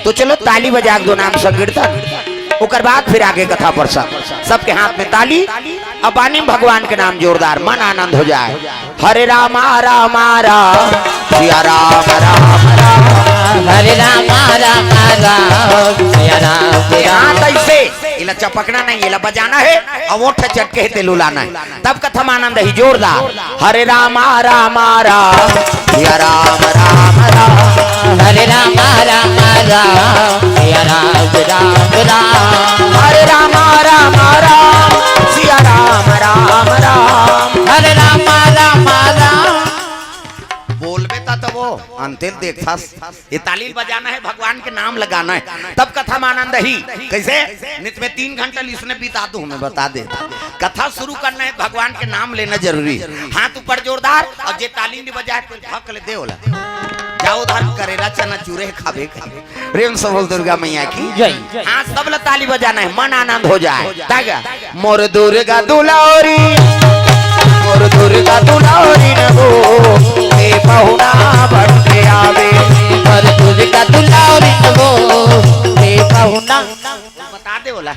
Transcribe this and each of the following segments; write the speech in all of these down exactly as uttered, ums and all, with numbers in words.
तो चलो ताली बजा के दो नाम संकीर्तन, ओकर बाद फिर आगे कथा प्रसंग। सबके हाथ में ताली, अब बानी में भगवान के नाम जोरदार, मन आनंद हो जाए। हरे रामा रामा राम, सिया राम राम राम। हरे रामा रामा राम, सिया राम राम। हाथ ऐसे, इला चपकना नहीं, इला बजाना है, और ओठ चटके है, तेलू लाना है। तब कथा में आनंद ही जोरदार। हरे रामा रामा राम, सिया राम राम राम। हरे रामा रामा राम, सिया राम राम राम। हरे रामा रामा राम, सिया राम राम राम। हरे रामा रामा राम। बोलबे ता तो वो अंतिल देखथस। ये ताली बजाना है, भगवान के नाम लगाना है, तब कथा में आनंद ही। कैसे? नित में तीन घंटा इसने बिता दूं, मैं बता दे। कथा शुरू करना है, भगवान के नाम लेना जरूरी है। हाथ ऊपर जोरदार, और जे ताली नहीं बजाए, तो हक ले दे ओला। जाओ उधार करे, चना चूरे खाबे, खाबे। प्रेम से बोल दुर्गा मैया की जय। हाँ, सब ला ताली बजाना है, मन आनंद हो जाए। तागा। मोर दुर्गा दुलारी, मोर दुर्गा दुलारी न हो, ए पहुना बन के आवे। मोर दुर्गा दुलारी न हो, ए पहुना। बता दे ओला,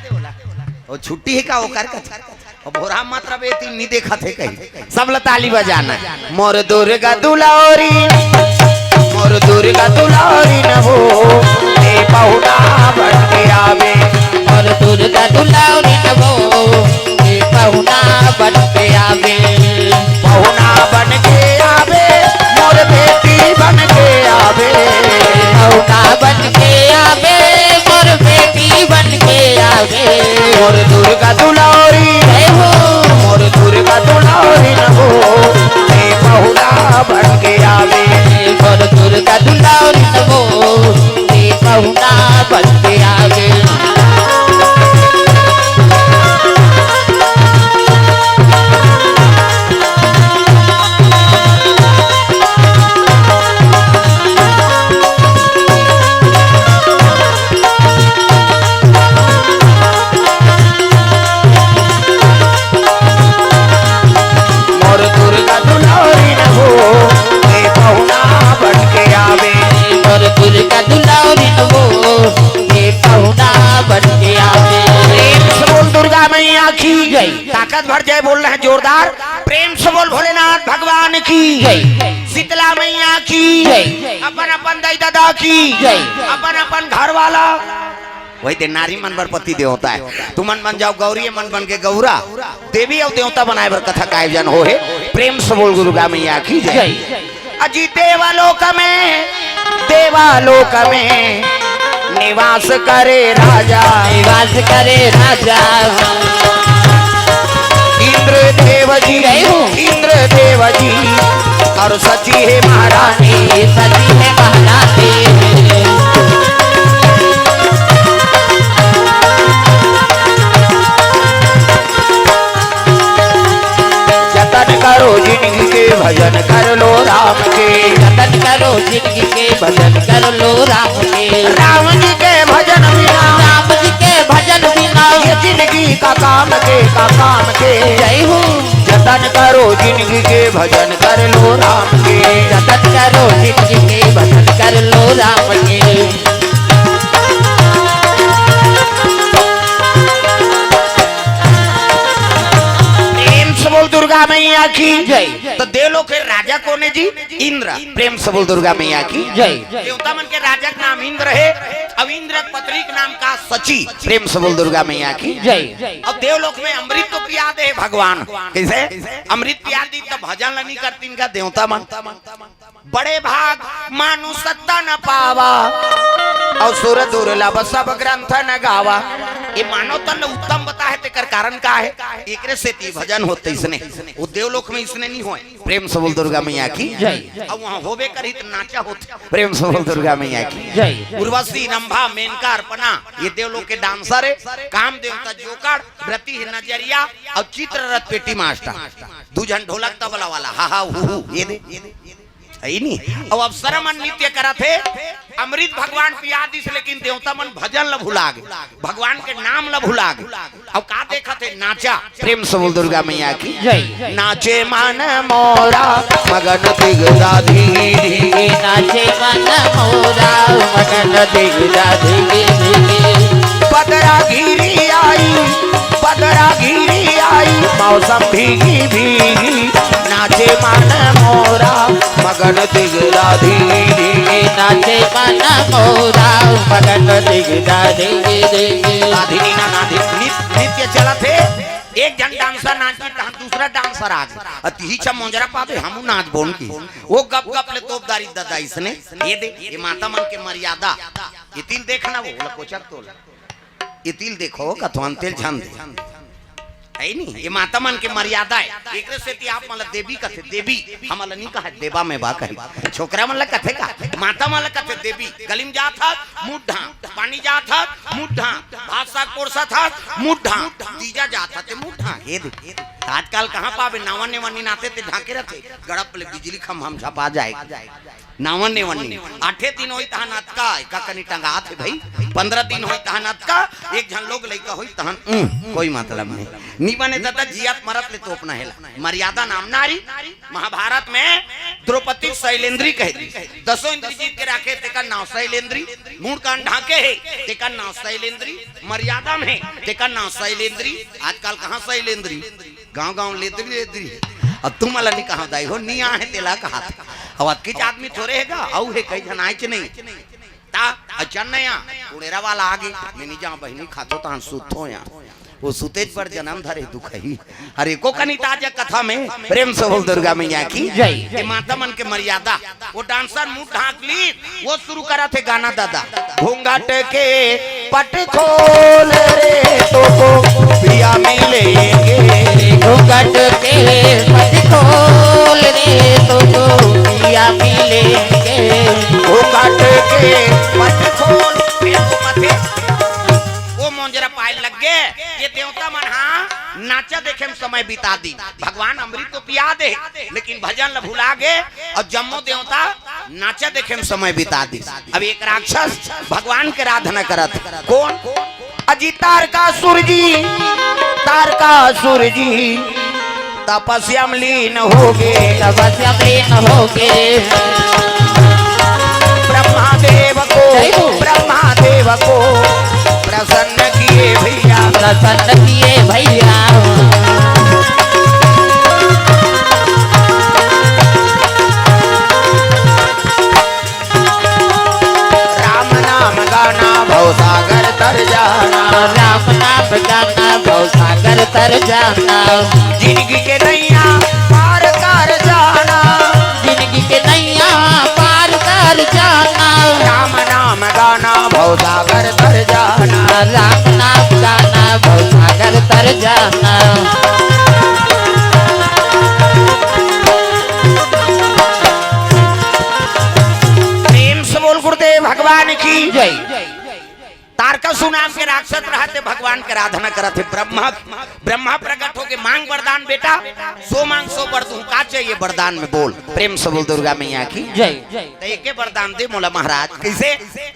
वो छुट्टी है का, वो कर का? अब भोरा मत रबे, तीन नहीं देखा थे कहीं। सब ला ताली बजाना है। मोर दुर्गा दुलारी, मोर दुर्गा दुलारी न हो, ए पहुना बन के आवे। मोर दुर्गा दुलारी न हो, ए पहुना बन के आवे। पहुना बन के आवे, मोर बेटी बन के आवे। पहुना बन के आवे, मोर बेटी बन के आवे। मोर दुर्गा दुलारी, जय हो। मोर दुर्गा दुलारी न हो, ए पहुना बन के आवे। मोर दुर्गा दुलारी न हो, ए पहुना बन के आवे। मोर दुर्गा दुलारी न हो, ए पहुना बन के आवे। मोर दुर्गा दुलारी न हो, ए पहुना बन के आवे। प्रेम से बोल दुर्गा मैया की जय। ताकत भर जय बोल रहे हैं जोरदार। प्रेम से बोल भोलेनाथ भगवान की जय। शीतला मैया की जय। अपन अपन दाई दादा की जय। अपन अपन घर वाला। वही ते नारी मन बर पति देवता है। तुमन बन जाओ गौरी, मन बन के गौरा। देवी अउ देवता बनाए बर कथा का आयोजन हो हे। प्रेम से बोल दुर्गा मैया की जय। जय। अजी देवालोक में, देवालोक में निवास करे राजा। निवास करे राजा। इंद्र देव जी, जय हो। इंद्र देव जी और सची हे महारानी। सची हे महारानी। जतन करो जिनगी के, भजन कर लो राम के। जतन करो जिनगी के, भजन कर लो राम के। राम जी के भजन बिना, राम जी के भजन बिना ये जिनगी का काम के, का काम के। जय हो। जतन करो जिनगी के, भजन कर लो राम के। जतन करो जिनगी के, भजन कर लो राम के। प्रेम से बोल दुर्गा मैया की जय। तो देवलोक के राजा कोन हे जी? इंद्र। प्रेम से बोल दुर्गा मैया की जय। देवता मन के राजा के नाम इंद्र हे, अउ इंद्र के पत्नी के नाम का सची। प्रेम से बोल दुर्गा मैया की जय। अब देवलोक में अमृत तो पिया दे भगवान, कैसे? अमृत पिया दी तब भजन ल नहीं करतीन का देवता मन। बड़े भाग मानुष तन पावा, अउ सुर दुर्लभ सब ग्रंथ न गावा। ये मानव तन ल उत्तम बताहे, तेकर कारण का हे? एकरे सेती भजन होत इसने, वो देवलोक में इसने नहीं होय। प्रेम से बोल दुर्गा मैया की जय। अब वहाँ होबे करही त नाचा होत। प्रेम से बोल दुर्गा मैया की जय। उर्वशी, रंभा, मेनका, अर्पणा, ये देवलोक के डांसर हे। काम देवता जोकड़, व्रती हे नजरिया, अउ चित्ररथ पेटी मास्टर, दू झन ढोलक तबला वाला, हा हा हू हू, ये दे। अई नी? अउ अप्सरा मन नृत्य करत हे, अमृत भगवान पिया दिस, लेकिन देवता मन भजन ल भुला गे, भगवान के नाम ल भुला गे। अउ का देखत हे? नाचा। प्रेम से बोल दुर्गा मैया की। जय। नाचे मन मोरा मगन दिगदा धिगी धिगी। नाचे मन मोरा मगन दिगदा धिगी धिगी। बदरा घिरी आई, बदरा घिरी आई, मौसम भीगी भीगी। नाचे मन मोरा मगन दिगदा धिगी धिगी। नाचे मन मोरा मगन दिगदा धिगी धिगी। साधिनी ना नाधि-, नृ-, नृत्य चलत हे। एक झन डांसर नाच के तहन दूसरा डांसर आ गे। अ तिही छा मोंजरा पाबे, हमू नाच बोन की। वो गप गप ले तोपदारी ददा इसने। ये दे, ये माता मन के मर्यादा। ये तिल देखना वो, ओला कोचक तोला। ये तिल देखो, कथवान तेल झन दे। है नी? ये माता मन के मर्यादा है। एकरे सेती आप मन ला देवी कथे, देवी। हमन ला नी कहा देवा में बा कहे। छोकरा मन ला कथे का? माता मन ला कथे देवी। गली में जात हस, मुंह ढांक। पानी जात हस, मुंह ढांक। भात साग परोसत हस, मुंह ढांक। तीजा जात हस, ते मुंह ढांक। ये दे। आजकल कहाँ पाबे? नावा नेवा नी नाते ते ढांके रथे। गड़प ले बिजली खम्भा म झपा जाए। नावन नेवन नी। आठे दिन होई तहां नतका, एका कनी टंगात हे भाई। पंद्रह दिन होई तहां नतका, एक झन लोग लइका होई तहन, उम, कोई मतलब नहीं। नी बने दादा, जियत मरत ले तोपना हेला। मर्यादा नाम नारी। महाभारत में द्रौपदी शैलेंद्री कहे दी। दसों इंद्री जीत के राखे, तेकर नाव शैलेंद्री। मुड़ कान ढांके हे, तेकर नाव शैलेंद्री। मर्यादा में हे, तेकर नाव शैलेंद्री। आजकल कहाँ शैलेंद्री? गांव गांव लेदरी लेदरी। अब तुम वाला नहीं कहा दाई हो, नहीं आहे तेला कहा। अब अतकेच आदमी थोरे हे गा, अउ हे कई झन आएच नहीं। ता अचन नया कुड़ेरा वाला आगे, मैं नहीं जाऊं बहिनी, खाथो तहां सुतथो या। वो सुतेच पर जन्म धरे दुख ही। अरे को कनी ताजा कथा में प्रेम से बोल दुर्गा मैया की जय। ये माता मन के मर्यादा। वो डांसर मुंह ढांक ली, वो शुरू करा थे गाना दादा। घूंघट के पट खोल रे, तोको पिया मिलेंगे। घूंघट के पट खोल रे, तोको पिया मिलेंगे। घूंघट के पट खोल। वो मोंजरा पाए लग गे, ये देवता मन हा नाचा देखे में समय बिता दी। भगवान अमृत तो पिया दे, लेकिन भजन ल भुला गे अउ जम्मो देवता नाचा देखे में समय बिता दी। अब एक राक्षस भगवान के आराधना करत, कौन? अजी तारकासुर जी, तारकासुर जी तपस्या में लीन हो गे। तपस्या में लीन हो गे। ब्रह्मा देव को, जय हो। ब्रह्मा देव को प्रसन्न किए भैया। प्रसन्न किए भैया। राम नाम गाना भवसागर तर जाना। राम नाम गाना भवसागर तर जाना। जिंदगी के नैया पार कर जाना। जिंदगी के नैया पार कर जाना। राम नाम गाना भवसागर तर जाना। राम नाम गाना भवसागर तर जाना। प्रेम से बोल गुरुदेव भगवान की जय। तारकासुर नाम के राक्षस रहते भगवान के आराधना करत हे। ब्रह्मा, ब्रह्मा प्रकट होके मांग वरदान बेटा, सो मांग सो वर दूं, का चाहिए वरदान में बोल। प्रेम से बोल दुर्गा मैया की जय। तो एके वरदान दे मोला महाराज, कैसे?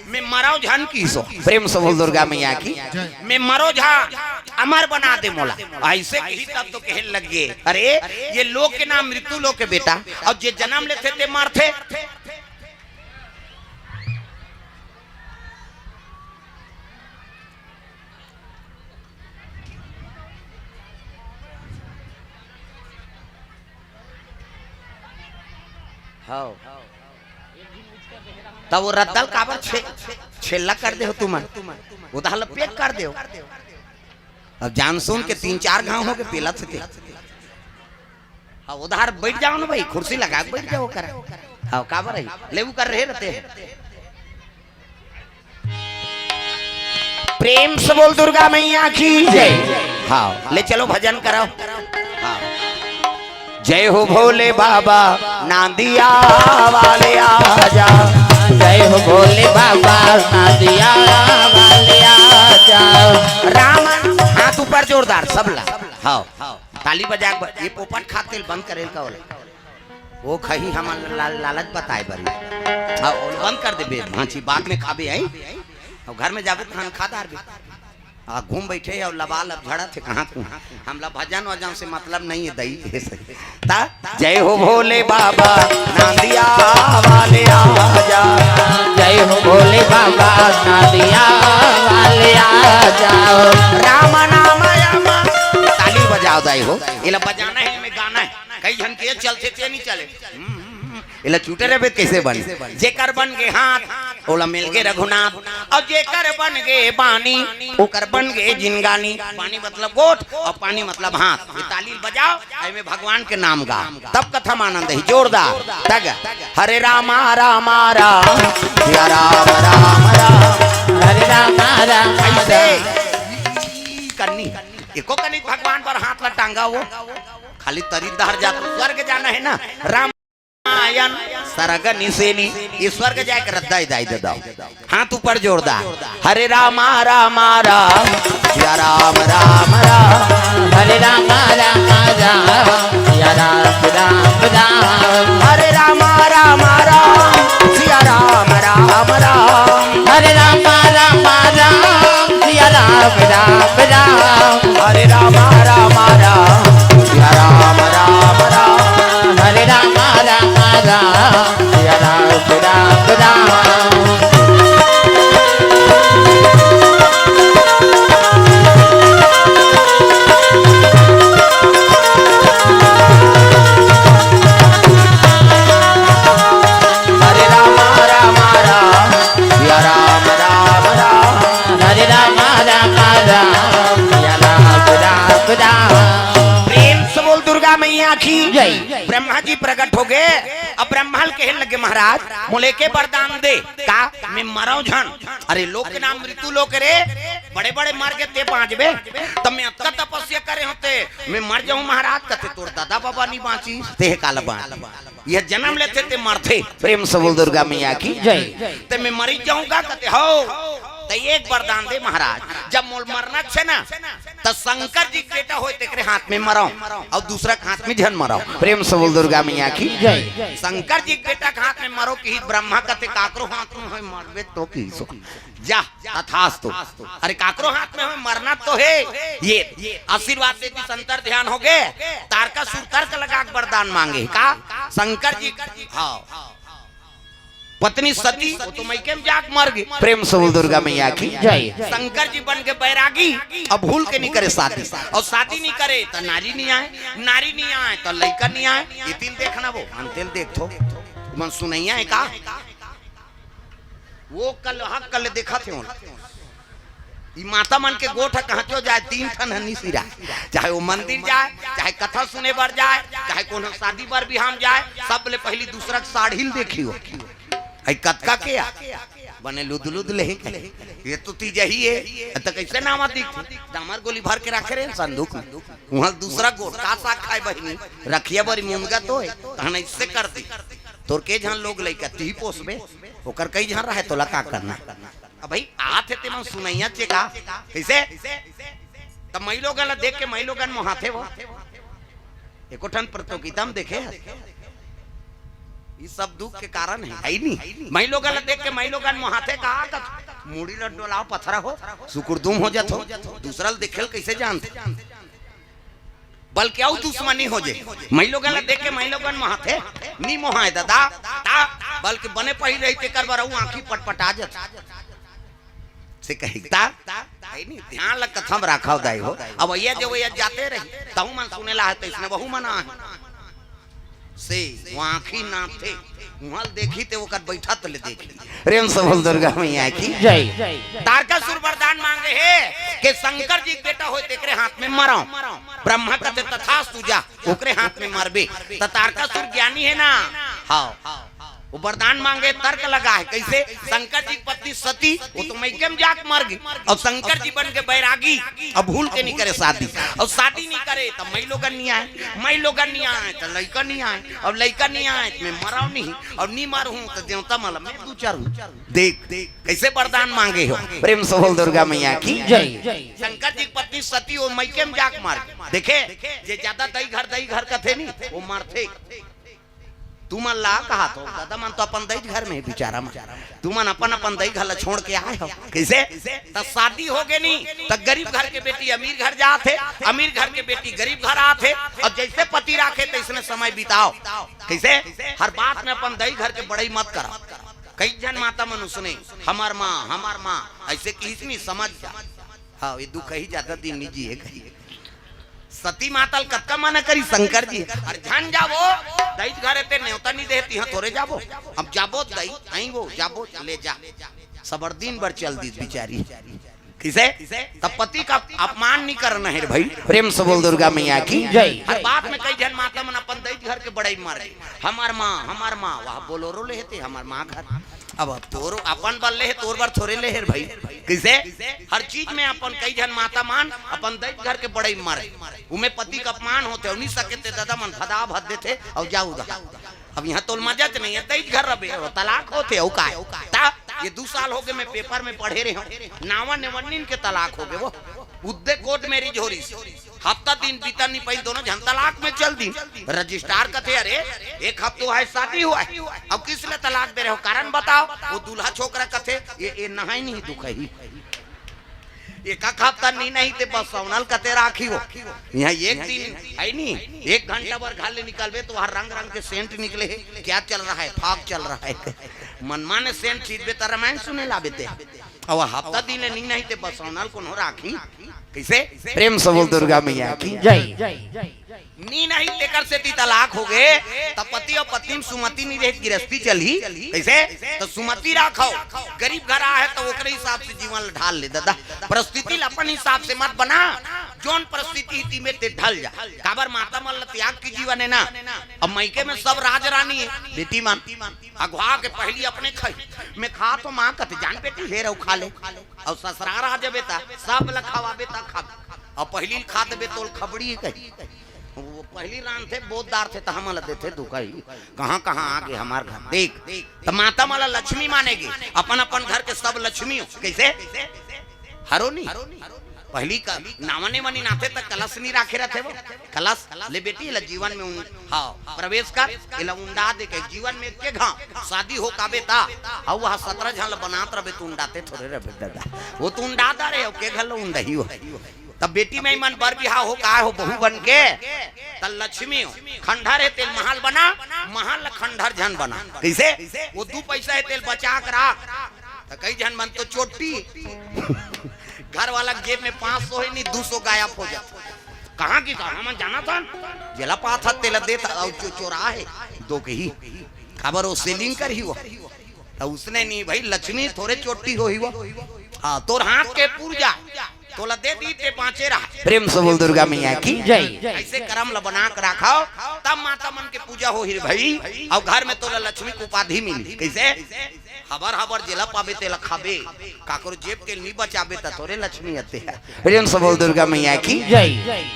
मैं मरव झन की सो। प्रेम से बोल दुर्गा मैया की। मैं मरव झन, अमर बना दे मोला। ऐसे कही तब तो कहे लग गे, अरे ये लोक के नाम मृत्यु लोक के बेटा, अउ जे जन्म लेथे ते मरथे। हव। तब वो रद्दल काबर छे-, छेल्ला कर दे हो तुमन? उधार ल पेक कर दे हो। अब जान सुन के तीन चार घांव हो के पेलत हे ते। हाँ, उधार बैठ जाओ ना भाई, कुर्सी लगा के बैठ जाओ करा। हाँ, काबर है? लेबू कर रहे रहते हैं। प्रेम से बोल दुर्गा मैया की जय। हाँ, ले चलो भजन करो। हाँ। जय हो भोले बाबा, नांदिया वाले आजा। जय हो भोले बाबा, नांदिया वाले आजा। राम, हाथ ऊपर जोरदार, सबला। हाँ, ताली बजा के ब-, ये पोपट खात तेल बंद करेल का होला। वो खही हमन ला-, लालच बताए बरी। हाँ, वो बंद कर देबे, भांची बाद में खाबे आई। अउ घर में जाबे खान खा डारबे। आ, घूम बैठे अउ लबा लब झड़त हे, कहाँ तू? हमला भजन वजन से मतलब नहीं है, दई, हे सही। ता, जय हो भोले बाबा, नांदिया वाले आजा। जय हो भोले बाबा, नांदिया वाले आजा। राम नाम यम। ताली बजाओ दाई हो, एला बजाना है, एमे गाना है। कई झन के चलथे, ते नहीं चले। हम्म, हम्म, हम्म। एला चूटे रहिबे त कइसे बन? जेकर बन गे हाथ, ओला मिल गे रघुनाथ। अउ जेकर बन गे बानी, ओकर बन गे जिनगानी। बानी मतलब गोठ, अउ पानी मतलब हाथ। ये ताली बजाओ, एमे भगवान के नाम गा, तब कथा म आनंद ही। जोरदार। तग। हरे रामा रामा राम, सिया राम राम राम। हरे रामा राम ऐसे राम। करनी। एको कनी भगवान पर हाथ ला टांगा वो। खाली तरी डहर जात, स्वर्ग जाना है ना। राम आयन सरग निसेनी, ये स्वर्ग जाए के रद्दा ही दाई दे दो। हाथ ऊपर जोरदार। हरे रामा रामा राम, सिया राम राम राम। हरे रामा रामा राम, सिया राम राम राम। हरे रामा रामा राम, सिया राम राम राम। हरे रामा रामा राम, सिया राम राम राम। हरे रामा रामा राम, सिया राम राम राम। हरे रामा रामा राम, सिया राम राम राम। हरे रामा रामा राम, सिया राम राम राम। हरे रामा रामा राम, सिया राम राम राम। प्रेम से बोल दुर्गा मैया की जय। ब्रह्मा जी प्रकट हो गए। अब ब्रह्मा ल कहे लगे, महाराज, मोले के वरदान दे, का मैं मरव झन? अरे लोक के नाम मृत्यु लोक रे, बड़े बड़े मर गे ते बांचबे। तब मैं अतका तपस्या करे होते, मैं मर जाऊं महाराज, कथे तोर दादा बाबा नहीं बांची, ते काला बांच। यह जन्म लेथे ते मरथे। प्रेम से बोल दुर्गा मैया की जय। ते मैं मरी जाऊंगा, कथे हो। ते एक वरदान दे महाराज, जब मोल मरना छे ना, त शंकर जी के बेटा होय तेकरे हाथ में मरव, अउ दूसरा के हाथ में झन मरव। प्रेम से बोल दुर्गा मैया की जय। शंकर जी के बेटा के हाथ में मरव कि ब्रह्मा कथे काकरो हाथ में होय मरबे तो की सो। जा, तथास्तु। अरे काकरो हाथ में होय मरना तो हे। ये आशीर्वाद दे दी, संतर ध्यान हो गए। तारकासुर तर्क लगा के वरदान मांगे का? शंकर जी, हाँ, पत्नी सती, वो तो मइके में जाके मर गई। प्रेम से बोल दुर्गा मैया की जय। शंकर जी बन के बैरागी, अब भूल के नहीं करे शादी, अउ शादी नहीं करे त नारी नहीं आए, नारी नहीं आए त लइका नहीं आए। ये तिल देखना वो, मन तिल देख थो, मन सुनैया है का? वो कल हक कल देखा थे उन। ई माता मन के गोठ ह कहाँ चो जाए, तीन ठन हनी सिरा, चाहे वो मंदिर जाए, चाहे कथा सुने बर जाए, चाहे कोनो शादी बर बिहाम जाए, सब ले पहली दूसरा के साड़ी ल देखी हो। आई कतका के आ? बने लुद लुद ले ही। ये तो तीज ही है, त कैसे नावा दिख? डामर गोली भर के रखे रहे संदूक में। वहाँ दूसरा गोठ का साग खाए बहिनी, रखिया बरी मुनगा तो है, तहन ऐसे कर दी। तोर के झन लोग लइका ती पोसबे, ओकर कई झन रहे, तोला का करना? अब भाई आत हे ते मन सुनैया चे का? कैसे? तब मई लोगन ला देख के मई लोगन मोहाथे वो। एको ठन प्रतियोगिता में देखे हस? ई सब दुख के कारण है, है नी? मई लोगन ला देख के मई लोगन मोहाथे का? कत मुड़ी ल डोलाव पथरा हो, सुकुरदुम हो जात हो, दूसरा ल देखे ल कैसे जानत? बल्कि अउ दुश्मनी हो जे। मई लोगन ला देख के मई लोगन मोहाथे, नी मोहाय दादा, ता, बल्कि बने पहिर रही तेकर बर अउ आँखी पटपटा जत। से कही ता, है नी, ध्यान ला कथा म राखव दाई हो। अब ये जे वो ये जाते रही, तहु मन सुने ला है, तो इसने वहू मना है। से वो आँखी नाथे, उहाँ ल देखी ते ओकर बैठा तले देखी। प्रेम से बोल दुर्गा मैया की जय। तारकासुर वरदान मांगे हे कि शंकर जी के बेटा होय तेकरे हाथ में मरव। ब्रह्मा कथे तथास्तु जा, ओकरे हाथ में मरबे। त तारकासुर ज्ञानी है ना? हाँ। वो वरदान मांगे, तर्क लगा है। कैसे? शंकर जी की पत्नी सती, वो तो मइके में जाके मर गई। अब शंकर जी बन के बैरागी, अब भूल के नहीं करे शादी। अब शादी नहीं करे, तब मई लोगन नहीं आए, मई लोगन नहीं आए, तो लइका नहीं आए। अब लइका नहीं आए, तो मैं मरव नहीं, अब नहीं मरहूँ, तो देवता मला मैं दू चार हूँ। देख, देख, कैसे वरदान मांगे हो। प्रेम से बोल दुर्गा मैया की जय। शंकर जी की पत्नी सती, वो मइके में जाके मर गई। देखे, जे ज्यादा दई घर, दई घर कथे नहीं, वो मरथे। तुमन ला कहा तो दादा मन तो अपन दई घर में हे बिचारा मन। तुमन अपन अपन दई घर ला छोड़ के आए हो। कइसे? त शादी हो गे नी, त गरीब घर के बेटी अमीर घर जात हे, अमीर घर के बेटी गरीब घर आत हे। अउ जइसे पति राखे तइसने समय बिताव। कइसे? हर बात में अपन दई घर के बड़ई मत करा। कई झन माता मन उसने, "हमर माँ, हमर माँ," अइसे किहिस नी, समझ जा। हाँ, ये दुख ही जादा दिन नी जिए कही। सती माता ल कतका मना करी शंकर जी, "अरे झन जाबो, दई घर हे ते नेवता नी देहे, तिहाँ थोरे जाबो। अब जाबो दई, अइबो, जाबो, ले जा।" सबर दिन भर चल दिस बिचारी। कइसे? त पति का अपमान नी करना हे रे भई। प्रेम से बोल दुर्गा मैया की जय। हर बात में कई झन माता मन अपन दई घर के बड़ई मारे, "हमर माँ, हमर माँ, वह बोलोरो ले हे ते, हमर माँ घर।" अब तोर अपन बर ले हे, तोर बर थोरे ले हे रे भई। कइसे? हर चीज में अपन कई झन माता मन अपन दई घर के बड़ई मारे, उमे पति का अपमान होथे, अउ नी सके ते दादा मन भदा भद देथे अउ जाऊ दहा। अब इहाँ तोल मजा च नहीं हे, दई घर रबे, वो तलाक होथे, अउ काय? त ये दू साल हो गे, मैं पेपर में पढ़े रहे हूँ, नावा नेवन्निन के तलाक हो गे, वो उद्दे कोर्ट मैरिज हो रही। हफ्ता दिन बीता नी पाई, दोनों झन तलाक में चल दी। रजिस्ट्रार कथे, "अरे, एक हफ्ता हुआ है शादी हुआ है, अब किस लिए तलाक दे रहे हो, कारण बताओ।" वो दूल्हा छोकरा कथे, "ये, ये नहाई नहीं दुख ही, एक हफ्ता नी नहीं ते बस सौनल कथे राखी हो।" यहाँ एक दिन है नी, एक घंटा भर घर ले निकलबे तो वहाँ रंग रंग के सेंट निकले हे। क्या चल रहा है? फाग चल रहा है। मनमाने सेंट खींचबे त रामायण सुने लाबे ते। अउ हफ्ता दिन ले नी नहीं ते बसौनल कोनो राखी। कइसे? प्रेम से बोल दुर्गा मैया की जय। नी नहीं तेकर सेती तलाक हो गे, त पति अउ पत्नी में सुमति नी रहे, गिरस्ती चलही। कइसे? त सुमति राखव, गरीब घर आहे त ओकरे हिसाब से जीवन ल ढाल ले दादा। परिस्थिति ल अपन हिसाब से मत बना, जोन परिस्थिति हे तिमे ते ढल जा। काबर माता मन ल त्याग के जीवन हे ना। अब मइके में सब राज रानी हे, बेटी मन अघवा के पहिली अपने खाई। मैं खा तो माँ कथे, "जान बेटी, हे रहो खा ले।" अउ ससुरार आ जबे त सब ल खवाबे त खाबे। अउ पहिली ल खा देबे तोल खबड़ी कही। वो पहिली रांधथे, बोद डारथे त हमन ल देथे दुखई। कहाँ कहाँ आ गे हमार घर। देख, त माता मन ल लक्ष्मी माने गे, अपन अपन घर के सब लक्ष्मी हो। कइसे? हरो नी। पहिली का नावा नेवन्निन आथे त कलश नी राखे रथे वो। कलश ले बेटी, एला जीवन में उन-, हाँ, प्रवेश कर, एला उंडा दे के जीवन में के घाव शादी हो काबे ता, अउ वह सतरा झन ल बनात रबे त उंडाते थोरे रबे दादा। वो त उंडा डारे, अउ के घर ल उंडही हो। तब बेटी में मन बर बिहाव हो, काय हो, बहू बन के, त लक्ष्मी हो, खंडहर हे तेल महल बना, महल ल खंडहर झन बना। कइसे? वो दू पैसा हे तेल बचा के राख। त कई झन मन तो चोट्टी, घर वाला के जेब में पाँच सौ हे नी, दू सौ गायब हो जाथे। कहाँ की कहाँ मन जानथन, जेला पाथत तेला देत अउ जो चोरा हे, दो कही। काबर वो सेलिंग करही वो। त उसने नी भई, लक्ष्मी थोरे चोट्टी होही वो। हाँ, तोर हाथ के पुरजा, तोला दे दी ते बाँचे रहा। प्रेम से बोल दुर्गा मैया की जय। अइसे करम ल बना के राखव, तब माता मन के पूजा होही रे भई। अउ घर में तोला लक्ष्मी के उपाधि मिली। कइसे? हबर हबर जेला पाबे तेला खाबे, काकरो जेब के नी बचाबे त तोरे लक्ष्मी अते हे। प्रेम से बोल दुर्गा मैया की जय।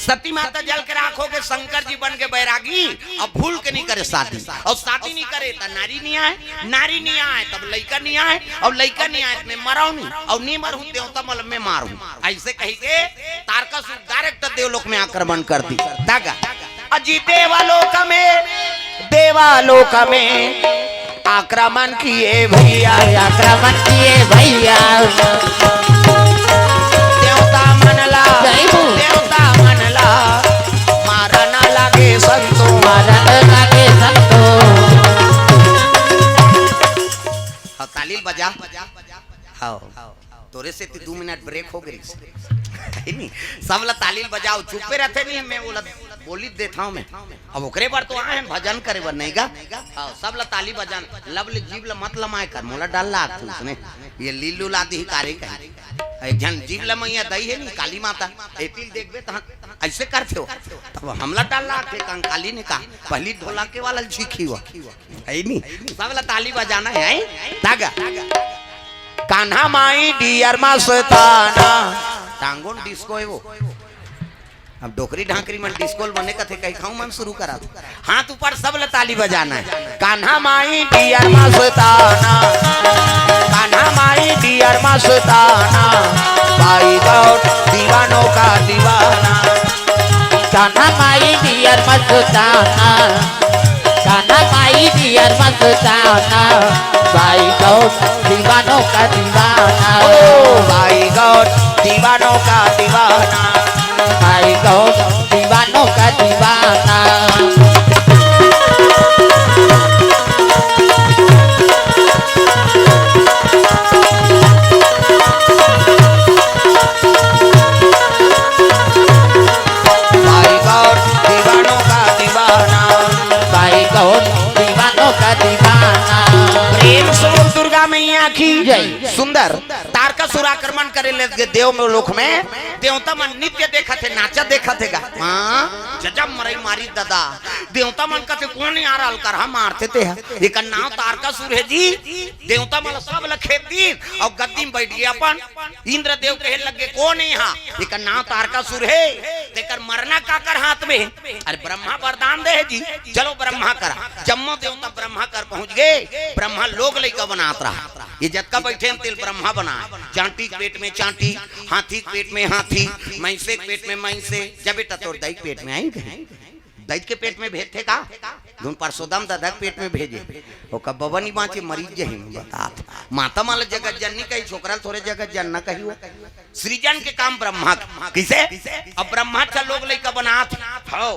सती माता जल के राख हो गे, शंकर जी बन के बैरागी, अब भूल के नी करे शादी, अउ शादी नी करे त नारी नी आए, नारी नी आए तब लइका नी आए, अउ लइका नी आए त मैं मरहूँ नी, अउ नी मरहूँ देवता मन ल मैं मारहूँ। अइसे कही के तारकासुर डायरेक्ट देवलोक में आक्रमण कर दी। दागा अजी देवलोक में, देवलोक में आक्रमण किए भैया, आक्रमण किए भैया। देवता मन ला, जय हो। देवता मन ला मारन लागे संतो, मारन लागे संतो। हाँ, ताली बजा। हाँ। तोरे सेती दू मिनट ब्रेक हो गे रिहिस। हे नी? सब ला ताली ल बजाव, चुप्पे रथे नी, मैं ओला बोली देथंव मैं। अब ओकरे बर तो आए हन भजन करे बर, नहीं गा? हाँ, सब ला ताली बजान, लब ले जीभ ला मत लमाए कर, मोला डर लागथे उसने। ये लीलू ला दिही कारे कही। एक झन जीभ लमइया दई हे नी, काली माता, एती ल देखबे तहाँ अइसे करथे वो। तब हमला डर लागथे, कंकाली ने कहा, पहिली ढोलक के वाला ल छीखी वो। हे नी? सब ला ताली बजाना हे, हैं? तागा। कान्हा माई डियर मस्ताना। टांगोन डिस्को हे वो। अब डोकरी ढांकरी मन डिस्को ल बने कथे, कही खाऊं मन शुरू करा दो। हाथ ऊपर, सब ल ताली बजाना हे। कान्हा माई डियर मस्ताना। कान्हा माई डियर मस्ताना। भाई गौर दीवानों का दीवाना। कान्हा माई डियर मस्ताना। गाना माई डियर मस्ताना, भाई गौर दीवानों का दीवाना। ओ भाई गौर दीवानों का दीवाना। भाई गौर दीवानों का दीवाना। भाई गौर दीवानों का दीवाना। भाई गौर दीवानों का दीवाना। प्रेम से बोल दुर्गा मैया की जय। सुंदर तारकासुर आक्रमण करे लगे देव में लोक में। देवता मन नृत्य देखत हे, नाचा देखत हे गा। हाँ, जजब मरई मारी ददा। देवता मन कथे कोन यार अलकर हा मारथे ते हा। एकर नाव तारकासुर हे जी। देवता मन सब ल खेद दीन अउ गद्दी में बैठ गे अपन। इंद्रदेव कहे लगे कोन हे हा? एकर नाव तारकासुर हे। तेकर मरना काकर हाथ में हे? अरे ब्रह्मा वरदान दे हे जी, चलो ब्रह्मा करा। जम्मो देवता ब्रह्मा कर पहुंच गे। ब्रह्मा लोग लइका बनात रहा। ये जतका बैठे हे तेल ब्रह्मा बनाए। चांटी के पेट में चांटी, हाथी के पेट में हाथी, मैंसे के पेट में मैंसे। जब बेटा तोर दाई के पेट में आई गई, दाई के पेट में भेजथे का? धुन परसोदम ददा के पेट में भेजे। ओकर बबा नी बाँचे, मरीज जही में बतात। माता मन ल जगत जननी कही, छोकरा ल थोरे जगत जनना कही वो। सृजन के काम ब्रह्मा के। किसे? अब ब्रह्मा छ लोग लइका बनात हौ।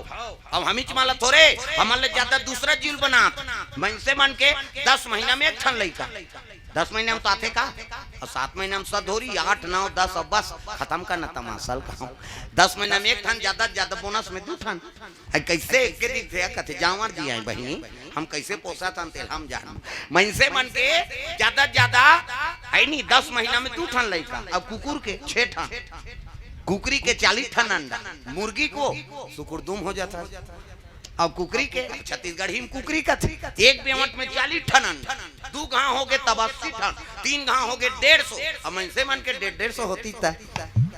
अब हमीच मन ल थोरे, हमन ले ज्यादा दूसरा जीव बनात। मइनसे मन के दस महीना में एक ठन लइका। दस महीना में तो आथे का? अउ सात महीना में सधोरी, आठ, नौ, दस, अब बस खतम करना तमाशा ल कहूँ। दस महीना में एक ठन, ज्यादा से ज्यादा बोनस में दू ठन। अरे कैसे एके दिन थे कथे जांवर जी आए बहिनी, हम कैसे पोसा थन तेल हम जान। मइनसे मन के ज्यादा से ज्यादा है नी, दस महीना में दू ठन लइका, अब कुकुर के छह ठन, कुकरी के चालीस ठन अंडा, मुर्गी को सुकुरदुम हो जाता। अब कुकरी के, छत्तीसगढ़ी में कुकरी कथे, एक बेवट में चालीस ठन अंडा, दू घाव हो गे तब अस्सी ठन, तीन घाव हो गे डेढ़ सौ। अब मइनसे मन के डेढ़ डेढ़ सौ होती त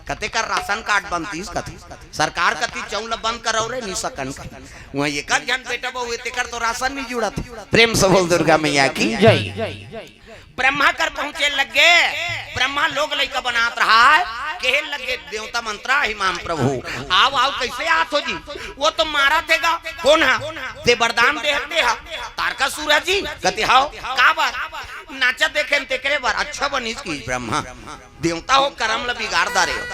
कते कर राशन कार्ड बनतीस कथे। सरकार कती चौल बंद करौ रे, नी सकन कही। वहाँ एक आध झन बेटा बहू हे, तेकर तो राशन नी जुड़त। प्रेम से बोल दुर्गा मैया की। जय। ब्रह्मा कर पहुंचे लगे, ब्रह्मा लोग लइका बनात रहा है, कहे लगे देवता मंत्रा हिमाम प्रभु, आओ, आओ, कैसे आत हो जी? वो तो मारा थे गा, कोन हा? ते वरदान दे हते हा, तारकासुर जी, कते हाव, का बात? नाचा देखे न तेकरे बार, अच्छा बनिस की ब्रह्मा। देवता हो करम ल बिगाड़ डारे हो।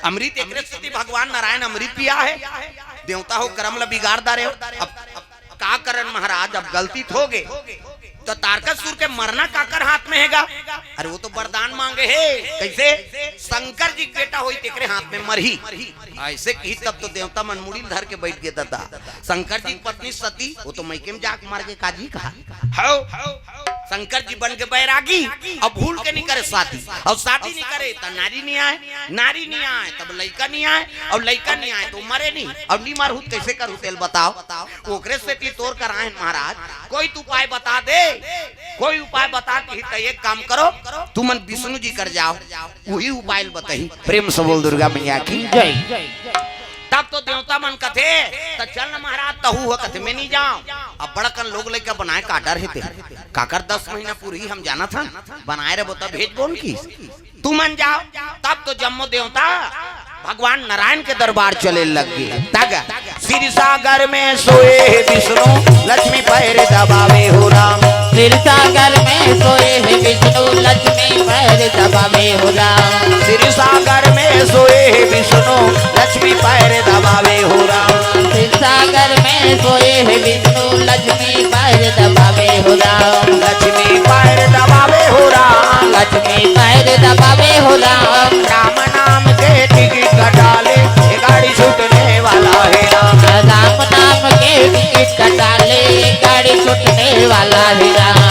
अमृत एकरे सेती भगवान नारायण अमृत पिया है। देवता हो करम ल बिगाड़ डारे हो। अब का करन महाराज, अब गलती तो हो गे, तो तारकासुर के मरना काकर हाथ में हे गा? अरे वो तो वरदान मांगे हे। कैसे? शंकर जी के बेटा होई तेकरे हाथ में मरही। ऐसे कही तब तो देवता मन मुड़ी ल धर के बैठ गे ददा। शंकर जी की पत्नी सती, वो तो मइके में जाके मर गे काजी कहा। हौ, शंकर जी बन के बैरागी, अब भूल के नी करे शादी, अउ शादी नी करे त नारी नी आए, नारी नी आए तब लइका नी आए, अउ लइका नी आए तो मरे नी, अउ नी मरहू त कैसे करहू तेल बताओ। ओकरे सेती तोर कराए हन महाराज, कोई तो उपाय बता दे, कोई उपाय बता के ही त एक काम करो, तुमन विष्णु जी कर जाओ, वही उपाय ल बताही। प्रेम से बोल दुर्गा मैया की जय। तब तो देवता मन कथे, "त चल न महाराज, तहू हो।" कथे, "मैं नी जांव।" अब बड़कन लोग लइका बनाए का डर हे ते। काकर दस महीना पूरी हम जानत हन, बनाए रहे त भेजबो न किस। तुमन जाओ। तब तो जम्मो देवता भगवान नारायण के दरबार चले लग गे। तग क्षीर सागर में सोए हे विष्णु, लक्ष्मी पैर दबावे हो राम। क्षीर सागर में सोए हे विष्णु, लक्ष्मी पैर दबावे हो राम। क्षीर सागर में सोए हे विष्णु, लक्ष्मी पैर दबावे हो राम। क्षीर सागर में सोए हे विष्णु, लक्ष्मी पैर दबावे हो राम। लक्ष्मी पैर दबावे हो राम। लक्ष्मी पैर दबावे हो राम। राम नाम के टिकट कटा ले, ये गाड़ी छूटने वाला है राम। राम नाम के टिकट कटा ले, ये गाड़ी छूटने वाला है राम।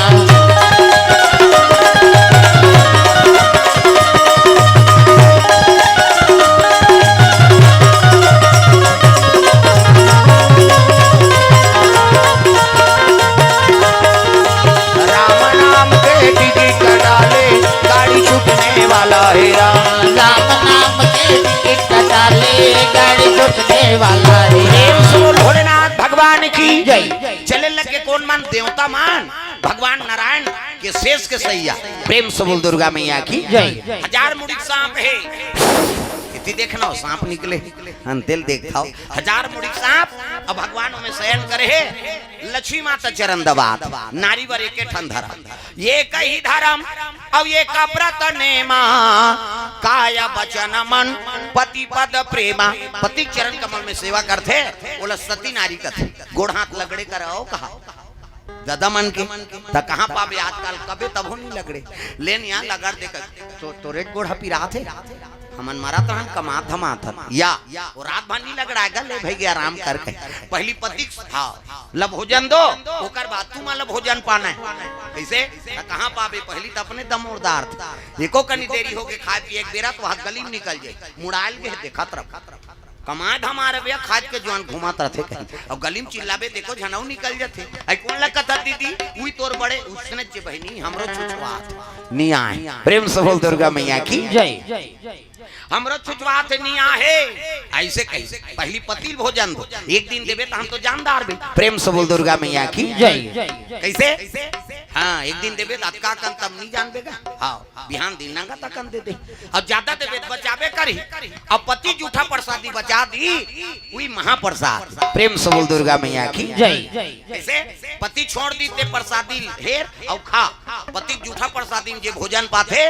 राम नाम के टिकट कटा ले, गाड़ी छूटने वाला है राम। राम नाम के टिकट कटा ले, गाड़ी छूटने वाला है राम। प्रेम से बोल भोलेनाथ भगवान की जय। चले लगे कौन मन? देवता मन, भगवान नारायण के शेष के सैया। प्रेम से बोल दुर्गा मैया की जय। हजार मुड़ी के सांप हे, ये ती देखना हो, सांप निकले, हन तेला देखथव, हजार मुड़ी सांप। अब भगवान ओमे शयन करे हे, लक्ष्मी माता चरण दबात, नारी बर एके ठन धरम, ये कही धरम, अउ ये का व्रत नेमा, काय वचन मन पति पद प्रेमा। पति चरण कमल में सेवा करथे, ओला सती नारी कथे। गोड़ हाथ लगड़े करव कहा ददा मन के, त कहाँ पाबे आजकल, कबे तभो नहीं लगड़े। लेन यहाँ लगड़ दे कर, तो, तोरे गोड़ ह पिरात हे, हमन मरत रहन, कमात धमात हन। या, वो रात भर नहीं लगड़ाएगा, ले भई आराम करके। पहली पति, हाँ, ल भोजन दो, ओकर बाद तुमन ल भोजन पाना हे। कइसे? त कहाँ पाबे, पहली त अपने दमोरदार थे। एको कनी देरी होगे खाए पिए के बेरा, त वहाँ गली में निकल जाए, मुड़ायल गे, देखत रह। कमाए धमाए रबे, खाज के जुआन घूमत रथे कहीं। अउ गली में चिल्लाबे, देखो झनऊ निकल जथे। अई कोन ला कथा दीदी? उई तोर बड़े उसने चे बहिनी, हमरो छुछवात नी आए। प्रेम से बोल दुर्गा मैया की। जय। हमरो छुछवात नी आहे। अइसे कही, पहली पति ल भोजन दो। एक दिन देबे त हम तो जानदार बे। प्रेम से बोल दुर्गा मैया की। जय। कइसे? हाँ, एक दिन देबे त अतका कन तब नी जानबे गा। हाँ। बिहान दिन नंगा तकन दे दे। अउ जादा देबे त बचाबे करही। अउ पति जूठा प्रसादी बचा दी, उही महाप्रसाद। प्रेम से बोल दुर्गा मैया की। जय। कइसे? पति छोड़ दी ते प्रसादी हेर अउ खा। पति जूठा प्रसादी में जे भोजन पाथे,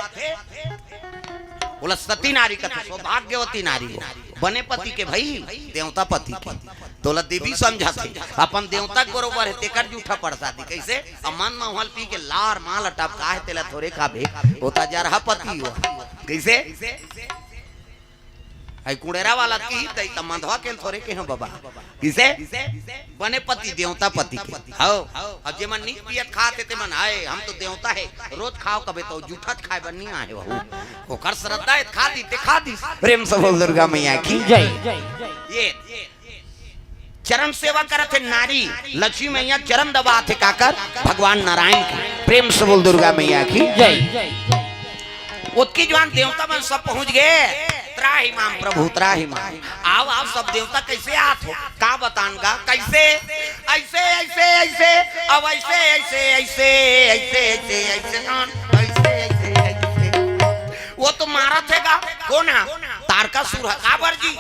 ओला सती नारी कथे, सौभाग्यवती नारी हो। बने पति के भई, देवता पति के। तोला देवी समझथे, अपन देवता के बरोबर हे, तेकर जूठा प्रसादी। कइसे? अउ मन म उहल पी के लार माल टपका हे, तेला थोरे खाबे, ओ त जरहा पति हो। कइसे? अई कुड़ेरा वाला की तई त मंधवा के थोरे के हो बबा। कइसे? बने पति देवता पति के। हव। अउ जेमन नीक पियत खात हे, तेमन आए, हम तो देवता हे, रोज खाव कबे तो जूठा खाए बर नी आए हो। ओकर श्रद्धा हे, खा दी ते खा दी। प्रेम से बोल दुर्गा मैया की। जय। ये चरण सेवा करत हे नारी, लक्ष्मी मैया चरण दबात हे काकर? भगवान नारायण के। प्रेम से बोल दुर्गा मैया की। जय। ओतकी जुआन देवता मन सब पहुंच गे। त्राहि माम प्रभु, त्राहि माम। आव, आव, सब देवता कइसे आत हो? का बतान गा? कइसे? अइसे, अइसे, अइसे, अब अइसे, अइसे, अइसे, अइसे, अइसे, अइसे, अइसे, अइसे। वो तो मारत हे गा। कोन हा? तारकासुर हा। काबर जी?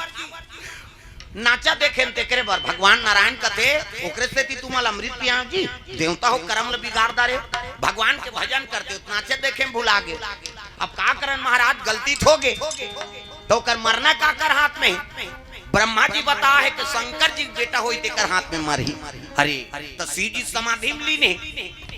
नाचा देखेन तेकरे बर भगवान नारायण कथे, ओकरे सेती तुमन ल अमृत पियाव जी। देवता हो करम ल बिगाड़ डारे, भगवान के भजन करते हो, नाचा देखेन भुला गे। अब का करन महाराज, गलती त होगे, त ओकर मरना काकर हाथ में? ब्रह्मा जी बता हे कि शंकर जी के बेटा होई तेकर हाथ में मरही। अरे, त शिव जी समाधि में लीन हे,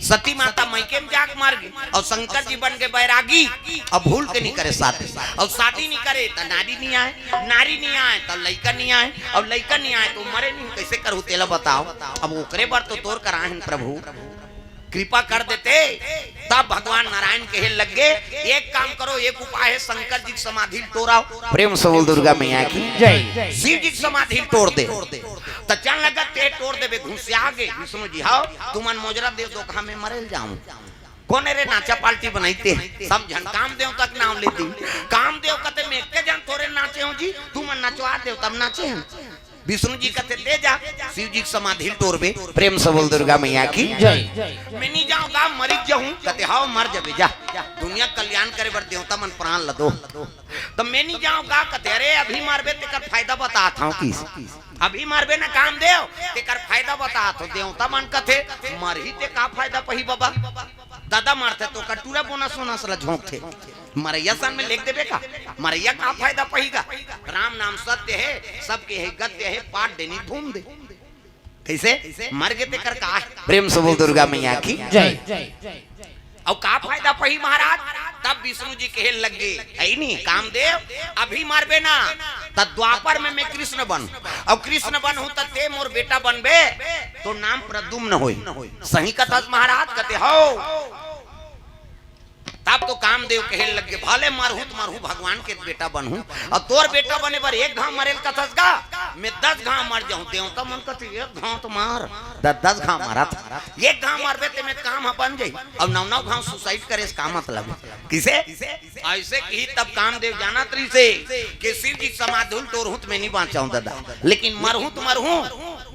सती माता मइके में जाके मर गे, अउ शंकर जी बन गे बैरागी, अउ भूल के नी करे शादी, अउ शादी नी करे त नारी नी आए, नारी नी आए त लइका नी आए, अउ लइका नी आए त मरे नी, कइसे करहू तेला बताव। अब ओकरे बर तो तोर करा हन प्रभु, कृपा कर देते, तब भगवान नारायण कहे लग गे, एक काम करो, एक उपाय हे, शंकर जी के समाधि ल टोराव। प्रेम से बोल दुर्गा मैया की। जय। शिव जी के समाधि ल टोर दे। त चल लगत ते टोर देबे, घुसिया गे विष्णु जी, हव, तुमन मोजरा दे दो, कहा मैं मरे ल जाऊं। कोन रे नाचा पार्टी बनाइते? सब झन कामदेव तक नाम लेती। कामदेव कथे मैं एके झन थोरे नाचे हो जी, तुमन नचवा देव तब नाचे हन। विष्णु जी कथे दे जा, शिव जी के समाधि ल टोरबे। प्रेम से बोल दुर्गा मैया की। जय। मैं नी जाऊं गा, मरी जाऊं। कथे हव मर जबे जा, दुनिया कल्याण करे बर देवता मन प्राण ल दो। त मैं नी जाऊं गा कथे, अरे अभी मरबे तेकर फायदा बतात हंव किस। अभी मरबे ना कामदेव, तेकर फायदा बतात हंव। देवता मन कथे, मरही ते का फायदा पही बबा? ददा मरथे त ओकर टूरा बोनस वोनस ल झोंकथे। मरइया सन में लेख देबे का? मरइया का फायदा पही गा? राम नाम सत्य हे, सबके हे गत्य हे, पाठ देनी धूम दे। कइसे? मर गे तेकर का हे? प्रेम से बोल दुर्गा मैया की। जय। अउ का फायदा पही महाराज? तब विष्णु जी कहे लग गे, "ऐ नी कामदेव, अभी मरबे ना, त द्वापर में मैं कृष्ण बनहूं, अउ कृष्ण बनहूं त ते मोर बेटा बनबे, तोर नाम प्रद्युम्न होई।" सही कथस महाराज? कथे, "हव।" तब तो कामदेव कहे लग गे, "भले मरहूं त मरहूं, भगवान के बेटा बनहूं, अउ तोर बेटा बने बर एक घांव मरे ल कथस गा, मैं दस घांव मर जाहूं।" देवता मन कथे, "एक घांव तो मार, द-, दस घांव मरत, एक घांव मरबे ते में काम ह बन जाही।" अउ नौ नौ घांव suicide करे से का मतलब? किसे? अइसे किही तब कामदेव जानत रहिसे कि शिव जी के समाधि ल टोरहूं त मैं नी बांचहूं ददा, लेकिन मरहूं त मरहूं,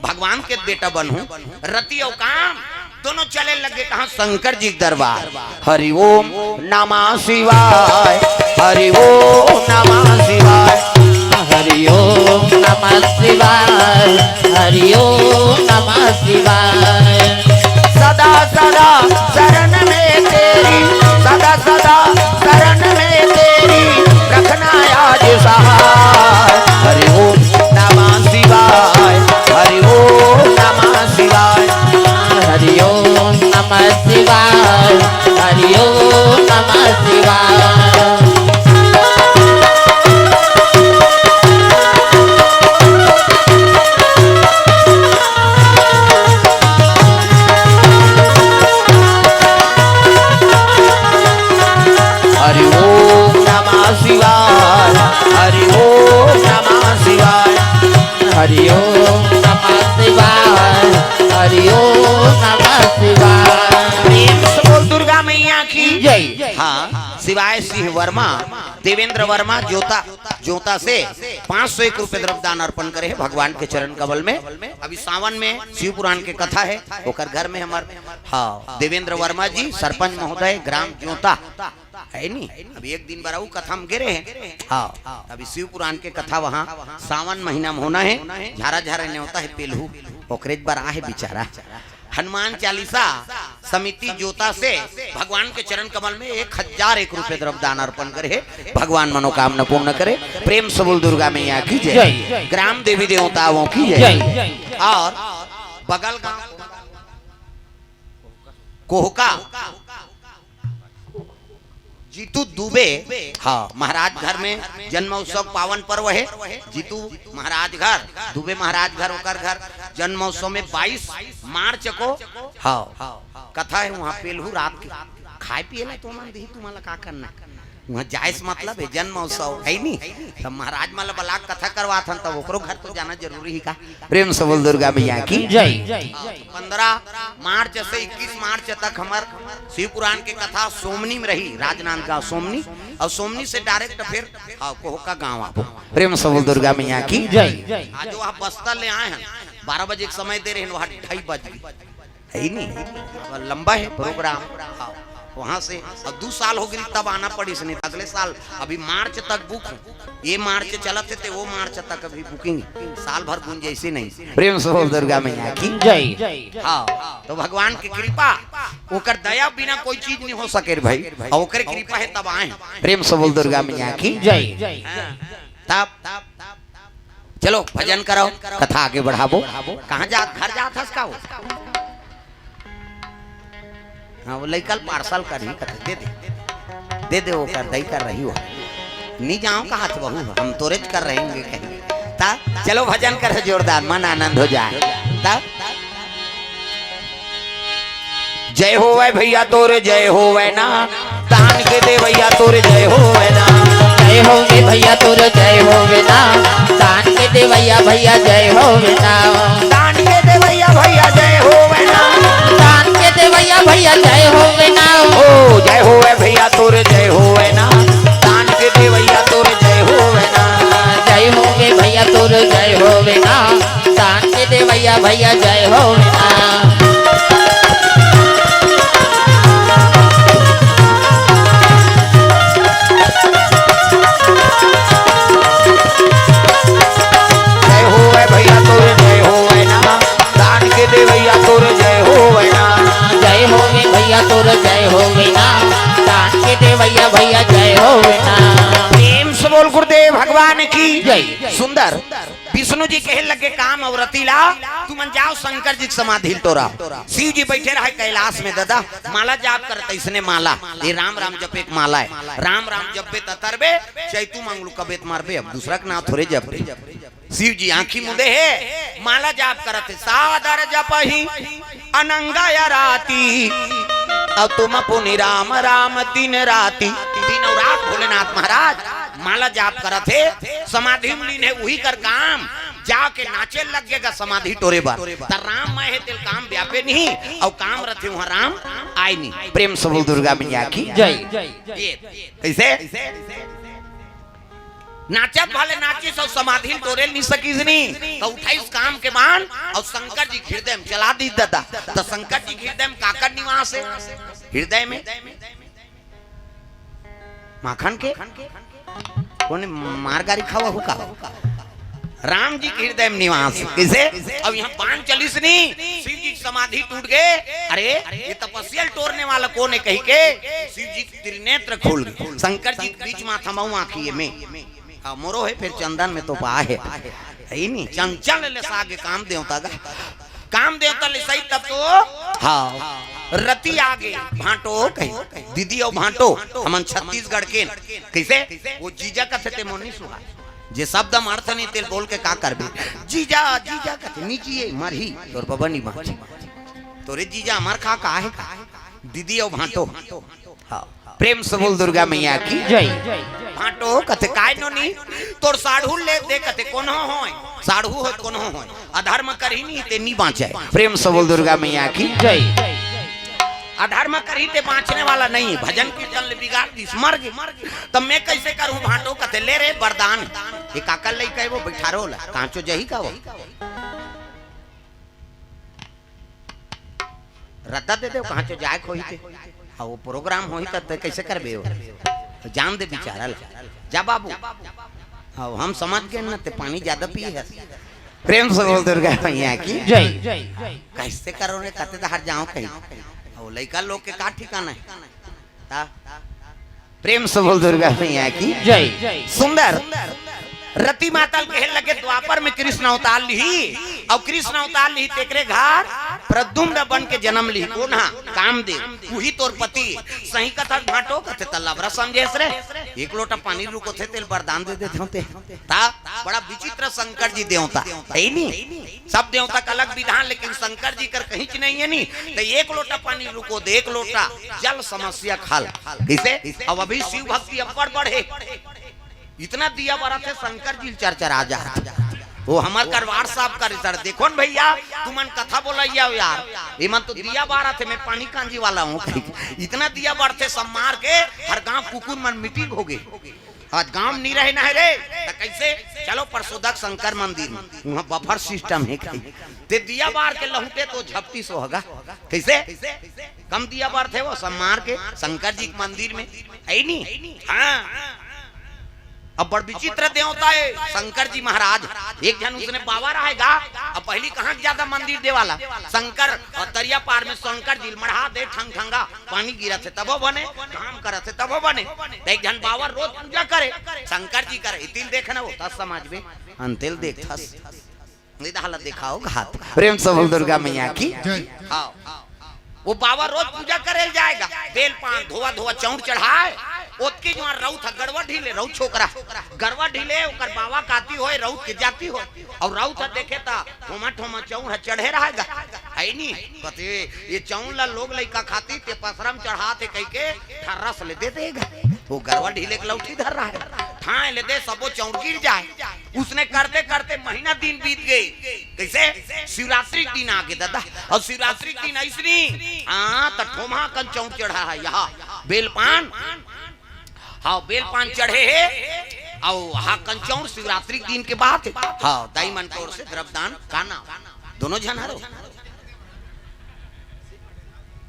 भगवान के बेटा बनहूं। रति अउ काम दोनों चले लग गे कहां? शंकर जी के दरबार। हरि ओम नमः शिवाय, हरि ओम नमः शिवाय। हरि ओम नमः शिवाय। हरि ओम नमः शिवाय। सदा सदा शरण में तेरी, सदा सदा शरण में तेरी, रखना आज सहाय। हरि ओम नमः शिवाय। हरि ओम नमः शिवाय। हरि ओम नमः शिवाय। हरि ओम नमः शिवाय। हरि ओम नमः शिवाय। हरि ओम नमः शिवाय। हरि ओम नमः शिवाय। हरि ओम नमः शिवाय। प्रेम से बोल दुर्गा मैया की जय। हाँ, शिवाय सिंह वर्मा, देवेंद्र वर्मा जोता, जोता से पाँच सौ एक रुपए द्रव्य दान अर्पण करे हे भगवान के चरण कमल में। अभी सावन में शिव पुराण के कथा हे, ओकर घर में हमर, हाँ, देवेंद्र वर्मा जी, सरपंच महोदय, ग्राम जोता, हे नी? अभी एक दिन बर अउ कथा में गे रहे हे। हाँ, अभी शिव पुराण के कथा वहाँ सावन महीना में होना हे। झारा झारा नेवता हे पेलहू, ओकरे बर आहे बेचारा। हनुमान चालीसा समिति जोता से भगवान के चरण कमल में एक हजार एक रुपए द्रव्य दान अर्पण करे हे। भगवान मनोकामना पूर्ण करे। प्रेम से बोल दुर्गा मैया की जय। जय। ग्राम देवी देवताओं की जय। जय। और बगल गांव कोहका जीतू दुबे, हाँ, महाराज घर में जन्मोत्सव पावन पर्व हे। जीतू महाराज घर, दुबे महाराज घर, ओकर घर जन्मोत्सव में बाईस मार्च को, हाँ, कथा हे वहाँ पेलहू रात के। खाए पिए ला तो मन दिही, तुम्हारा का करना? वहाँ जाए से मतलब हे, जन्मोत्सव हे नी, तब महाराज मन ला बला के कथा करवात हन, तब ओकरो घर तो जाना जरूरी ही का? प्रेम से बोल दुर्गा मैया की जय। पंद्रह मार्च से इक्कीस मार्च तक हमर शिव पुराण के कथा सोमनी में रही, राजनांदगांव सोमनी, और सोमनी से direct फिर, हाँ, कोहका गांव आबो। प्रेम से बोल दुर्गा मैया की जय। आज वो आप बस्तर ले आए हैं, बारह बजे के समय दे रहे हैं, वहाँ ढाई बज गई, हे नी? अब लंबा हे program। हाँ, वहाँ से अब दू साल हो गई, तब आना पड़ी से, नहीं तो अगले साल, अभी मार्च तक book हे। ये मार्च चलत हे, ते वो मार्च तक अभी booking, साल भर गुंजाइश नहीं। प्रेम से बोल दुर्गा मैया की जय। हाँ, तो भगवान की कृपा, ओकर दया बिना कोई चीज नहीं हो सके रे भाई, और ओकर कृपा हे तब आए। प्रेम से बोल दुर्गा मैया की जय। हाँ, तब चलो भजन करो, कथा आगे बढ़ाबो। कहाँ जात, घर जात हस का वो? हाँ, वो लइका ल parcel करही, कथे, दे दे, दे दे, वो कर दई कर रही हो। नी जाओ कहा थे बहू, हम तोरेच कर रहे होंगे कहीं। ता चलो भजन कर जोरदार, मन आनंद हो जाए। ता जय होवे भैया तोर जय होवे ना, दान के देवैया तोर जय होवे ना। जय होवे भैया तोर जय होवे ना, दान के देवैया भैया जय होवे ना। दान के देवैया भैया जय होवे ना। दान के देवैया भैया जय होवे ना। ओ जय होवे भैया तोर जय होवे ना, दान के देवैया तोर जय होवे ना। जय होवे भैया तोर जय होवे ना, दान के देवैया भैया जय होवे ना। जय होवे भैया तोर जय होवे ना, दान के देवैया तोर जय होवे ना। जय होवे भैया तोर जय होवे ना, दान के देवैया भैया जय होवे ना। प्रेम से बोल गुरुदेव भगवान की जय। सुंदर। विष्णु जी कहे लगे काम अउ रति ला, तुमन जाओ शंकर जी के समाधि ल टोरा। शिव जी बैठे रहे कैलाश में, दादा माला जाप करत, इसने माला, ये राम राम जपे के माला हे। राम राम जपबे त तरबे, चैतू मंगलू कबे त मरबे, अब दूसरा के नाम थोरे जपबे। शिव जी आंखी मुंदे हे, माला जाप करत हे, सादर जपहि अनंग आराती, अब तुम पुनि राम राम दिन राती। दिन अउ रात भोलेनाथ महाराज माला जाप करत हे, समाधि में लीन हे, उही कर काम। जाके नाचे लग गे गा समाधि टोरे बर। त राम मय हे तेल काम व्यापे नहीं, अउ काम रथे उहाँ राम आय नहीं। प्रेम से बोल दुर्गा मैया की जय। ये कैसे? नाचत भले नाचिस अउ समाधि ल टोरे ल नी सकिस नी, त उठाइस काम के बान अउ शंकर जी के हृदय में चला दीस दादा। त शंकर जी के हृदय में काकर निवास हे? हृदय में माखन के कोन मार गारी खावा हुका? राम जी के हृदय में निवास। कइसे? अब यहाँ बाण चलिस नहीं, शिव जी की समाधि टूट गए। अरे, ये तपस्या ल टोरने वाला कोन हे कहि के शिव जी के त्रिनेत्र खोल गए। शंकर जी के बीच माथा मऊ आँखी में, आ, मोरो हे, फेर चंदन में तो पा हे, हे ही नहीं। चंचल ले सागे काम देवता गा, काम देवता ले सही तब तो। हाँ, रति आगे भांटो कही, दीदी अउ भांटो, हमन छत्तीसगढ़ के। कइसे? वो जीजा कथे ते मोर नी सुहाय। जे शब्द म अर्थ नहीं तेल बोल के का करबे? जीजा, जीजा कथे, नी जिए, मरही, तोर बबा नी बाँची। तोरे जीजा अमर खा का हे का? दीदी अउ भांटो। हाँ। प्रेम से बोल दुर्गा मैया की। जय। भांटो कथे, "काय नोनी, तोर साढ़ू ले दे," कथे, "कोनो होय, साढ़ू होय, कोनो होय, अधर्म करही नहीं ते नी बाँचे।" प्रेम से बोल दुर्गा मैया की। जय। अधर्म करही ते बाँचने वाला नहीं, भजन कीर्तन ले बिगाड़ दिस, मर गे। तब मैं कइसे करूँ? भांटो कथे, "ले रे वरदान, ये काकर लइका हे वो, बैठारो ला, काँचो जही का वो?" रद्दा दे दे, कहाँ चो जाए होही ते। हाँ, वो प्रोग्राम होही त ते कइसे करबे वो? जान दे बेचारा ला। जा बाबू। हाँ, हम समझ गए ना, ते पानी ज्यादा पिए हे। प्रेम से बोल दुर्गा मैया की। जय। कइसे करो रे, कते दहार जाओ कहीं। वो लइका लोग के का ठिकाना हे? ता? प्रेम से बोल दुर्गा मैया की। जय। सुंदर। रति माता ल कहे लगे, द्वापर में कृष्ण अवतार लिही, अउ कृष्ण अवतार लिही, तेकरे घर प्रद्युम्न बन के जन्म लिही। कोन हा? कामदेव। उही तोर पति। सही कथा भांटो कथे, त लबरा समझेस रे। एक लोटा पानी रुकोथे, तेल वरदान दे देथे होते। ता बड़ा विचित्र शंकर जी देवता, हे ही नहीं? सब देवता का अलग विधान, लेकिन शंकर जी कर कहीं च नहीं हे नी। तो एक लोटा पानी रुको दे, एक लोटा जल समस्या खल। कइसे? अब अभी शिव भक्ति अब्बड़ बढ़े, इतना दिया बरत हे, शंकर जी चरचरा जात हे। वो हमर कर WhatsApp कर सर, "देखो न भैया, तुमन कथा बोलइया हो यार, एमन तो दिया बारत हे, मैं पानी कांजी वाला हूँ।" इतना दिया बरत हे, सब मार के हर गांव कुकुर मन मीटिंग हो गे। आज गांव में नहीं रहे ना हे रे, त कइसे? चलो परसोदक शंकर मंदिर में, वहाँ बफर सिस्टम हे कहीं। ते दिया बार के लहुटे तो झपटी सो होगा। कइसे? कम दिया बार थे वो, सब मार के शंकर जी के मंदिर में, हे ही नहीं? हाँ। अब बड़ विचित्र देवता हे शंकर जी महाराज। एक झन उसने बाबा रहेगा। अब पहली कहाँ ज्यादा मंदिर देवाला? शंकर अउ तरिया पार में शंकर जी ल मढ़ा दे, ठंग ठंगा पानी गिरत हे तभो बने, काम करत हे तभो बने। त एक झन बाबा रोज पूजा करे शंकर जी कर, इतिल देखना वो तस समाज में, अंतिल देखथस। निदाला दिखाओ घात। प्रेम से बोल दुर्गा मैया की। जय। हाँ। वो बाबा रोज पूजा करे ल जाएगा, बेल पान धोवा धोवा चौंर चढ़ाए, ओतके जुआर रउत ह गड़वा ढीले, रउत छोकरा, गड़वा ढीले, ओकर बाबा काती होय, रउत के जाती होय, अउ रउत ह देखे त ठोमा ठोमा चौंर ह चढ़े रहेगा, हे ही नहीं? कथे, "ये चौंर ला लोग लइका खाती, ते पसरम चढ़ात हे," कहि के ठर्रस ले दे देगा। वो गड़वा ढीले के लौठी धर रहा है, ठाए ले दे, सबो चौंर गिर जाए। उसने करते करते महीना दिन बीत गए। कइसे? शिवरात्रि के दिन आगे दादा, अउ शिवरात्रि के दिन अइसनी, हाँ, त ठोमा कन चौंर चढ़ा हे, यहाँ बेल पान, हाँ, बेल पान चढ़े हे, अउ हा कन चौंर शिवरात्रि के दिन के बात हे। हाँ, दाई मन के ओर से द्रव्यदान का नाम, दोनों झन हरो,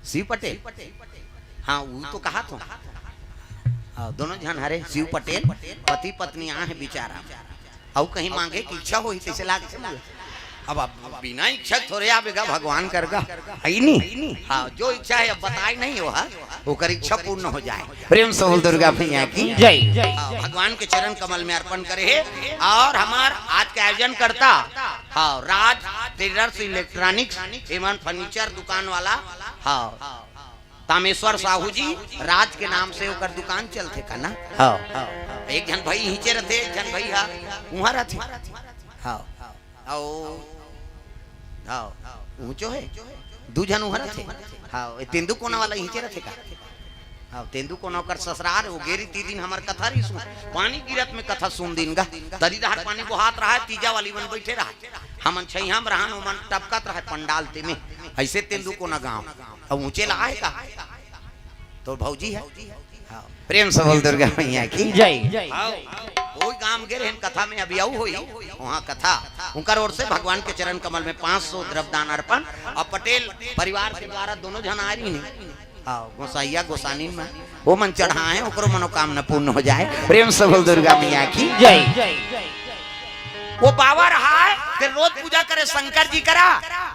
शिव पटेल। हाँ, वो तो कहा था। हाँ, दोनों झन हरे, शिव पटेल, पति पत्नी आहे बिचारा। अउ कहीं मांगे के इच्छा होही, तइसे लागे से मांगे। अब, अब बिना इच्छा थोरे आवेगा भगवान करगा, हे ही नहीं? हाँ, जो इच्छा हे, अब बताए नहीं हो, हाँ, ओकर इच्छा पूर्ण हो जाए। प्रेम से बोल दुर्गा मैया की। जय। हाँ, भगवान के चरण कमल में अर्पण करे हे। अउ हमार आज के आयोजन करता, हाँ, राज ट्रेडर्स इलेक्ट्रॉनिक्स एवं फर्नीचर दुकान वाला, हाँ, तामेश्वर साहू जी, राज के नाम से ओकर दुकान चलथे का ना? हाँ। एक झन भाई हिंचे रथे, एक झन भाई हा उहाँ रथे। हाँ। अउ, हाँ, ऊंचो हे, दू झन उहाँ रथे। हाँ, ए तेंदू कोना वाला हिंचे रथे का? हाँ, तेंदू कोना ओकर ससुरार, वो गेरी ती दिन हमर कथा रही सुन, पानी गिरत में कथा सुन दिन गा, तरी डहर पानी बोहात रहा, तीजा वाली मन बैठे रहा, हमन छैहा में रहन, ओमन टपकत रहा पंडाल ते में, अइसे तेंदू कोना गांव। अब ऊंचे ला आहे का? तो भौजी है। हाँ, प्रेम से बोल दुर्गा मैया की। जय। हाँ, वही गांव गे रहन कथा में, अभी आऊ होई वहाँ कथा। उनकर ओर से भगवान के चरण कमल में पाँच सौ द्रव्यदान अर्पण और पटेल परिवार के द्वारा दोनों झन आ रही नहीं। हाँ, गोसाइया गोसानिन में वो मन चढ़ाए, ओकरो मनोकामना पूर्ण हो जाए। प्रेम से बोल दुर्गा मैया की जय। वो बाबा रहा है, फिर रोज पूजा करे शंकर जी करा।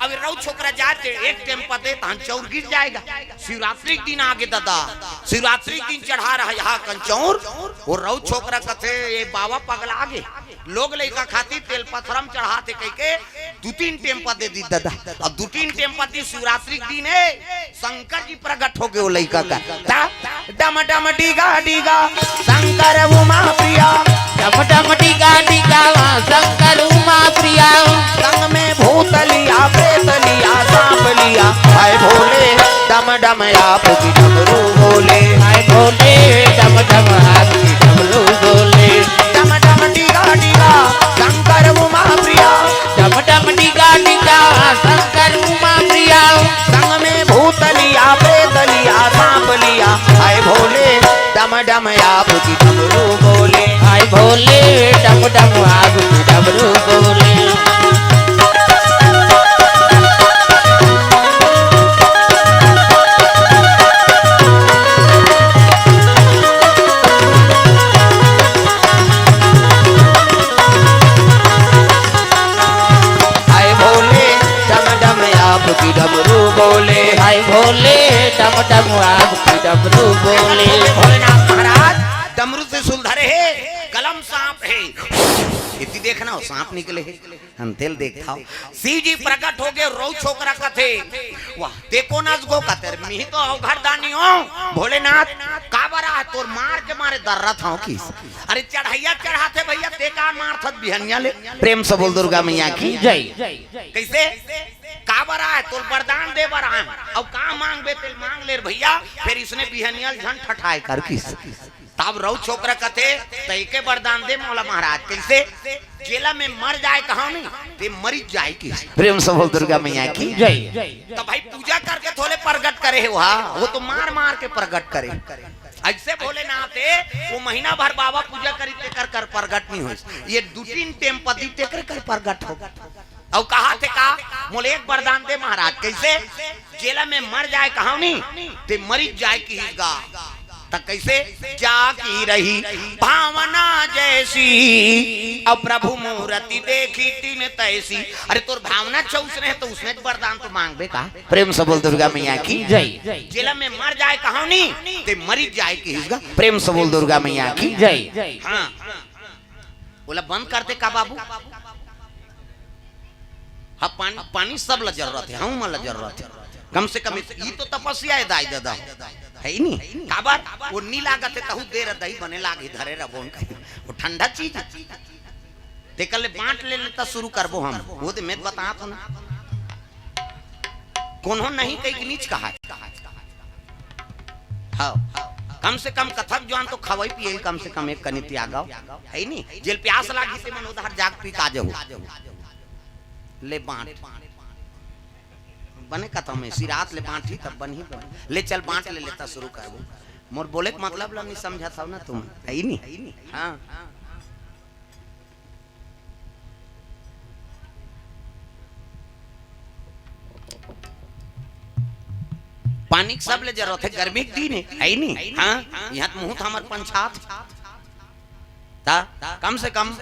अब रऊ छोकरा जाते एक टेम पते तहन चौर गिर जाएगा। शिवरात्रि के दिन आगे दादा, शिवरात्रि के दिन चढ़ा रहा यहाँ कंचौर। वो रऊ छोकरा कथे, "ये बाबा पगला गे, लोग लइका खातिर तेल पथरम चढ़ाते," कह के दू तीन टेम पते दी दादा। अब दू तीन टेम पते शिवरात्रि के दिन है, शंकर जी प्रकट हो गए वो लइका का। ता डम डम डीगा डीगा शंकर उमा प्रिया। डम डम डीगा डीगा शंकर उमा प्रिया। संग में भूत लिया, प्रेत लिया, सांप लिया। हाय भोले, डम डम आप की डमरू बोले। हाय भोले, डम डम आप की डमरू बोले। डम डम डीगा डीगा शंकर उमा प्रिया। डम डम डीगा डीगा शंकर उमा प्रिया। संग में भूत लिया, प्रेत लिया, सांप लिया। हाय भोले, डम डम आप की डमरू बोले। हाय भोले, डम डम आप की डमरू बोले। हाय भोले, डम डम आप की डमरू बोले। हाय भोले, डम डम आप की डमरू बोले। भोलेनाथ महाराज डमरू त्रिशूल धरे है, गला म सांप है। इति देखना हो, सांप निकले है। हम तेल देखता हो। शिव जी प्रकट हो गए, रऊ छोकरा कथे, "वाह, ते कोन अस गो?" कथे, "अरे, मिही तो अवघड़ दानी हो, भोलेनाथ, काबर आ, तोर मार के मारे दर्रत हो किस। अरे, चढ़ैया चढ़ाथे भैया, ते का मारथस बिहनिया ले?" प्रेम से बोल दुर्गा मैया की जय। कैसे? काबर आए? तोल वरदान दे बर आए। अउ का मांगबे तेल मांग ले रे भैया। फिर इसने बिहनिया ल झन ठठाए कर किस। तब रऊ छोकरा कथे, "तैके वरदान दे मोला महाराज।" कैसे? "जेला मैं मर जाए कहाव नहीं, ते मरिच जाए किस।" प्रेम से बोल दुर्गा मैया की जय। तो भाई पूजा करके थोले प्रगट करे है वहा, वो तो मार मार के प्रगट करे। ऐसे भोलेनाथ है, वो महीना भर बाबा पूजा करी तेकर कर प्रगट नहीं हो। ये दू तीन टेम पदी तेकर कर प्रगट हो। अउ कहा थे का, "मोले एक वरदान दे महाराज।" कैसे? "जेला मैं मर जाए कहाव नी, ते मरिच जाए किहिस गा।" त कैसे? "जा की रही भावना जैसी, अब प्रभु मूरति देखी तिन तैसी।" अरे तोर भावना चौस रहे तो उसने वरदान तो मांगबे का। प्रेम से बोल दुर्गा मैया की जय। "जेला मैं मर जाए कहाव नी, ते मरिच जाए किहिस गा।" प्रेम से बोल दुर्गा मैया की जय। हाँ। ओला बंद कर दे का बाबू? हाँ, पानी, पानी सब ला जरूरत है, हम मन ला जरूरत है। कम से कम ई तो तपस्या है दाई दादा, है ही नहीं? काबर? वो नी लागत है, तहू दे रह दही बने लाग ही धरे रह बोन कहीं। वो ठंडा चीज है। तेकर ले बांट ले लेता शुरू करबो हम। वो दे मैं बता तो ना। कोनो नहीं कही कि नीच कहा है। हाँ, कम से कम कथक जुआन तो खवाई पिए, कम से कम एक कनी त्यागव, है नी? जेल प्यास लागी ते मन उधार जाग पी का जहू। ले बांट। बने कथा में सिरात ले बांट ही तब बन ही बन। ले चल बांट ले लेता शुरू करबो। मोर बोले के मतलब ला नहीं समझा था ना तुम, है नी? हाँ। पानी के सबले जरूरत है, गर्मी के दिन है, है नी? हाँ, यहाँ तो मुहूर्त हमर पंचायत। ता कम से कम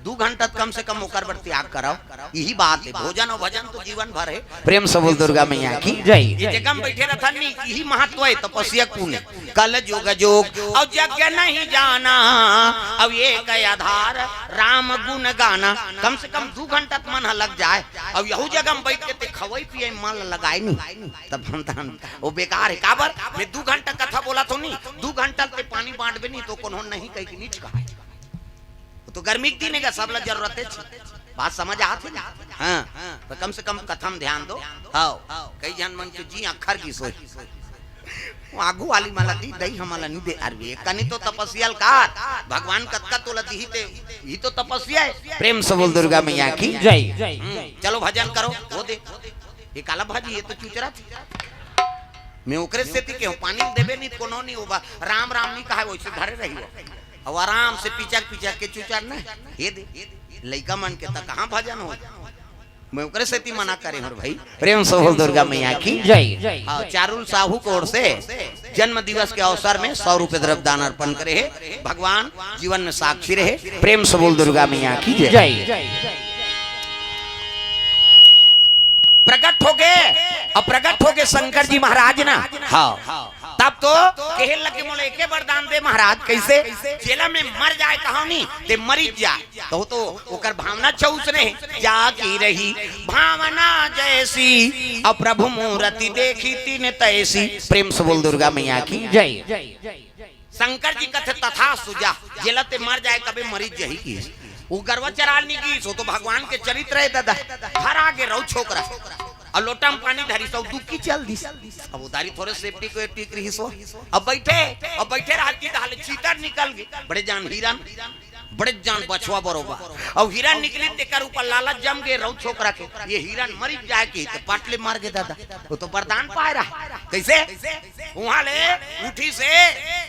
दू घंटा त कम से कम ओकर बर त्याग कराओ। यही बात है, भोजन और भजन तो जीवन भर है। प्रेम से बोल दुर्गा मैया की जय। ये जगह में बैठे रहता नहीं, यही महत्व है तपस्या पुण्य। कल जुग जोग और यज्ञ नहीं जाना, अब एक आधार राम गुण गाना। कम से कम दू घंटा त मन ह लग जाए। अब यहू जगह में बैठ के ते खवई पिए मन लगाए नहीं, तब हम तहन वो बेकार है। काबर? मैं दू घंटा कथा बोला थो नहीं, दू घंटा ते पानी बांटबे नहीं तो कोनो नहीं कही कि नीच कहा। वो तो गर्मी के दिन है, सबला जरूरत है। बात समझ आत है ना? हाँ, तो कम से कम कथा में ध्यान दो। हाँ, कई जन मन के जी अखर की सोच। वो आगू वाली माला दी, दई हमला नहीं दे। अरे कनी तो तपस्या ल कर, भगवान कतका तोला दी ही ते, ही तो तपस्या है। प्रेम से बोल दुर्गा मैया की जय। हम्म, चलो भजन करो, वो दे। ये काला भाजी, ये तो चुचरा थी। मैं ओकरे सेती के हूँ, पानी देबे नहीं, कोनो नहीं होबा। राम राम नहीं कहा, वैसे धरे रही हो। अब आराम से पिचक पिचक के चुचर ना, ये दे। लइका मन के त कहाँ भजन हो? मैं ओकरे सेती मना करे हूँ भाई। प्रेम से बोल दुर्गा मैया की जय। हाँ, चारुल साहू के ओर से जन्म दिवस के अवसर में सौ रुपए द्रव्य दान अर्पण करे हे। भगवान जीवन में साक्षी रहे। प्रेम से बोल दुर्गा मैया की जय। जय। प्रकट हो गए, अब प्रकट हो गए शंकर जी महाराज ना। हाँ, तब तो कहे लगे, मोला एके वरदान दे महाराज। कैसे? जेला मैं मर जाए कहा नी, ते मरी जाए। तो, तो ओकर भावना चौस रहे, जा की रही भावना जैसी, अब प्रभु मूरति देखी तिन तैसी। प्रेम से बोल दुर्गा मैया की जय। शंकर जी कथे, तथास्तु, जा, जेला ते मर जाए कबे मरी जही की। वो गरवा चराल नी की, सो तो भगवान के चरित्र है दादा। घर आगे रहो छोकरा, और लोटा में पानी धरी सौ दुखी चल दी। अब उधारी थोड़े सेफ्टी को टिक रही सो। अब बैठे, अब बैठे रहत की, ताले चीतर निकल गए। बड़े जान हिरन, बड़े जान बछवा बरोबर। अब हिरन निकली, तेकर ऊपर लालच जम गए रहो छोकरा के। ये हिरन मरी जाए की, तो पाटले मार गए दादा। वो तो वरदान पाए रहा। कैसे? वहां ले उठी से,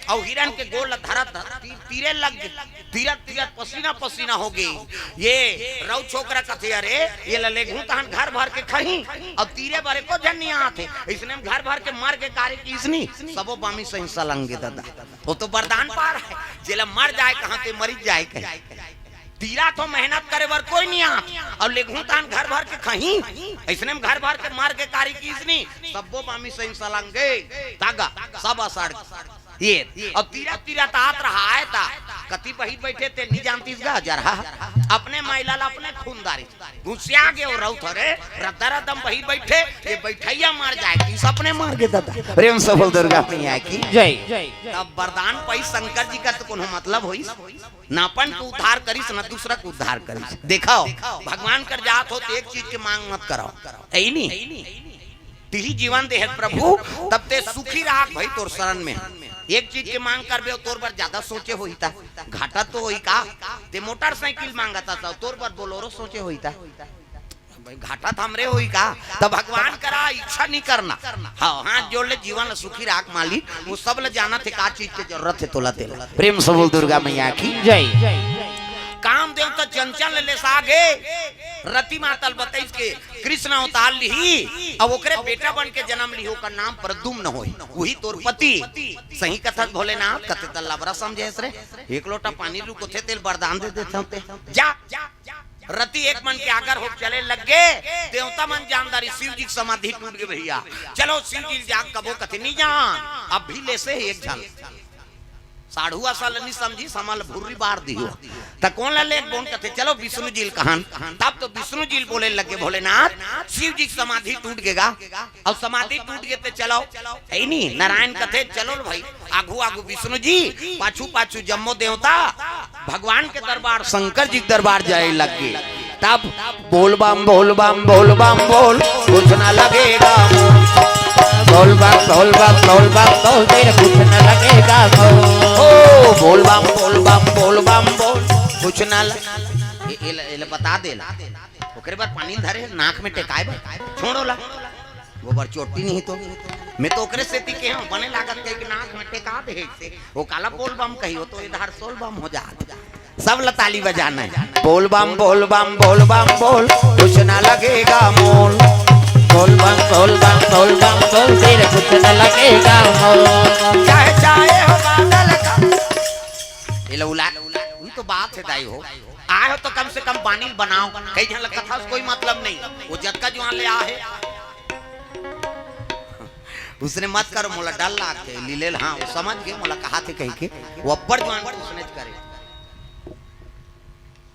और हिरन के गोल धरत धरत ती-, तीरे लग गए। तीरत तीरत पसीना पसीना हो गई। ये रउ छोकरा कथे, अरे, ये ला लेगहूं तहन घर भर के खही, और तीरे बरे को झन नहीं आथे। इसने हम घर भर के मर के कार्य की इसनी, सबो बामी सही सलंगे दादा। वो तो वरदान पार है, जेला मर जाए कहा ते मरी जाए कहे। तीरा तो मेहनत करे बर कोई नहीं आत, और लेगहूं तहन घर भर के खही, इसने हम घर भर के मर के कार्य की इसनी, सबो बामी सही सलंगे। तागा, सब असड़। ये, अब तीरा तीरा तात रहा है ता, कति बही बैठे ते नहीं जानतीस गा जरहा। अपने माइला ला अपने खून दारी। गुस्सिया गए और रउत रे, रद्दा रद्दम बही बैठे, ये बैठैया मर जाए, कि सपने मर गए दादा। प्रेम से बोल दुर्गा मैया की जय। तब वरदान पाई शंकर जी का तो कोनो मतलब होई, ना अपन को उद्धार करिस, ना दूसरा को उद्धार करिस। देखो, भगवान कर जात हो तो एक चीज के मांग मत करो, ऐ नहीं। तिही जीवन देहे प्रभु, तब ते सुखी रहा भाई तोर शरण में। एक चीज के मांग करबे, तोर बर ज्यादा सोचे होई ता। घाटा तो होई का? ते मोटरसाइकिल मांगता था, तोर बर बोलोरो सोचे होई ता। भाई, घाटा तो हमरे होई का? तब भगवान करा इच्छा नहीं करना। हाँ, हाथ जोड़ ले, जीवन ला सुखी राख मालिक, वो सब ला जाना थे का चीज के जरूरत है तोला तेला। प्रेम से बोल दुर्गा मैया की जय। काम देव तो चंचल ले सागे, रति मातल बताइस के कृष्ण अवतार लिही, अब ओकरे बेटा बन के जन्म लिही, ओकर नाम प्रद्युम्न होई, वही तोर पति। सही कथस भोलेनाथ, कते त लबरा समझे रे। एक लोटा पानी रुकोथे तेल वरदान दे देते होते। जा, रति एक मन के आगर हो चले लग गे। देवता मन जानदारी शिव जी के समाधि टूट गे भैया। चलो शिव जी जाग कबो कथे नहीं जान, अब भी ले से एक झन। साढ़ुआ साल नहीं समझी, समल भुर्री बार दियो। त कौन ला लेक बोन कथे, चलो विष्णु जी ल कहन। तब तो विष्णु जी ल बोले लगे, भोलेनाथ, शिव जी के समाधि टूट गेगा, और समाधि टूट गे ते चलो, है नी? नारायण कथे, चलो ल भाई, आगू आगू विष्णु जी, पाछू पाछू जम्मो देवता, भगवान के दरबार, शंकर जी के दरबार जाए लग गे। तब बोल बम, बोल बम, बोल बम, बोल, कुछ ना लगेगा। बोल बम, बोल बम, बोल बम, बोल, तेरे कुछ ना लगेगा। ओ, बोल बम, बोल बम, बोल बम, बोल, कुछ ना ल-, ए, ए, ल-, ए, ल-, बता दे ला। ओकरे बाद पानी धरे, नाक में टेकाए बा, छोड़ो ला। वो बर चोटी नहीं तो, मैं तो ओकरे सेती के हूँ, बने लागत के कि नाक में टेका दे से। वो काला बोल बम कही, वो तो इधर सोल बम हो जात। सब ला ताली बजाना है। बोल बम, बोल बम, बोल बम, बोल, कुछ ना लगेगा मोल। बोल बम, बोल बम, बोल बम, बोल, तेरे कुछ ना लगेगा मोल। चाहे, चाहे हो बादल का। ये लो उला, उला, उही तो बात है दाई हो। आए हो तो कम से कम बानी बनाओ। कई झन लगता था कोई मतलब नहीं। वो जतका जुआन ले आ है। उसने मत करो, मोला डर लागथे, लीले ल, हाँ, वो समझ गए, मोला कहा थे कही के, वो अब्बड़ जुआन उसने करे।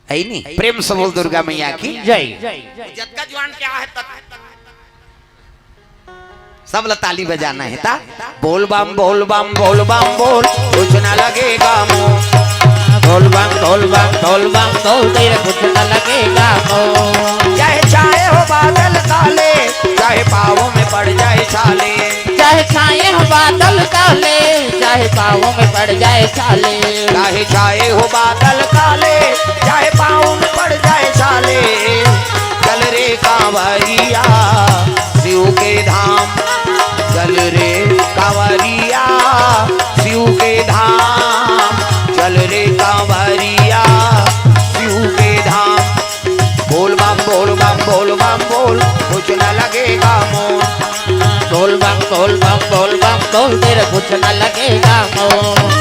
है नी? प्रेम से बोल दुर्गा मैया की जय। जतका जुआन क्या है तत-, सब ला ताली बजाना है ता। बोल बम, बोल बम, बोल बम, बोल, कुछ ना लगेगा मोल। बोल बम, बोल बम, बोल बम, बोल, तेरे कुछ ना लगेगा मोल। चाहे छाए हो बादल काले, चाहे पाँवों में पड़ जाए छाले। चाहे छाए हो बादल काले, चाहे पाँवों में पड़ जाए छाले। चाहे छाए हो बादल काले, चाहे पाँवों में पड़ जाए छाले। चल रे कांवरिया शिव के धाम, चल रे कांवरिया शिव के धाम, चल रे कांवरिया शिव के धाम। बोल बम, बोल बम, बोल बम, बोल, कुछ न लगेगा मोल। बोल बम, बोल बम, बोल बम, बोल, तेरे कुछ न लगेगा मोल।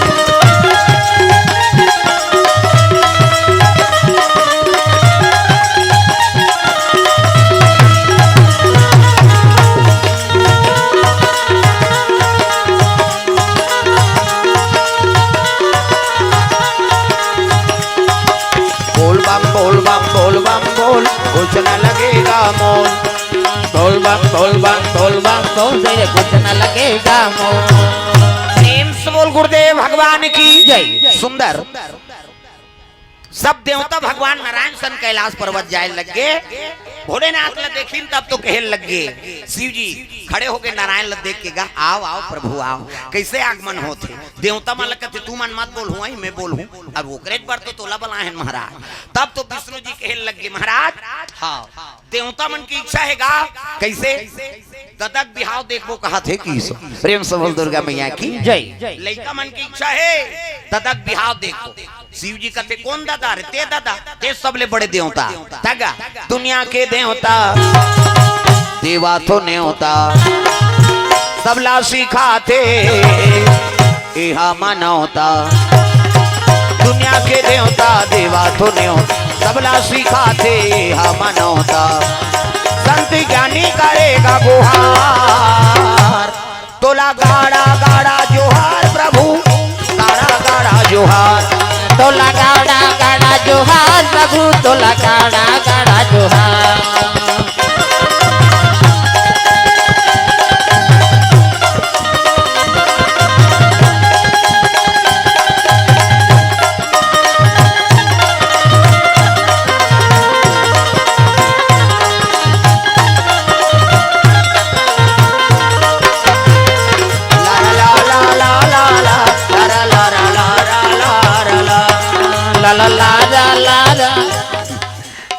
बोल बम, बोल बम, बोल बम, बोल, कुछ न लगेगा मोल। बोल बम, बोल बम, बोल बम, बोल, तेरे कुछ न लगेगा मोल। प्रेम से बोल गुरुदेव भगवान की जय। सुंदर। सब देवता भगवान नारायण सन कैलाश पर्वत जाए लग गे। भोलेनाथ ला देखिन तब तो कहे लग गे। शिव जी खड़े होके नारायण ला देख के गा, "आओ, आओ प्रभु, आओ।" कैसे आगमन होथे? देवता मन ला कथे, "तू मन मत बोलहू, आई मैं बोलहूँ।" अब ओकरे बर तो तोला बलाए हन महाराज। तब तो विष्णु जी कहे लग गे, "महाराज, हाँ, देवता मन की इच्छा हे गा।" कैसे? ददक बिहाव देखबो कहाथे कि सो। प्रेम से बोल दुर्गा मैया की जय। लइका मन की इच्छा हे, ददक बिहाव देखबो। शिव जी कथे, "कोन ददा रे?" "ते ददा, ते सबले बड़े देवता।" तगा, दुनिया के देवता, देवा तो नेवता, सबला सिखाथे एहा मनौता। दुनिया के देवता, देवा तो नेवता, सबला सिखाथे एहा मनौता। संत ज्ञानी करेगा गुहार, तोला गाड़ा गाड़ा जोहार प्रभु, गाड़ा गाड़ा जोहार। तोला गाड़ा गाड़ा जोहार प्रभु, तोला गाड़ा गाड़ा जोहार। ला ला ला ला ला।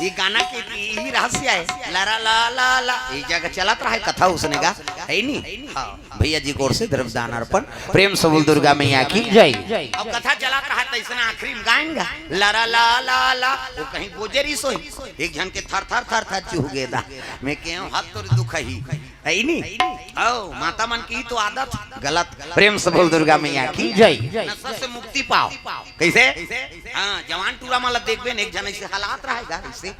ये गाना के यही रहस्य है। ला ला ला ला ला। ये जगह चलत रहा है कथा उसने का, है नी? हाँ। भैया जी गोर से द्रव्य दान अर्पण। प्रेम से बोल दुर्गा मैया की जय। अब कथा चलत रहा त इसने आखिरी में गायन गा। ला ला ला ला ला। वो कहीं बोजरी सोई। एक झन के थर थर थर थर चुह गे दा। मैं केहूँ हाथ तोर दुख ही। है नी? ओ, माता मन की तो आदत गलत। प्रेम से बोल दुर्गा मैया की जय। नशा से मुक्ति पाओ। कैसे? हाँ, जवान टूरा मन ला देखबे न, एक झन ऐसे हालात रहेगा, ऐसे।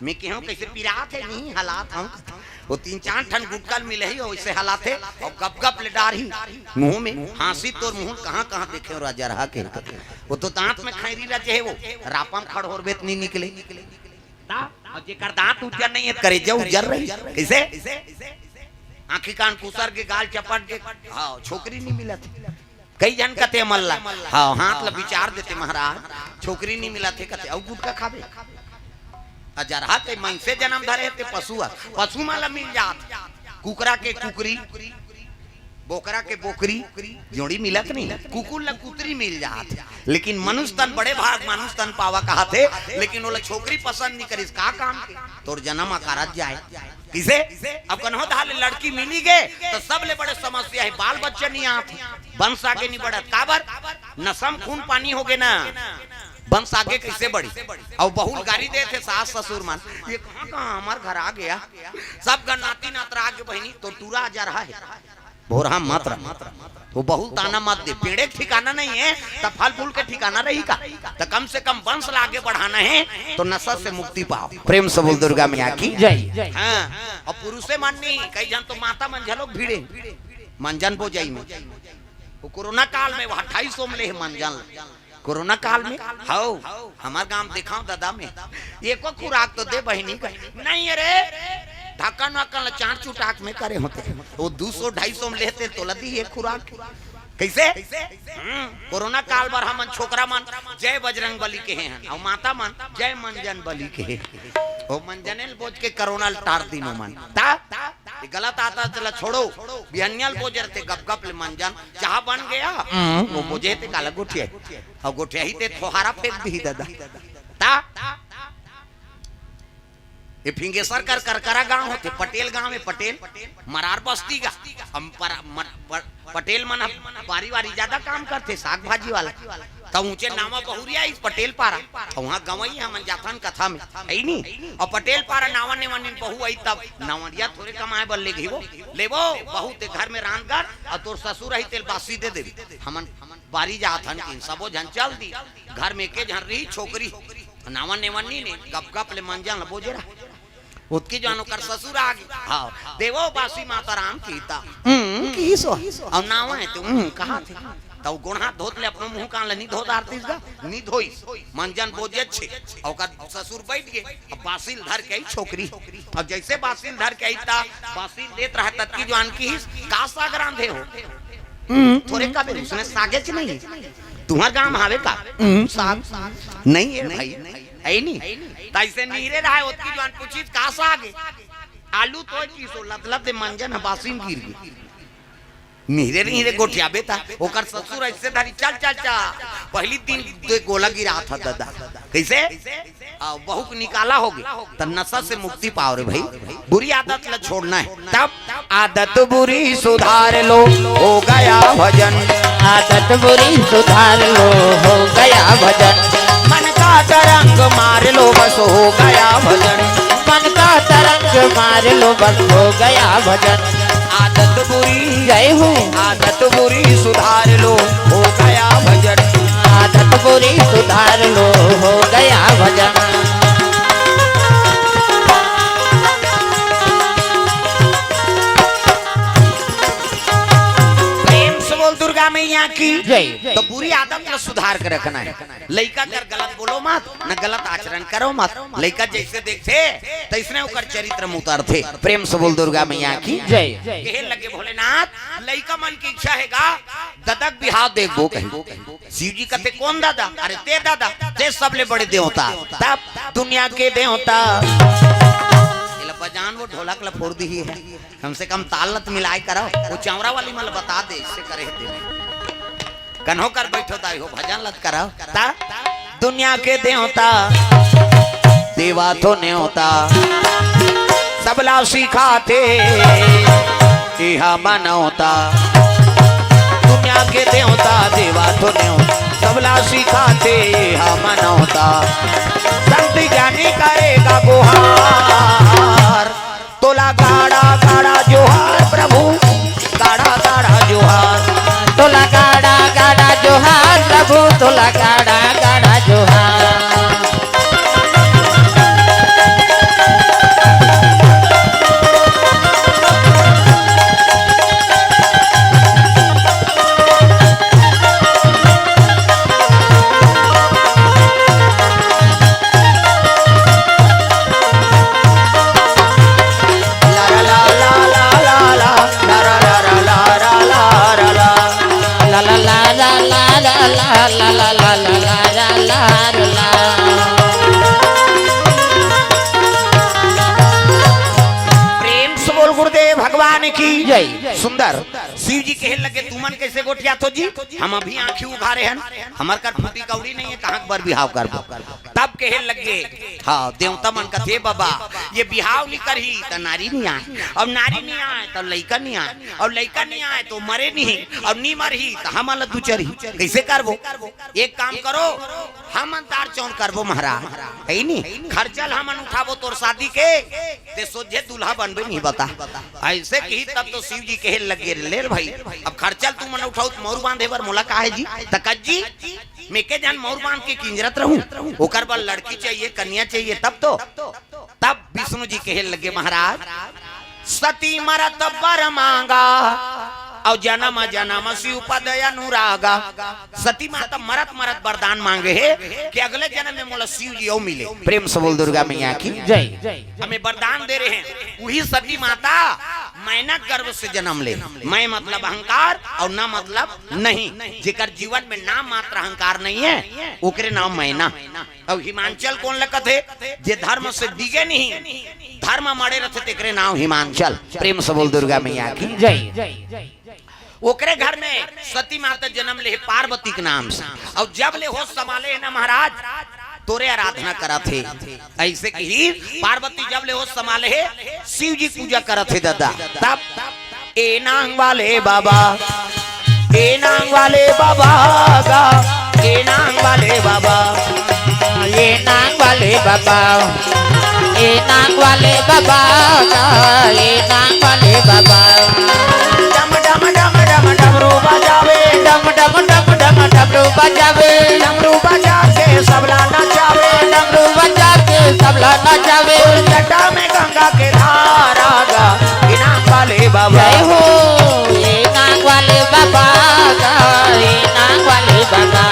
मैं केहूँ कैसे पिरात हे, नहीं हालात हूँ। वो तीन चार ठन गुटका मिले ही, वैसे हालात हे, और गप गप ले डार ही मुँह में, हाँसी तोर मुँह कहाँ कहाँ देखे हो राजा रहा के। वो तो दांत में खैरी रचे है, वो रापम खड़होर बेत नहीं निकले। ता, और जेकर दांत उज्जर नहीं है, करेजा उज्जर रही। कैसे? आँखी कान कुसर के, गाल चपट के, हाँ, छोकरी नहीं मिलत। कई झन कथे मल्ला, हाँ, हाथ ला विचार देते महाराज, छोकरी नहीं मिलत हे कथे, अउ गुटका खाबे। अजरहा ते मनसे जन्म धरे ते पशु ह, पशु मन ला मिल जात, कुकरा के कुकरी, बोकरा के बोकरी, जोड़ी मिलत नहीं, कुकुर ला कुतरी मिल जात। लेकिन मनुष्य तन बड़े भाग, मनुष्य तन पावा कहाथे, लेकिन ओला छोकरी पसंद नहीं करिस, का काम के? तोर जन्म अकारत जाए। किसे? अब कन्हो धार ले लड़की मिली गे, तो सबले बड़े समस्या है, बाल बच्चा नहीं आत, वंश आगे नहीं बढ़त। काबर? नशा म खून पानी हो गे ना, वंश आगे कैसे बढ़ी? अउ बहुल गारी देथे सास ससुर मन, "ये कहाँ कहाँ हमार घर आ गया, सब घर नाती नातरा आगे बहिनी, तो टूरा अजरहा है।" भोरहा मात्र। वो बहुत ताना मत दे, पेड़े के ठिकाना नहीं है, त फल फूल के ठिकाना रही का? त कम से कम वंश ला आगे बढ़ाना है, तो नशा से मुक्ति पाओ। प्रेम से बोल दुर्गा मैया की जय। हाँ, और पुरुषे मन नहीं, कई झन तो माता मन झलोक भिड़े, मंजन बोजई में। वो कोरोना काल में वो अट्ठाईस सौ में ले मंजन। कोरोना काल में, हौ, हमार गांव देखाव दादा में, एको खुराक तो दे बहिनी का। नहीं रे, ढक्कन वक्कन ला चाट चुटाक में करे होते। वो दू सौ ढाई सौ में लेते तो लदी एक खुराक। कैसे? हम्म, कोरोना काल बर हमन छोकरा मन जय बजरंग बली के हैं, और माता मन जय मंजन बली के हैं। वो मंजने ल बोझ के कोरोना ल टार दिनो मन। ता? ये गलत आदत ला छोड़ो, बिहनिया ल बोझ रहते गप गप ले मंजन, चाह बन गया, हम्म, वो बोझे ते काला गोठिया। अउ गोठियाही ते थोहारा फेंक दिही दादा। ता? ये फिंगेसर कर करकरा गांव होते, पटेल गांव है, पटेल, मरार बस्ती का। हम पर, मर, पर, पटेल मन ह बारी बारी ज्यादा काम करथे, साग भाजी वाला। त ऊंचे नावा बहुरिया आइस पटेल पारा। त उहां गंवई हमन जाथन कथा में, हइ नी? अउ पटेल पारा नावा नेवनिन बहू आइस, तब नवरिया थोरे कमाए बर लेगही वो। लेबो, बहू ते घर में रांध कर, अउ तोर ससुर आही तेला बासी दे देबे। हमन बारी जाथन किन, सबो झन चल दी। घर में एके झन रही छोकरी, नावा नेवनिन, गप गप ले मंजन ल बोजे रहा। ओतकी जुवान ओकर ससुर आगे। हाँ, देवो बासी माता राम की त। हम्म, किहिस ओ। अउ नावा हे त, हम्म, कहाथे। त ओ गोड़ हाथ धोत ले अपनो मुंह कान ल नी धो डारतिस गा, नी धोइस। मंजन बोजेच हे। अउ ओकर ससुर बइठ गे। अब बासी ल धर के आइस छोकरी। अब जइसे बासी ल धर के आइस त बासी ल देत रहा, ततकी जुवान किहिस, का साग रांधे हो? हम्म, थोरे कबे उसने सागेच नहीं। तुम्हर गांव में हावे का? हम्म, साग नहीं हे भाई। हइ नी? त अइसे निहरे रहा हे, ओतकी जुवान पूछिस, का साग हे? आलू तोय किहिस ओ, लत लत ले मंजन ह बासी म गिर गे। निहरे निहरे गोठियाबे त, ओकर ससुर अइसे धरिस, चल, चल, चल। पहिली दिन दे गोला गिरात ह ददा। कइसे? अउ बहू के निकाला होगे, त नशा से मुक्ति पाव रे भाई। बुरी आदत ल छोड़ना हे। तब आदत बुरी सुधार लो, हो गया भजन। आदत बुरी सुधार लो, हो गया भजन। मन का तरंग मार लो, बस हो गया भजन। मन का तरंग मार लो, बस हो गया भजन। आदत बुरी, जय हो। आदत बुरी सुधार लो, हो गया भजन। आदत बुरी सुधार लो, हो गया भजन। प्रेम से बोल दुर्गा मैया की। जय। त बुरी आदत ल सुधार के रखना हे। लइका कर गलत बोलो मत, न गलत आचरण करो मत। लइका जइसे देखथे, तइसने ओकर चरित्र में उतरथे। प्रेम से बोल दुर्गा मैया की। जय। कहे लगे भोलेनाथ, लइका मन के इच्छा हे गा, ददा के बिहाव देखबो कहिके। शिव जी कथे, कोन ददा? अरे ते ददा, ते सबले बड़े देवता। तब दुनिया के देवता। एला बजान वो ढोलक ल फोर दिही हे। कम से कम ताल ल त मिलाय करव। वो चौरा वाली मन ल बता दे, अइसे करे हे तेने। कन्हो कर बइठो दाई हो, भजन ल त करव। त दुनिया के देवता, देवा तो नेवता, सबला सिखाथे, इहा मनौता। दुनिया के देवता, देवा तो नेवता, सबला सिखाथे, इहा मनौता। संत ज्ञानी करेगा गुहार, तोला गाड़ा गाड़ा जोहार प्रभु, गाड़ा गाड़ा जोहार। तोला गाड़ा गाड़ा जोहार प्रभु, तोला गाड़ा गाड़ा जोहार। प्रेम से बोल गुरुदेव भगवान की जय। सुंदर। शिव जी कहे लगे, तुमन कइसे गोठियाथो जी? हम अभी आंखी उघारे हन, हमर कर फूटी कौड़ी नहीं हे, कहाँ के बर बिहाव करबो? तब कहे लगे, हाँ, देवता मन कथे, बाबा, ये बिहाव नी करही, त नारी नी आय, अउ नारी नी आय, त लइका नी आय, अउ लइका नी आय, त मरे नी, अउ नी मरही, त हमन ल दुचरही, कइसे करबो? एक काम करो, हमन तार चौन करबो महाराज, हइ नी? खर्चा ल हमन उठाबो तोर शादी के, ते सोझे दूल्हा बनबे नहीं बता। अइसे किहिस तब तो शिव जी कहे लगे, ले रे भाई, अब खर्चा ल तुमन उठाओ, त मउर बांधे बर मोला का हे जी? त कस जी, मैं के झन मउर बांध के किंजरत रहूं, ओकर बर लड़की चाहिए, कन्या चाहिए, तब तो। तब विष्णु जी कहे लगे, महाराज, सती मरत बर मांगा, अउ जनम जनम शिव पद अनुरागा। सती माता मरत मरत वरदान मांगे हे कि अगले जनम में मोला शिव जी अउ मिले। प्रेम से बोल दुर्गा मैया की जय। हमें वरदान दे रहे हैं, वही सती माता मैना गर्भ से जनम ले। मैं मतलब अहंकार अउ ना मतलब नहीं, जेकर जीवन में नाम मात्र अहंकार नहीं हे, ओकरे नाम मैना। अउ हिमांचल कोन ल कथे? जे धर्म से डिगे नहीं, धर्म म अड़े रथे, तेकरे नाम हिमांचल। प्रेम से बोल दुर्गा मैया की जय। ओकरे घर में सती माता जनम ले हे पार्वती के नाम से, अउ जब ले होश संभाले हे ना महाराज, तोरे आराधना करत हे। अइसे किहिस पार्वती जब ले होश संभाले हे, शिव जी पूजा करत हे ददा। तब ए नांग वाले बाबा, ए नांग वाले बाबा गा, ए नांग वाले बाबा, ए नांग वाले बाबा, ए नांग वाले बाबा, ए नांग वाले बाबा। डम डम डम डम डमरू बजावे, डम डम डम डम डमरू बजावे, डमरू बजा के सबला नचावे, डमरू बजा के सबला नचावे। जटा में गंगा के धारा गा, ए नांग वाले बाबा। जय हो, ए नांग वाले बाबा गा, ए नांग वाले बाबा।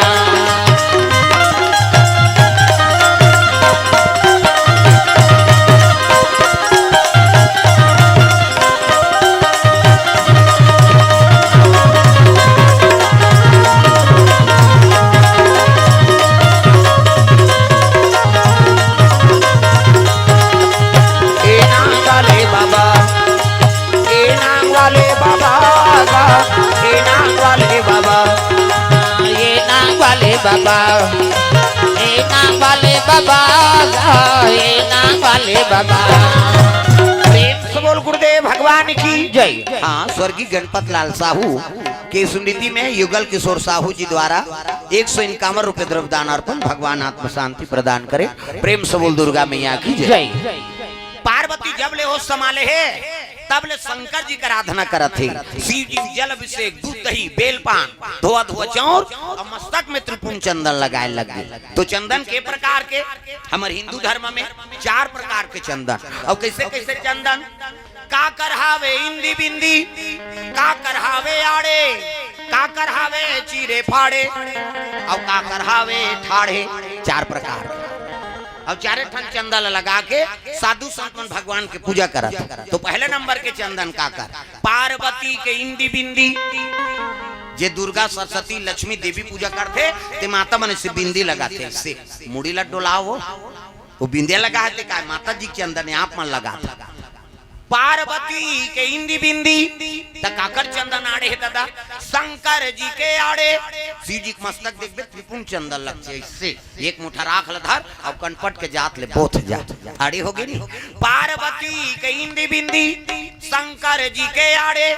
ए नांग वाले बाबा, ए नांग वाले बाबा गा, ए नांग वाले बाबा, ए नांग वाले बाबा, ए नांग वाले बाबा गा, ए नांग वाले बाबा। प्रेम से बोल गुरुदेव भगवान की जय। हाँ, स्वर्गीय गणपत लाल साहू के स्मृति में युगल किशोर साहू जी द्वारा एक सौ इक्यावन रुपए द्रव्य दान अर्पण। भगवान आत्म शांति प्रदान करे। प्रेम से बोल दुर्गा मैया की जय। जय। पार्वती जब ले होश संभाले हे, तब ले शंकर जी के आराधना करत हे। शिव जी जल अभिषेक, दूध दही, बेलपान, धोआ धोआ चाउर अउ मस्तक में त्रिपुंड चंदन लगाए लग गे। तो चंदन के प्रकार के, हमर हिंदू धर्म में चार प्रकार के चंदन। अउ कैसे कैसे चंदन? काकर हावे इंदी बिंदी, काकर हावे आड़े, काकर हावे चीरे फाड़े, अउ काकर हावे ठाढ़े। चार प्रकार के। अउ चारे ठन चंदन ल लगा के साधु संत मन भगवान के पूजा करत। तो पहले नंबर के चंदन काकर? पार्वती के इंदी बिंदी। जे दुर्गा, सरस्वती, लक्ष्मी देवी पूजा करथे, ते माता मन से बिंदी लगाथे, से मुड़ी ला डोलाओ, वो बिंदिया लगा हे, ते काय माता जी के चंदन हे, आप मन लगा। पार्वती के इंदी बिंदी, त काकर चंदन आड़े हे दादा? शंकर जी के आड़े। शिव जी के मस्तक देखबे, त्रिपुंड चंदन लगथे, ऐसे एक मुठा राख ल धर, अउ कनपट के जात ले बोथ जा। आड़े हो गे नी? पार्वती के इंदी बिंदी, शंकर जी के आड़े,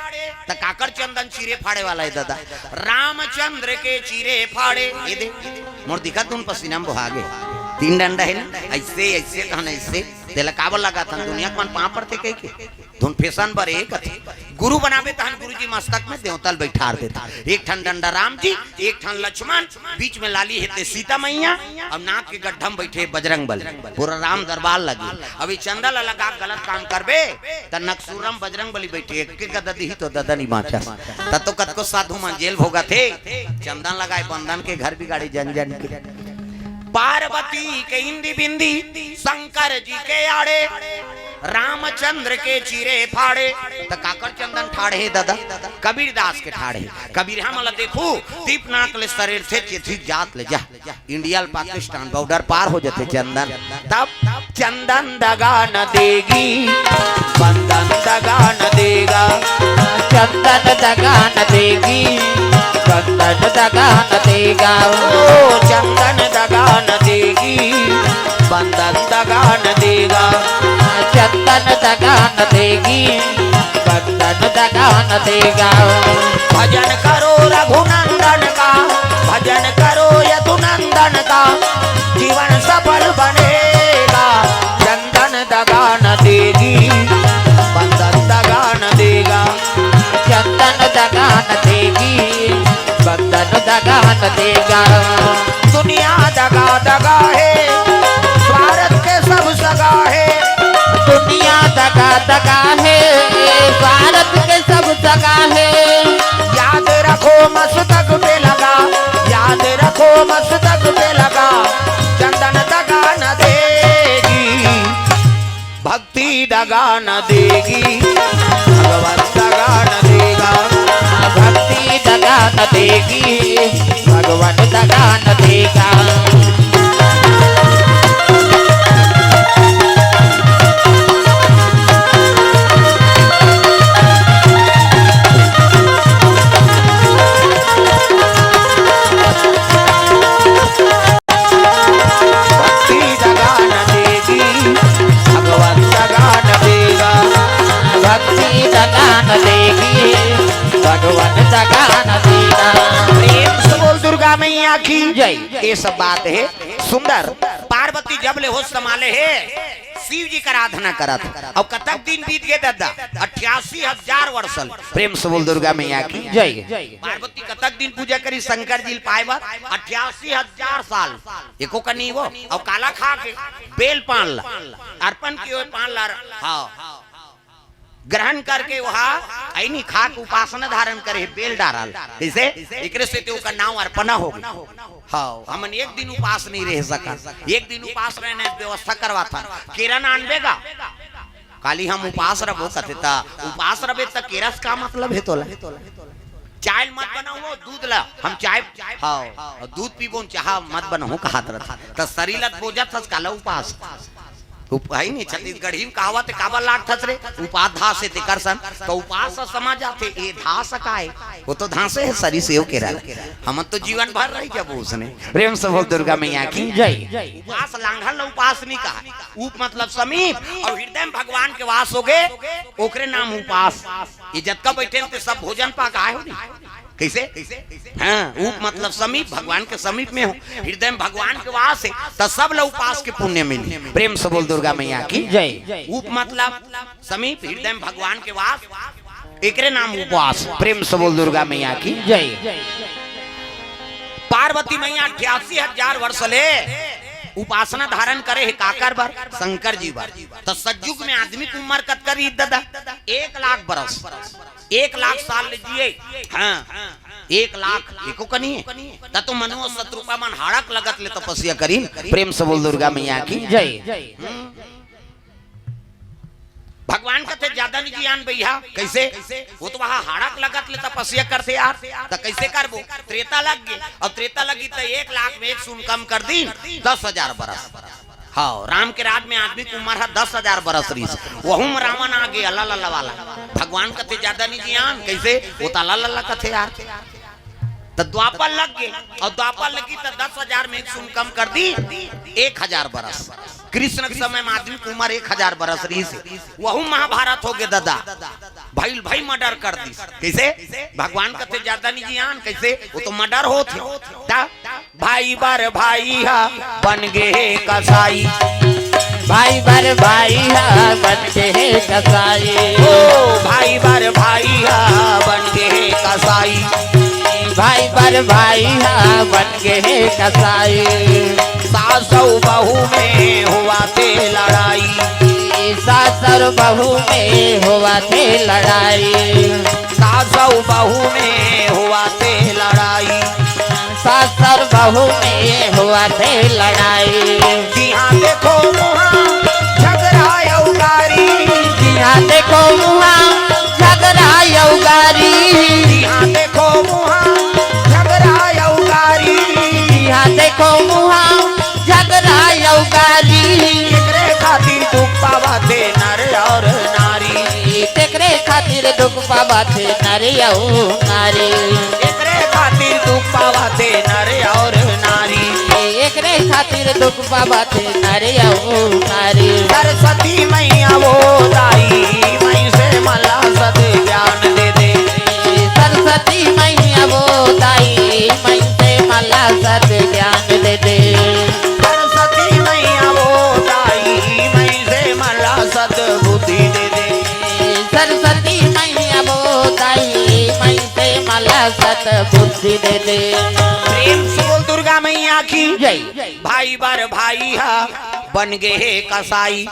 त काकर चंदन चीरे फाड़े वाला हे दादा? रामचंद्र के चीरे फाड़े। ए दे, मोर दिखत धुन पसीना में बोहा गे। तीन डंडा हे ना, ऐसे, ऐसे, तहन ऐसे। तेला काबर लगाथन? दुनिया के मन पाँव पड़थे कहिके। धुन फैशन बर ए कथे। गुरु बनाबे तहन गुरु जी मस्तक में देवता ल बैठार देथे। एक ठन डंडा राम जी, एक ठन लक्ष्मण, बीच में लाली हे ते सीता मैया, अउ नाक के गड्ढा में बैठे बजरंग बली। पूरा राम दरबार लगे। अब ये चंदा ला लगा के गलत काम करबे, त नकसूरम बजरंग बली बैठे, एक के गदा दिही तो ददा नी बाँचस। त तो कतको साधु मन जेल भोगत हे, चंदन लगाए बंदन के घर बिगाड़े जन जन के। पार्वती के इंदी बिंदी, शंकर जी के आड़े, रामचंद्र के चीरे फाड़े। त काकर चंदन ठाढ़े हे दादा? कबीर दास के ठाढ़े। कबीर हमन ला देखू, दीप नाक ले सरेर थे, चेथी जात ले जा। इंडिया ल पाकिस्तान बॉर्डर पार हो जथे चंदन। तब चंदन दगा न देगी, बंदन दगा न देगा। चंदन दगा न देगी, बंदन दगा न देगा। ओ चंदन दगा न देगी, बंदन दगा न देगा। चंदन दगा न देगी, बंदन दगा न देगा। भजन करो रघुनंदन का, भजन करो यदुनंदन का, जीवन सफल बनेगा। चंदन दगा न देगी, बंदन दगा न देगा। चंदन दगा न देगी, बंदन दगा न देगा। दुनिया दगा दगा हे, स्वार्थ के सब सगा हे। दुनिया दगा दगा हे, स्वार्थ के सब सगा हे। याद रखो मस्तक पे लगा, याद रखो मस्तक पे लगा, चंदन दगा न देगी। भक्ति दगा न देगी, भगवंत दगा न देगा। भक्ति दगा न देगी, भगवंत दगा न देगा। भक्ति दगा न देगी, भगवंत दगा न देगा। भक्ति दगा न देगी, भगवंत दगा न देगा। प्रेम से बोल दुर्गा मैया। मैया की जय। ये सब बात हे सुंदर। पार्वती जब ले होश संभाले हे, शिव जी का आराधना करत हे। अउ कतक दिन बीत गे ददा? अट्ठासी हजार वर्ष ले। प्रेम से बोल दुर्गा मैया की जय। पार्वती कतक दिन पूजा करी शंकर जी ल पाए बर? अट्ठासी हजार साल। एको कनी वो, अउ काला खा के? बेल पान ला। अर्पण किए हुए पान ला। हाँ। ग्रहण करके वहा अइनी खा के उपासना धारण करे, बेल डारल। कइसे? एकरे से ते ओकर नाम अर्पणा हो गे। हाँ, हमन एक दिन उपास नहीं रह सकन। एक दिन उपास रहने व्यवस्था करवाथन। केरा आनबे गा? काली हम उपास रबो कथे, त उपास रबे त केरा से का मतलब हे तोला? चाय मत बनाओ, दूध ला। हम चाय, हाँ, अउ दूध पीबो, चाह मत बनाओ, कहत रथे। त शरीर ला बोजत हस, काला उपास? उप-, है नहीं, छत्तीसगढ़ी में कहावत हे, काबर लागथस रे? उपास धास हे तेकर सन। त उपास से समझ आथे, ए धास काय? वो तो धासे हे, सरी सेव केरा। हमन तो जीवन भर रही जब उसने। प्रेम से बोल दुर्गा मैया की जय। उपास लांघन ला उपास नहीं कहा। उप मतलब समीप, अउ हृदय में भगवान के वास हो गे, ओकरे नाम उपास। ये जतका बैठे हे, ते सब भोजन पा के आए हो नहीं? कइसे? हाँ, उप मतलब समीप, भगवान के समीप में हो, हृदय में भगवान के वास हे, त सब ला उपास के पुण्य मिली। प्रेम से बोल दुर्गा मैया की जय। उप मतलब समीप, हृदय में भगवान के वास, एकरे नाम उपास। प्रेम से बोल दुर्गा मैया की जय। पार्वती मैया अट्ठासी हजार वर्ष ले उपासना धारण करे हे, काकर बर? शंकर जी बर। त सतयुग में आदमी के उम्र कतका रही ददा? एक लाख बरस। एक लाख साल ले जिए। हाँ, एक लाख, एको कनी हे। त तो मनु अउ शतरूपा मन हाड़क लगत ले तपस्या करिन। प्रेम से बोल दुर्गा मैया की जय। भगवान कथे, ज्यादा नहीं जियान भैया। कइसे? वो तो वहाँ हाड़क लगत ले तपस्या करथे यार। त कइसे करबो? त्रेता लग गे। अउ त्रेता लगी त एक लाख में एक सुन कम कर दी, दस हजार बरस। हाँ, राम के राज में आदमी के उम्र हे दस हजार बरस रहिस। वहू में रावण आ गे, अल्ला लल्ला वाला। भगवान कथे, ज्यादा नहीं जियान। कइसे? वो त अल्ला लल्ला कथे यार। त द्वापर लग गे, अउ द्वापर लगी त दस हजार में एक सुन कम कर दी, एक हजार बरस। कृष्ण के समय में आदमी के उम्र एक हजार बरस रहिस हे। वहू महाभारत हो गे ददा। भइल भई murder कर दिस। कइसे? भगवान कथे, ज्यादा नहीं जियान। कइसे? वो तो murder होत हे। त भाई बर भाई हा बन गे हे कसाई। भाई बर भाई हा बन गे हे कसाई। ओ भाई बर भाई हा बन गे हे कसाई। भाई बर भाई हा बन गे हे कसाई। सास अउ बहू में होवथे लड़ाई। सास अउ बहू में होवथे लड़ाई। सास अउ बहू में होवथे लड़ाई। सास अउ बहू में होवथे लड़ाई। जिहाँ देखो उहाँ झगड़ा अउ गारी। जिहाँ देखो उहाँ झगड़ा अउ गारी। जिहाँ देखो उहाँ झगड़ा अउ गारी। जिहाँ देखो उहाँ झगड़ा अउ गारी। एकरे खातिर दुख पावथे नर अउ नारी। तेकरे खातिर दुख पावथे नर अउ नारी। एकरे खातिर दुख पावथे नर अउ नारी। एकरे खातिर दुख पावथे नर अउ नारी। सरस्वती मैया वो दाई, मइँसे मन ला सत ज्ञान दे दे। सरस्वती मैया वो दाई, मइँसे मन ला सत ज्ञान दे दे। सरस्वती मैया वो दाई, मइँसे मन ला सत बुद्धि दे दे। सरस्वती मैया वो दाई, मइँसे मन ला सत बुद्धि दे दे। प्रेम से बोल दुर्गा मैया की जय। भाई बर भाई हा बन गे हे कसाई।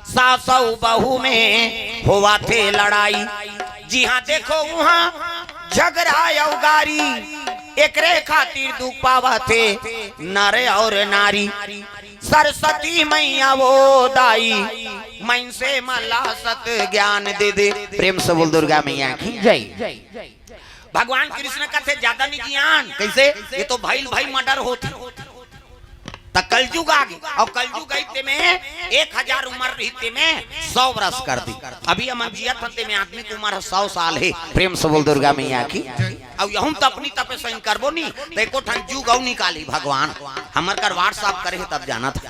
सास अउ बहू में होवथे लड़ाई। जिहाँ देखो उहाँ झगड़ा अउ गारी। एकरे खातिर दुख पावथे नर अउ नारी। सरस्वती मैया वो दाई, मइँसे मन ला सत ज्ञान दे दे। प्रेम से बोल दुर्गा मैया की जय। भगवान कृष्ण कथे, ज्यादा नहीं जियान। कइसे? ये तो भइल भई murder होत हे। त कलजुग आ गे, अउ कलजुग आई, तेमे एक हजार उम्र रही, तेमे सौ बरस कर दी। अभी हमन जियत हन, तेमे आदमी के उम्र हे सौ साल हे। प्रेम से बोल दुर्गा मैया की। अउ यहूँ त अपनी तपे सही करबो नहीं, त एको ठन जुग अउ निकाली भगवान। हमर कर WhatsApp करे हे, तब जानत हे।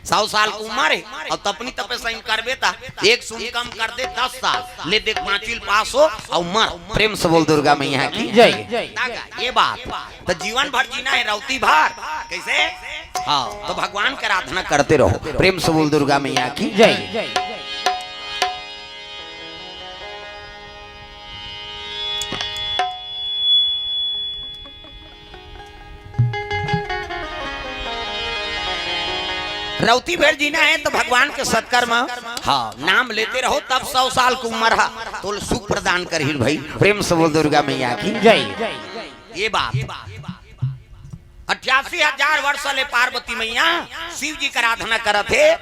सौ साल के उम्र हे, अउ तपनी तपे सही करबे त एक सुन कम कर दे, दस साल ले देख, पांचवी ल पास हो अउ मर। प्रेम से बोल दुर्गा मैया की जय। तागा, ये बात। त जीवन भर जीना हे, रौती भर। कैसे? हाँ, त भगवान के आराधना करते रहो। प्रेम से बोल दुर्गा मैया की जय। रौती भर जीना हे त भगवान के सत्कर्म, हाँ, नाम लेते रहो, तब सौ साल के उम्र हा तोला सुख प्रदान करही भाई। प्रेम से बोल दुर्गा मैया की जय। ये बात, अठासी हजार वर्ष ले पार्वती मैया शिव जी के आराधना करत हे।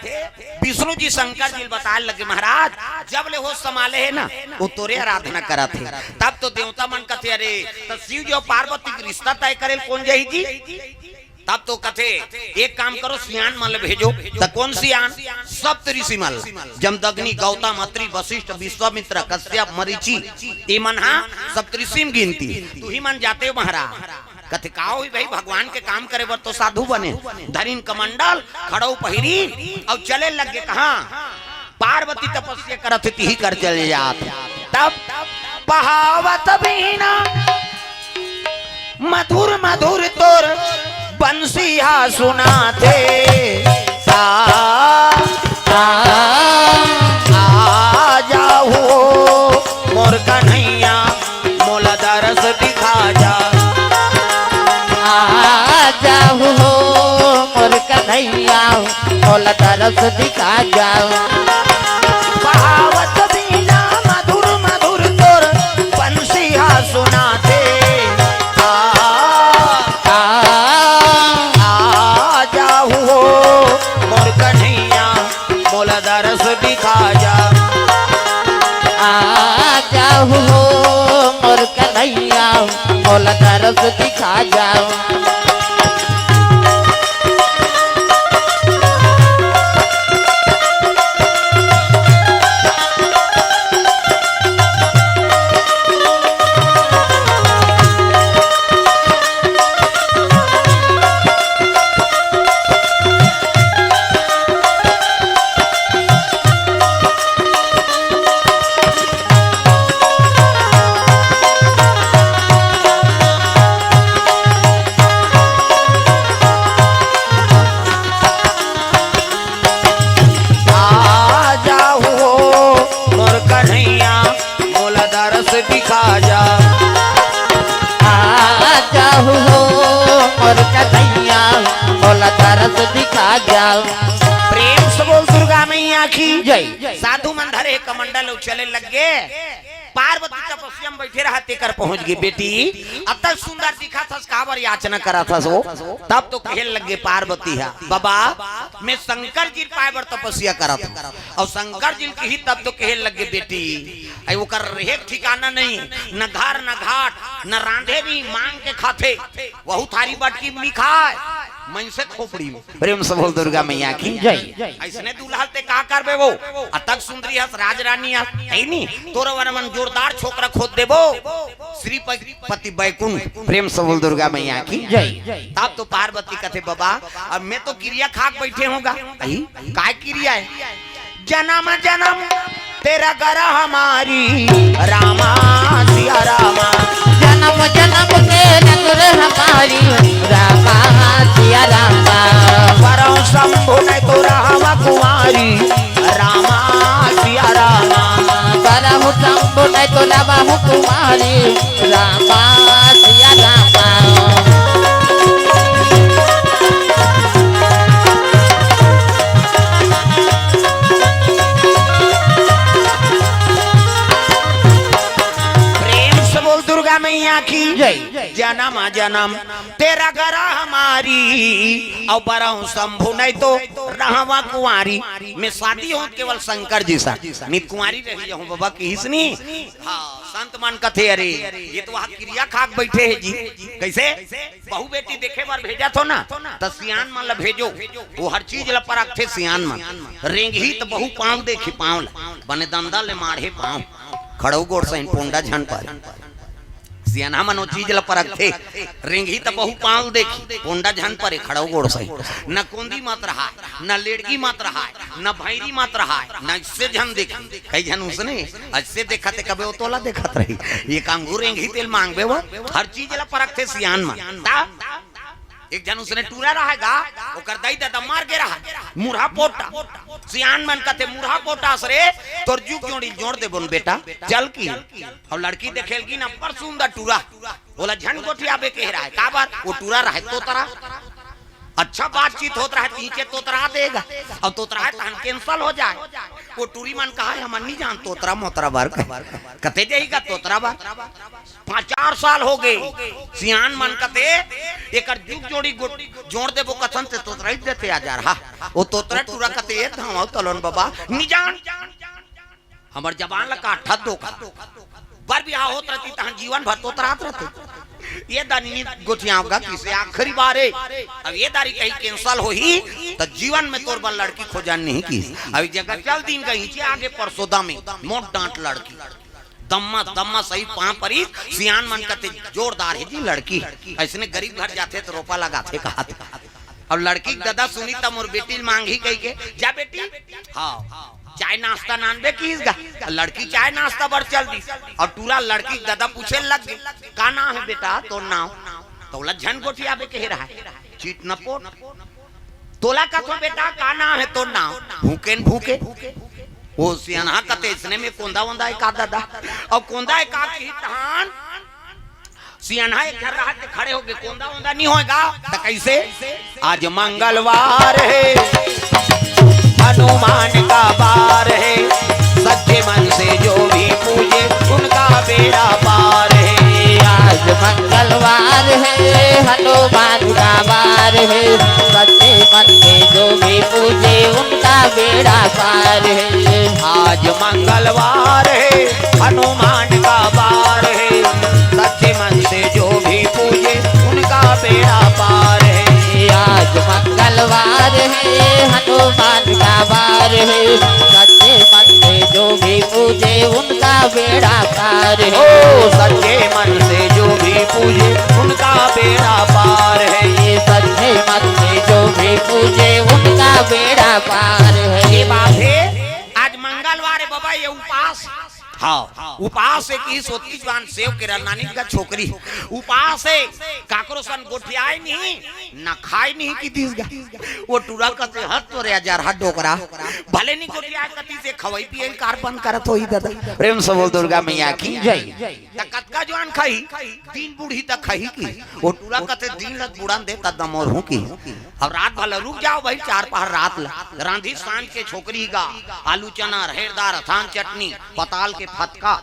विष्णु जी शंकर जी ल बताए लगे, महाराज, जब ले होश संभाले हे ना, वो तोरे आराधना करत हे। तब तो देवता मन कथे, अरे, त शिव जी अउ पार्वती के रिश्ता तय करे ल कोन जाही जी? तब तो कथे, एक काम करो, सियान मन ल भेजो। त कोन सियान? सप्त ऋषि मन ल। जमदग्नि, गौतम, अत्रि, वशिष्ठ, विश्वामित्र, कश्यप, मरीचि, ये मन हा सप्त ऋषि म गिनती। तुही मन जाते हो महाराज। कथे, का होही भाई, भगवान के काम करे बर तो साधु बने। धरिन कमंडल, खड़ऊ पहिरी, अउ चले लगे कहाँ? पार्वती तपस्या करत हे, तिही कर चले जात। तब बहावत बीना मधुर मधुर तोर बंसिया सुनाथे। आ, आ, आ जाहू मोर कन्हैया, मोला दरस दिखा जा। आ जाहू हो मोर कन्हैया, मोला दरस दिखा जा। बहावत बीना मधुर मधुर तोर बंसिया सुनाथे। आ, आ, आ जाहू हो मोर कन्हैया, मोला दरस दिखा जा। आ जाहू हो मोर कन्हैया, मोला दरस दिखा जा। आ जाहू हो मोर कन्हैया, मोला दरस दिखा जा। आ जाहू हो मोर कन्हैया, मोला दरस दिखा जा। प्रेम से बोल दुर्गा मैया की जय। साधु मन धरे हे कमंडल अउ चले लग गे। पार्वती तपस्या में बैठे रहा, तेकर पहुंच गे, "बेटी, अतक सुंदर दिखत हस, काबर याचना करत हस वो?" तब तो कहे लग गे पार्वती हा, "बाबा, मैं शंकर जी पाए बर तपस्या करत हूँ।" अउ शंकर जी ल किही तब तो कहे लग गे, "बेटी, अई ओकर रहे के ठिकाना नहीं, न घर, न घाट, न रांधे नहीं, मांग के खाथे, वहू थारी बटकी में खाए, मनसे खोपड़ी में।" प्रेम से बोल दुर्गा मैया की जय। अइसने दूल्हा ते का करबे वो? अतक सुंदरी हस, राजरानी हस, है नी? तोर बर मन जोरदार छोकरा खोज देबो। श्रीपति बैकुंठ, प्रेम से बोल दुर्गा मैया की जय। तब तो पार्वती कथे, "बाबा, अब मैं तो किरिया खाक बैठे हूँ गा।" कही, "काय किरिया हे?" "जनम जनम तेरा गरह मारी, रामा सिया रामा।" जनम जनम तेरा गरह मारी, रामा सिया रामा। बरहूँ शंभु नहीं तो रहवा कुंवारी, रामा सिया रामा। बरहूँ शंभु नहीं तो रहवा कुंवारी, रामा सिया रामा। प्रेम से बोल दुर्गा मैया की जय। जनम जनम तेरा गरह मारी, अउ बरहूँ शंभु नहीं तो रहवा कुंवारी। मैं शादी हों केवल शंकर जी सा, नित कुंवारी रही हूँ बाबा, किहिस नी। हाँ, संत मन कथे, "अरे, ये तो वहाँ किरिया खाक बैठे हे जी।" कैसे? बहू बेटी देखे बर भेजत हो ना, त सियान मन ल भेजो, वो हर चीज ल परखथे सियान मन। रेंगही त बहू पाँव देखी, पाँव ल, बने दंदा ले माढ़े पाँव, खड़ऊ गोड़ सहिन पोंडा झन पारे। सियानहा मन ओ चीज ल परखथे। रेंगही त बहु पांव देखही, कोंडा झन परे, खड़ो गोड़ सही। न कोंदी मत रहाय, न लेड़गी मत रहाय, न भैरी मत रहाय, न इससे झन देखही। कई झन उसने अइसे देखत हे, कबे ओ तोला देखत रही। एक अंगू रेंगही तेल मांगबे वो, हर चीज ल परखथे सियान मन। ता एक झन उसने टूरा रहाय गा, ओकर दाई ददा मर गे रहाय, मुरहा पोटा। सियान मन कथे, "मुरहा पोटास रे, तोर जुग जोड़ी जोड़ देबोन बेटा, चल की।" अउ लड़की देखे लगिन अब्बड़ सुंदर टूरा, ओला झन गोठियाबे कहे रहाय, काबर? ओ टूरा रहाय तोतरा। अच्छा बातचीत होत रहाय, तीचे तोतरा देगा, अउ तोतरा हे तहन cancel हो जाय। ओ टूरी मन कहा, "हमन नी जान तोतरा मोतरा बर कहे।" कते जाही गा तोतरा बर? पांच चार साल हो गे, सियान मन कथे, "एकर जुग जोड़ी गो-, जोड़ देबो कथन ते तोतरा ही देथे आ जा रहा।" ओ तोतरा टूरा कथे, "ए धावा तलोन बाबा, नी जान।" हमर जबान ल काटत धोखा। बर बिहाव होत रहती तहन जीवन भर तोतरात रहते। ए दारी नी गोठियाव गा किसे आखिरी बार हे। अब ए दारी कहीं cancel होही त जीवन में तोर बर लड़की खोजन नहीं किस। अब जगह चल दिन कहीं चे आगे परसोदा में मोट डांट लड़की। दम्मा दम्मा सही पांव परिस, सियान मन कथे जोरदार हे जी लड़की। अइसने गरीब घर जाथे त रोपा लगाथे कहाथे। अब लड़की के ददा सुनी त मोर बेटी ल मांगही कहिके, "जा बेटी, हाँ, चाय नाश्ता नानबे किस गा?" लड़की चाय नाश्ता बर चल दिस। अउ टूरा लड़की के ददा पूछे लग गे, "का नाम हे बेटा तोर नाम?" त ओला झन गोठियाबे कहे रहाय, चित न पोट। "तोला कथों बेटा, का नाम हे तोर नाम?" "भूकेन भूके।" ओ सियानहा कथे, "इसने में कोंदा ओंदा हे का ददा?" अउ कोंदा हे का किही तहान सियानहा एक घर रहा के खड़े होके, "कोंदा ओंदा नी होय गा, त कइसे?" "आज मंगलवार हे, हनुमान का वार हे, सच्चे मन से जो भी पूजे, उनका बेड़ा पार हे।" आज मंगलवार हे, हनुमान का वार हे, सच्चे मन से जो भी पूजे, उनका बेड़ा पार हे। आज मंगलवार हे, हनुमान का वार हे, सच्चे मन से जो भी पूजे, उनका बेड़ा पार हे। आज मंगलवार हे, हनुमान का वार हे, सच्चे मन से जो भी पूजे, उनका बेड़ा पार हे। ओ, सच्चे मन से जो भी पूजे, उनका बेड़ा पार हे। ये सच्चे मन से जो भी पूजे, उनका बेड़ा पार हे। ये बात हे, आज मंगलवार हे बाबा, ये उपास। हाँ, उपास हे किस ओती जुवान सेव के रनानी का छोकरी। उपास हे, काकरो सन गोठियाय नहीं, न खाय नहीं कितिस गा। ओ टूरा कथे, "हद तोरे अजरहा डोकरा, भले नी गोठियाय कतिस, खवई पियई ल कार बंद करत होही ददा।" प्रेम से बोल दुर्गा मैया की जय। त कतका जुवान खाही, दिन बुढ़ही त खाही किस। ओ टूरा कथे, "दिन ल बुढ़न दे त दमोर हूँ किस।" अब रात भर ल रुक जाव भाई, चार पहर रात ल रांधी सांझ के छोकरी गा, आलू चना, रहेर दार, अथान चटनी, पताल के फतका।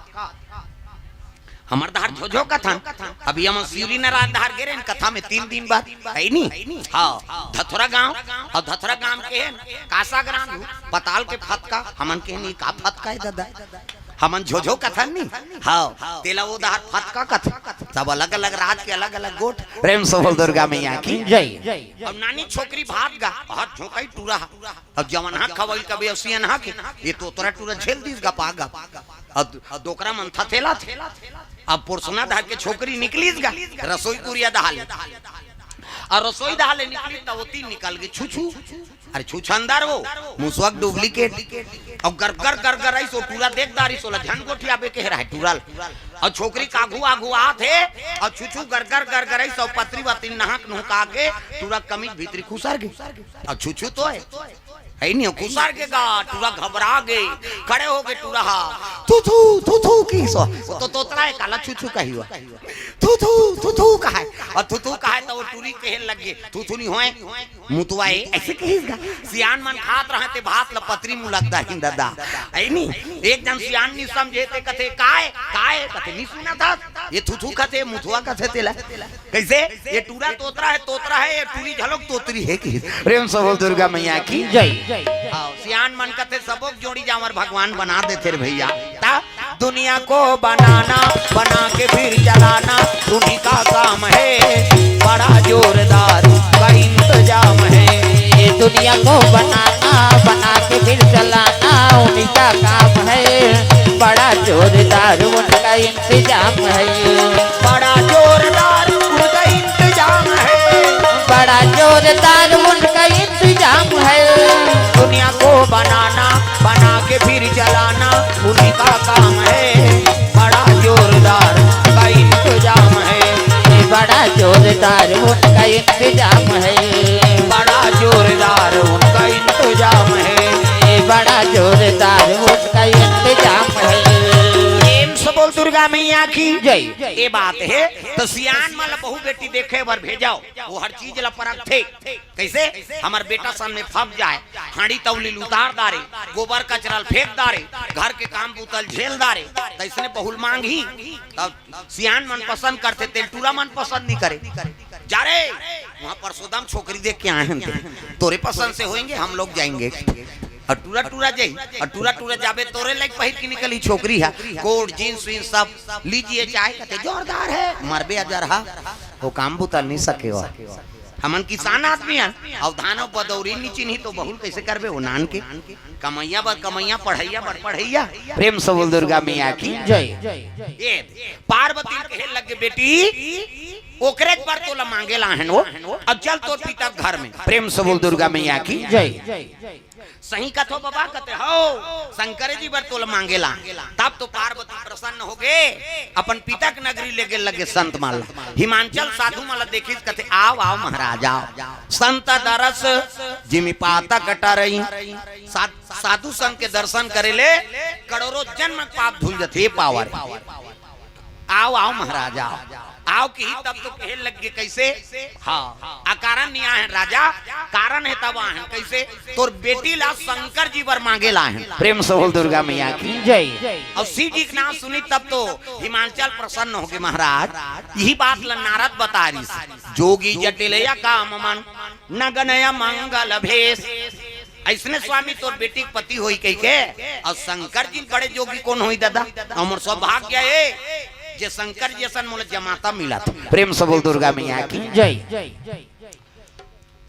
हमर डहर झोझो कथन। अभी हमन सिवरी नरायन डहर गे रहेन कथा में तीन दिन बाद, हे नी? हाँ, धथुरा गांव, अउ धथुरा गांव के हे न, का साग रांधहू, पताल के फतका, हमन कहेन, "ई का फतका हे ददा?" हमन झोझो कथन नी? हाँ, तेला ओ डहर फतका कथन। सब अलग-अलग राज के अलग-अलग गोठ। प्रेम से बोल दुर्गा मैया की जय। अब नानी छोकरी भात गा, हाथ झोंकई टूरा। अब जवनहा खवई कबे अउ सियनहा के, ये तोतरा टूरा झेल दिस गा पागा। अब डोकरा मन थथेला थे। अब पोरसना डहर के छोकरी निकलिस गा, रसोई कुरिया डहर ले। अउ रसोई डहर ले निकलिस त ओती निकल गे छुछू। अरे छुछंदर वो, मुसवा के duplicate। अउ गरगर गरगर अइस, ओ टूरा देख डारिस, ओला झन गोठियाबे कहे रहे टूरा ल। अउ छोकरी के आघू आघू आत हे, अउ छुछू गरगर गरगर अइस, अउ पतरी वतरी नहक नुहका के टूरा कमीज भीतरी खुसर गे। अउ छुछू तो हे, हे नहीं, खुसर गे गा, टूरा घबरा गे, खड़े हो गे टूरा हा। थू थू, थू थू किस। तो तोतरा हे, काला छुछू कही हुआ। थू थू, थू थू कहे। अउ थू थू कहे त ओ टूरी कहे लग गे, "थू थू नहीं होय, मुतवा हे।" अइसे कहिस गा। सियान मन खात रहे ते भात ल पतरी मुलक दाहिन ददा। हे नी? एक झन सियान नी समझे ते कथे, "काय? काय?" कथे, "नी सुनत हस? ये थू थू कथे, मुतवा कथे तेला।" कइसे? ये टूरा तोतरा हे, तोतरा हे, ये टूरी घलोक तोतरी हे किस। प्रेम से बोल दुर्गा मैया की जय। हाँ, सियान मन कथे, "सबो के जोड़ी जांवर भगवान बना देथे रे भइया।" ता दुनिया को बनाना, बना के फिर चलाना, उन्हीं का काम है, बड़ा जोरदार का इंतजाम है। ये दुनिया को बनाना, बना के फिर चलाना, उन्हीं का काम है, बड़ा जोरदार उनका इंतजाम है। बड़ा जोरदार उनका इंतजाम है। बड़ा जोरदार उनका इंतजाम है। दुनिया को बनाना, बना के फिर चलाना उन्हीं का काम है। बड़ा जोरदार का इंतजाम है। बड़ा जोरदार उनका इंतजाम है। बड़ा जोरदार उनका इंतजाम है। बड़ा जोरदार उनका इंतजाम है। प्रेम से बोल दुर्गा मैया की। जय। ये बात है तो सियान मन ला बहू बेटी देखे बर भेजव, वो हर चीज ला परखथे। कैसे? हमर बेटा सामने फब जाए, हांडी तौली ल उतार डारे, गोबर कचरा ल फेंक डारे, घर के काम बूता ल झेल डारे, तैसने बहू ल मांगही। तब सियान मन पसंद करथे, तेल टूरा मन पसंद नहीं करे। जा रे, वहाँ परसोदम छोकरी देख के आए हैं, तोरे पसंद से होएंगे, हम लोग जाएंगे। और टूरा टूरा जाई, और टूरा टूरा जाबे तोरे लाइक पहिर के निकली छोकरी है, कोट जींस वींस सब लीजिए चाहे कहते जोरदार है, मरबे अजर हा, वो काम बुता नहीं सके हो। हमन किसान आदमी हन, अउ धान अउ बदौरी नी चिन्ही तो बहुल कैसे करबे वो नान के। कमैया बर कमैया, पढ़ैया बर पढ़ैया। प्रेम से बोल दुर्गा मैया की। जय। ये पार्वती कहे लगे बेटी, ओकरे बर तोला मांगे ला हन वो। अब चल तोर पिता के घर में। प्रेम से बोल दुर्गा मैया की। जय। सही कथो बाबा, कथे हो शंकर जी बर तोला मांगे ला। तब तो पार्वती प्रसन्न हो गे, अपन पिता के नगरी ले गे लगे संत मन ला। हिमांचल साधु मन ला देखिस, कथे आओ आओ महाराज आओ। संत दरस जिमि पातक टरई। साध-, साधु संत के दर्शन करे ले करोड़ों जन्म के पाप धुल जथे। पावर आओ आओ महाराज आओ। आओ किही तब तो कहे लग गे कैसे? हाँ, अकारण नहीं आए हैं राजा, कारण है तब आए हैं। कैसे? तोर बेटी ला शंकर जी बर मांगे ला हैं। प्रेम से बोल दुर्गा मैया की। जय। और शिव जी के नाम सुनी तब तो हिमांचल प्रसन्न हो गे महाराज। यही बात ला नारद बता रही, जोगी जटिल या काम मन नगनय मंगल भेष। ऐसने स्वामी तोर बेटी के पति होई कहि के। और शंकर जी बड़े जोगी कौन होई दादा? हमर सौभाग्य है जे शंकर जी असन मोला जमाता मिला था। प्रेम से बोल दुर्गा मैया की। जय।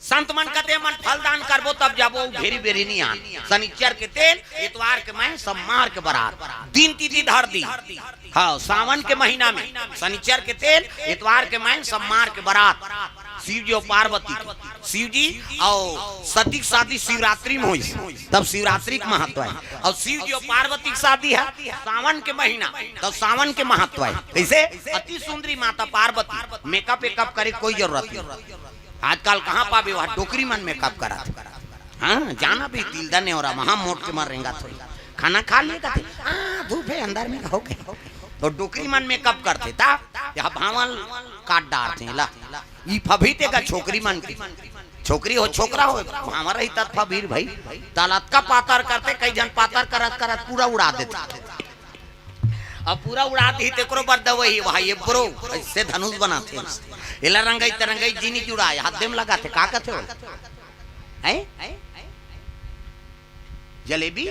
संत मन कहते मन फल दान करबो तब जाबो, घेरी बेरी नहीं आन। शनिचर के तेल, इतवार के मैं, सम्मार के बरात, दिन तिथि धर दी। हाँ, सावन के महीना में शनिचर के तेल, इतवार के मैं, सम्मार के बरात। शिव जी और पार्वती, शिव जी और सती के शादी शिवरात्रि में हुई, तब शिवरात्रि के महत्व है। और शिव जी और पार्वती के शादी है सावन के महीना, तब सावन के महत्व है। कैसे? अति सुंदरी माता पार्वती, मेकअप वेकअप करे कोई जरूरत नहीं। आजकल कहाँ पाबे वहाँ डोकरी मन मेकअप करत। हाँ, जाना भी तिलदा नेवरा महा मोट के मर रेंगा थोड़ी। खाना खा लिए कहते, हाँ धूप है अंदर में हो गए। तो डोकरी मन मेकअप करथे ता, यह भावल काट डारथे ला। ई फभी ते का छोकरी मन की, छोकरी हो छोकरा हो, भावल रही तत फबीर भाई। तालत का पातर करते, कई जन पातर करत करत पूरा उड़ा देते। अब पूरा उड़ा दी तेकरो बर दवई, वहाँ ये ब्रो ऐसे धनुष बनाथे। एला रंगई ते रंगई जीनी जुड़ा, हाथ दे में लगाथे, का कथे हो? हैं? जलेबी?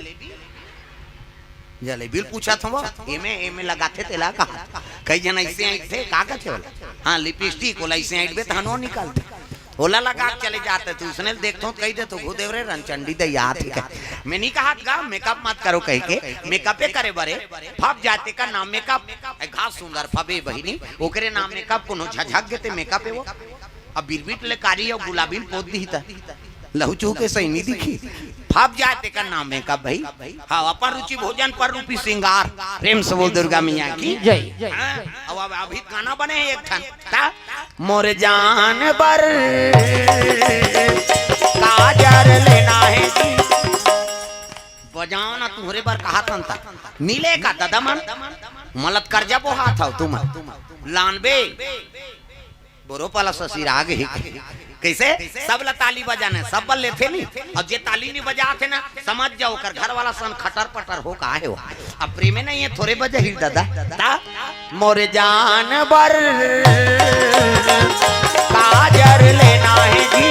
जलेबी ल पूछत हव, एमे, एमे लगाथे तेला कहा। कई जन ऐसे ऐंठथे, का कथे हो? हाँ, लिपस्टिक, ओला ऐसे ऐंठबे त हनो निकलथे। ओला लगा के चले जाते, तू उसने देखथो, कही देथो, "घुदेव रे रणचंडी दई आत हे।" मैं नहीं कहा गा, मेकअप मत करो कह के, मेकअपे करे बरे, फब जाते का नाम मेकअप, ए घास सुंदर फबे बहिनी, ओकरे नाम मेकअप, कोनो झझक गेते मेकअप है वो। अब बिरबिट ले कारी और गुलाबी में पोत दी था, लहू चूह के सही नहीं दिखी, फब जाते का नाम मेकअप भाई। हाँ, अपन रुचि भोजन पर रूपी श्रृंगार। प्रेम से बोल दुर्गा मैया की। जय। हाँ, अब, अब अभी गाना बने है एक ठन, ता? मोर जान बर काजर लेना है जी। बजाओ ना, तुम्हरे बर कहा तंता। नीले का ददा मन, मलत कर जा वो हाथ हो तुम। लानबे, बोरो पाला ससुर आ गई। कैसे? सब ला ताली बजाने, सब बल लेथे नहीं। और जे ताली नहीं बजाथे ना, समझ जाओ, ओकर घर वाला सन खटर पटर हो का है वो। अब प्रेमे नहीं है, थोरे बजे ही दादा। ता? मोर जान बर काजर लेना है जी,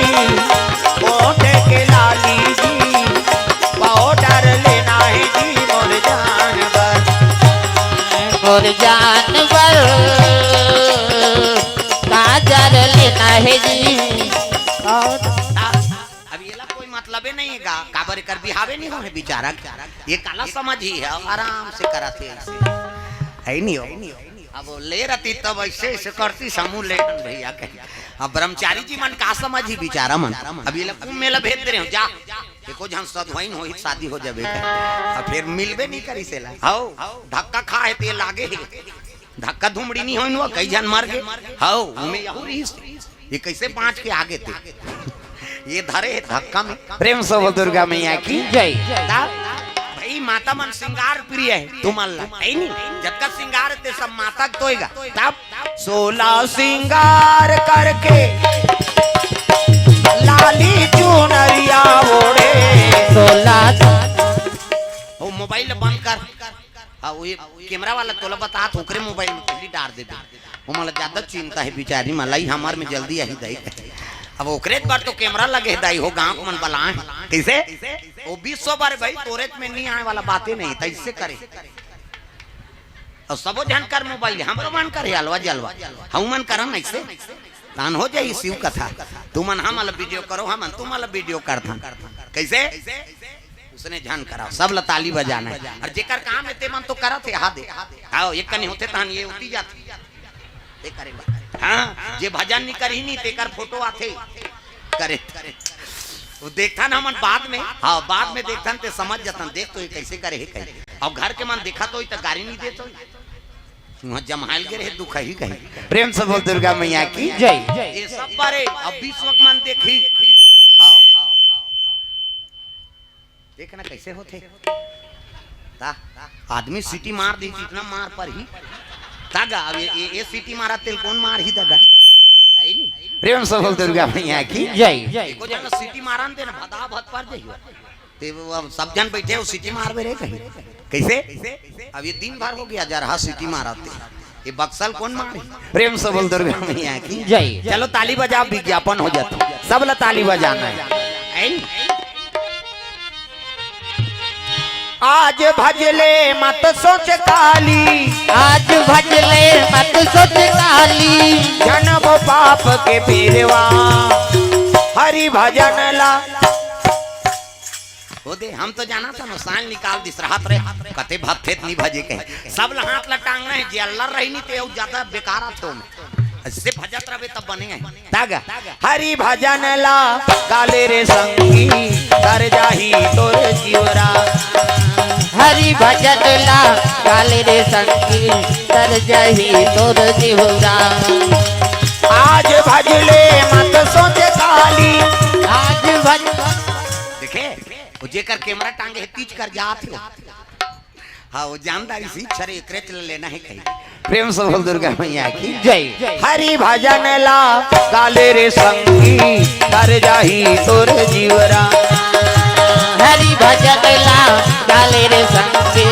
ओठ के लाली जी, पाउडर लेना है जी, मोर जान बर। मोर जान बर काजर लेना है जी। अब ये ला कोई मतलबे नहीं हे गा, काबर एकर बिहावे नहीं हो हे बिचारा के। ये काला समझ ही है, आराम से करत हे ऐसे। है नहीं हो? अब ले रहती तब ऐसे ऐसे करती समूह ले भैया कहीं। अब ब्रह्मचारी जी मन का समझ ही बिचारा मन। अब ये ला कुंभ मेला भेज दे रहे हो, जा। एको झन सधवाइन होही शादी हो जाबे कहीं। अब फिर मिलबे नहीं करी सेला। हौ, धक्का खा है ते लागे है। धक्का धुमड़ी नहीं होइन हुआ, कई झन मर गए। हौ, हमें यहू रहीस। ये कैसे बाँच के आगे थे? ये धरे हे धक्का में। प्रेम से बोल दुर्गा मैया की जय। तब भाई माता मन श्रृंगार प्रिय है, तुमन ला है नहीं? जतका श्रृंगार ते सब माता के तोएगा। तब सोलह श्रृंगार करके लाली चुनरिया ओढ़े। सोलह। वो मोबाइल बंद कर। हाँ, वो ये कैमरा वाला तोला बतात, ओकरे मोबाइल में पहली डार देबे। ओमन ला ज्यादा चिंता है बिचारी मन ला, ई हमर में जल्दी आही दाई। अब ओकरे बर तो कैमरा लगे है दाई हो, गाँव के मन बलाए। कैसे? वो बीस सौ बार भाई तोरे में नहीं आए वाला बातें नहीं, त इससे करे। और सबो झन कर मोबाइल, हमरो मन करे अलवा जलवा, हम मन करन ऐसे। तान हो जाई शिव कथा, तुमन हमन ला वीडियो करो, हमन तुमन ला वीडियो करथन। कैसे? उसने झन कराओ, सब ला ताली बजाना है। और जेकर काम है ते मन तो करत है, हा दे। आओ, एक कनी होते तहन ये उठी जात। ते करे बा। हाँ, जे भजन नहीं करही नहीं, तेकर फोटो आथे। करे। वो देखथन हमन बाद में, हाँ, बाद में देखथन ते समझ जतन, देख तो ये कैसे करे है कहीं। अब घर के मन देखा तो, तो गारी नहीं देत हो। वहाँ जमायल गे रहे दुख ही कहीं। प्रेम से बोल दुर्गा मैया की जय। ये सब बारे अब विश्व के मन देखी। हाँ। देखना कैसे होथे। ता, आदमी सीटी मार दी, इतना मार पर ही। तागा, अब ये, ये, ये सीटी मारा तेल कौन मार ही दादा? है नहीं? प्रेम से बोल दुर्गा मैया की जय। एको जन सीटी मारन दे ना, भदा भद पर जाइयो। ते वो अब सब जन बैठे हो, सीटी मारबे रे कहीं। कैसे? अब ये दिन भर हो गया, जा रहा सीटी मारते। ये बक्सल कौन मारे? प्रेम से बोल दुर्गा मैया की जय। चलो ताली बजाओ, विज्ञापन हो जाता, सब ला ताली बजाना है। ऐन? आज भजले मत सोच काली, आज भजले मत सोच काली। जनबो पाप के पीरवा, हरि भजन ला। ओ दे, हम तो जाना था ना, साल निकाल दिस रहत रहे, कते भत्थे नहीं भजे कहे। सब ला हाथ ला टांगना है, जे अल्लर रही नहीं ते अउ ज्यादा बेकार आथे ओमे। ऐसे भजत रहबे तब बने है। तागा, हरि भजन ला गाले रे संगी, तर जाही तोर जीवरा। हरि भजन ला गाले रे संगी, तर जाही तोर जीवरा। आज भजले मत सोच काली। आज भज देखे, वो जेकर कैमरा टांगे है, तीज कर जात हो। हाँ, वो जानदारी से छरे एकरे चल लेना है कहीं। प्रेम से बोल दुर्गा मैया की जय। हरि भजन ला गाले रे संगी, तर जाही तोर जीवरा। हरि भजन ला गाले रे संगी।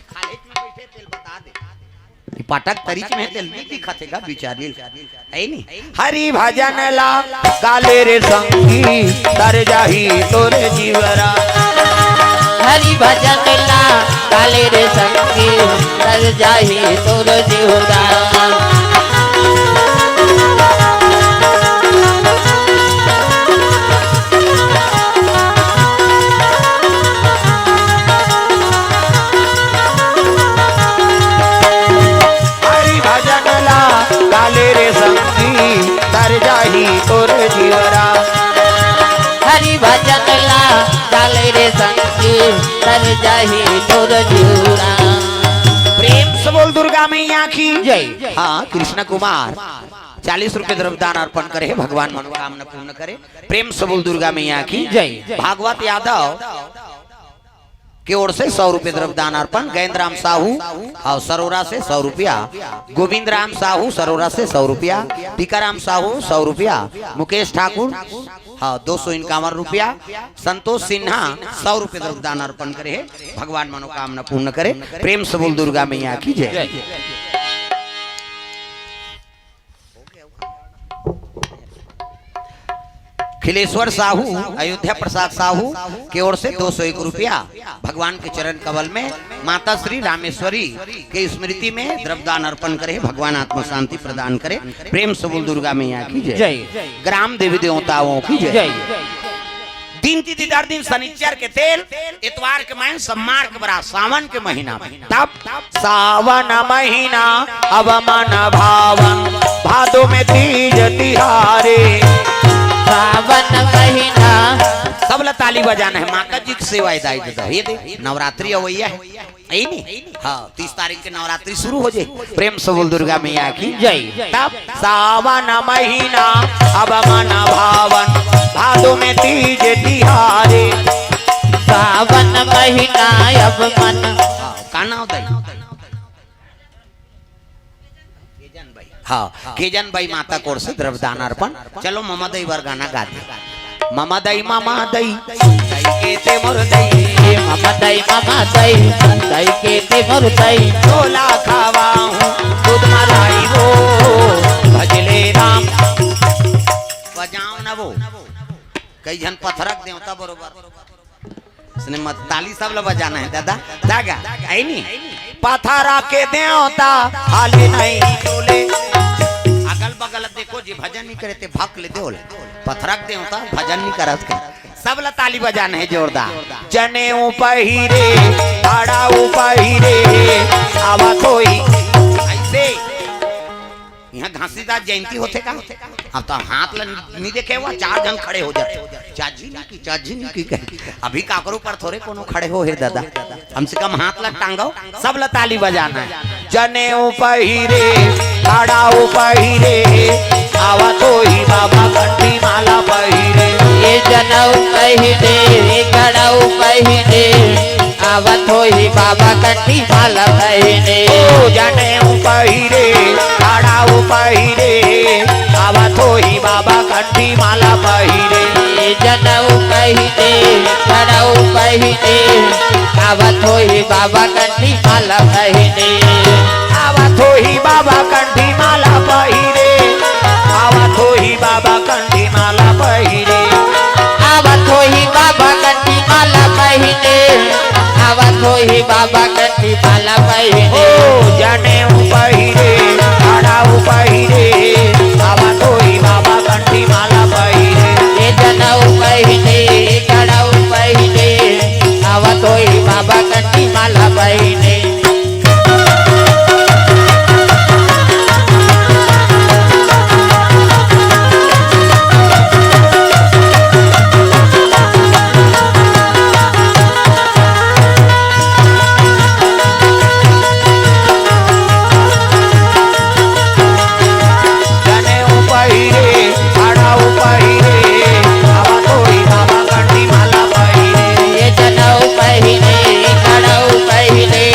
खाली में बैठे तेल बता दे। ये पाठक तरीच में तेल नहीं दिखाते का बिचारी। है नी? हरि भजन ला गाले रे संगी, तर जाही तोर जीवरा। हरि भजन ला गाले रे संगी, तर जाही तोर जीवरा। हरि भजन ला गाले रे संगी, तर जाही तोर जीवरा। हरि भजन ला गाले रे संगी, तर जाही तोर जीवरा। प्रेम से बोल दुर्गा मैया की जय। हाँ, कृष्ण कुमार चालीस रुपए द्रव्य दान अर्पण करे, भगवान मनोकामना पूर्ण करे। प्रेम से बोल दुर्गा मैया की जय। भागवत यादव के ओर से सौ रुपये द्रव्य दान अर्पण, गैंद राम साहू और सरोरा से सौ रुपया, गोविंद राम साहू सरोरा से सौ रुपया, टीकाराम साहू सौ रुपया, मुकेश ठाकुर, हाँ, दो सौ इक्यावन रुपया, संतोष सिन्हा सौ रुपये द्रव्य दान अर्पण करे है। भगवान मनोकामना पूर्ण करे। प्रेम से बोल दुर्गा मैया की जय। खिलेश्वर साहू, अयोध्या प्रसाद साहू के ओर से दो सौ एक रुपया भगवान के चरण कमल में माता श्री रामेश्वरी के स्मृति में द्रव्यदान अर्पण करे। भगवान आत्मा शांति प्रदान करे। प्रेम से बोल दुर्गा मैया की जय। जय। ग्राम देवी देवताओं की जय। जय। दिन तिथि दर दिन शनिचर के तेल, इतवार के महीन, सम्मार के बरात, सावन के महीना में। तब सावन महीना अब मन भावन, भादो में तीज तिहारे। सावन महीना। सब ला ताली बजाना है, माता जी की सेवा दाई दे। ये दे, नवरात्रि अवैया है, यही नहीं? हाँ, तीस तारीख के नवरात्रि शुरू हो जाए। प्रेम से बोल दुर्गा मैया की जय। तब सावन महीना अब मन भावन, भादो में तीज तिहारे। सावन महीना अब मन। हाँ, का नाम दाई? केजन बाई। हाँ, केजन बाई माता कोर से द्रव्यदान अर्पण। चलो, ममा दाई बर गाना गा दे। ममा दाई, ममा दाई, दाई के ते मोर दाई। ममा दाई, ममा दाई, दाई के ते मोर दाई। झोला खावा हूँ, दूध मलाई वो, भजले राम। बजाओ ना वो। कई झन पथरक देवता बरोबर। इसने मत ताली सब ला बजाना है दादा। जागा, आई नहीं? पथरा के देवता हाली नहीं डोले। अगल बगल देखो जी, भजन नहीं करे ते भक ले दे ओला। पथरा के देवता भजन नहीं करत के। सब ला ताली बजाना है जोरदार। जनेऊ पहिरे, आड़ाऊ पहिरे, आवा कोई। ऐसे। यहाँ घासीदास जयंती होथे का? अब तो हाथ ला नहीं देखे हुआ, चार झन खड़े हो जाते। चाची नहीं की, चाची नहीं की कहे। अभी काकरो पर थोड़े कोनो खड़े हो हे दादा। कम से कम हाथ ला टांगो, सब ला ताली बजाना है। जनेऊ पहिरे, आड़ाऊ पहिरे, आवत होही बाबा कंठी माला पहिरे। ये जनेऊ पहिरे, ये कड़ऊ पहिरे, आवत होही बाबा कंठी माला पहिने। ओ जनेऊ पहिरे, कड़ऊ पहिरे, आवत होही बाबा कंठी माला पहिरे। ए जनेऊ पहिने, कड़ऊ पहिने, आवत होही बाबा कंठी माला पहिने। आवत होही बाबा कंठी माला पहिरे, आवत होही बाबा कंठी माला पहिरे। आवत होही बाबा कंठी माला पहिने, आवत होही बाबा कंठी माला पहिने। ओ जनेऊ पहिरे, कड़ऊ पहिरे, आवत होही बाबा कंठी माला पहिरे। ए जनेऊ पहिने, कड़ऊ पहिने, आवत होही बाबा कंठी माला पहिने। जनेऊ पहिरे, कड़ऊ पहिरे, आवत होही बाबा कंठी माला पहिरे। ए जनेऊ पहिरे, कड़ऊ पहिरे,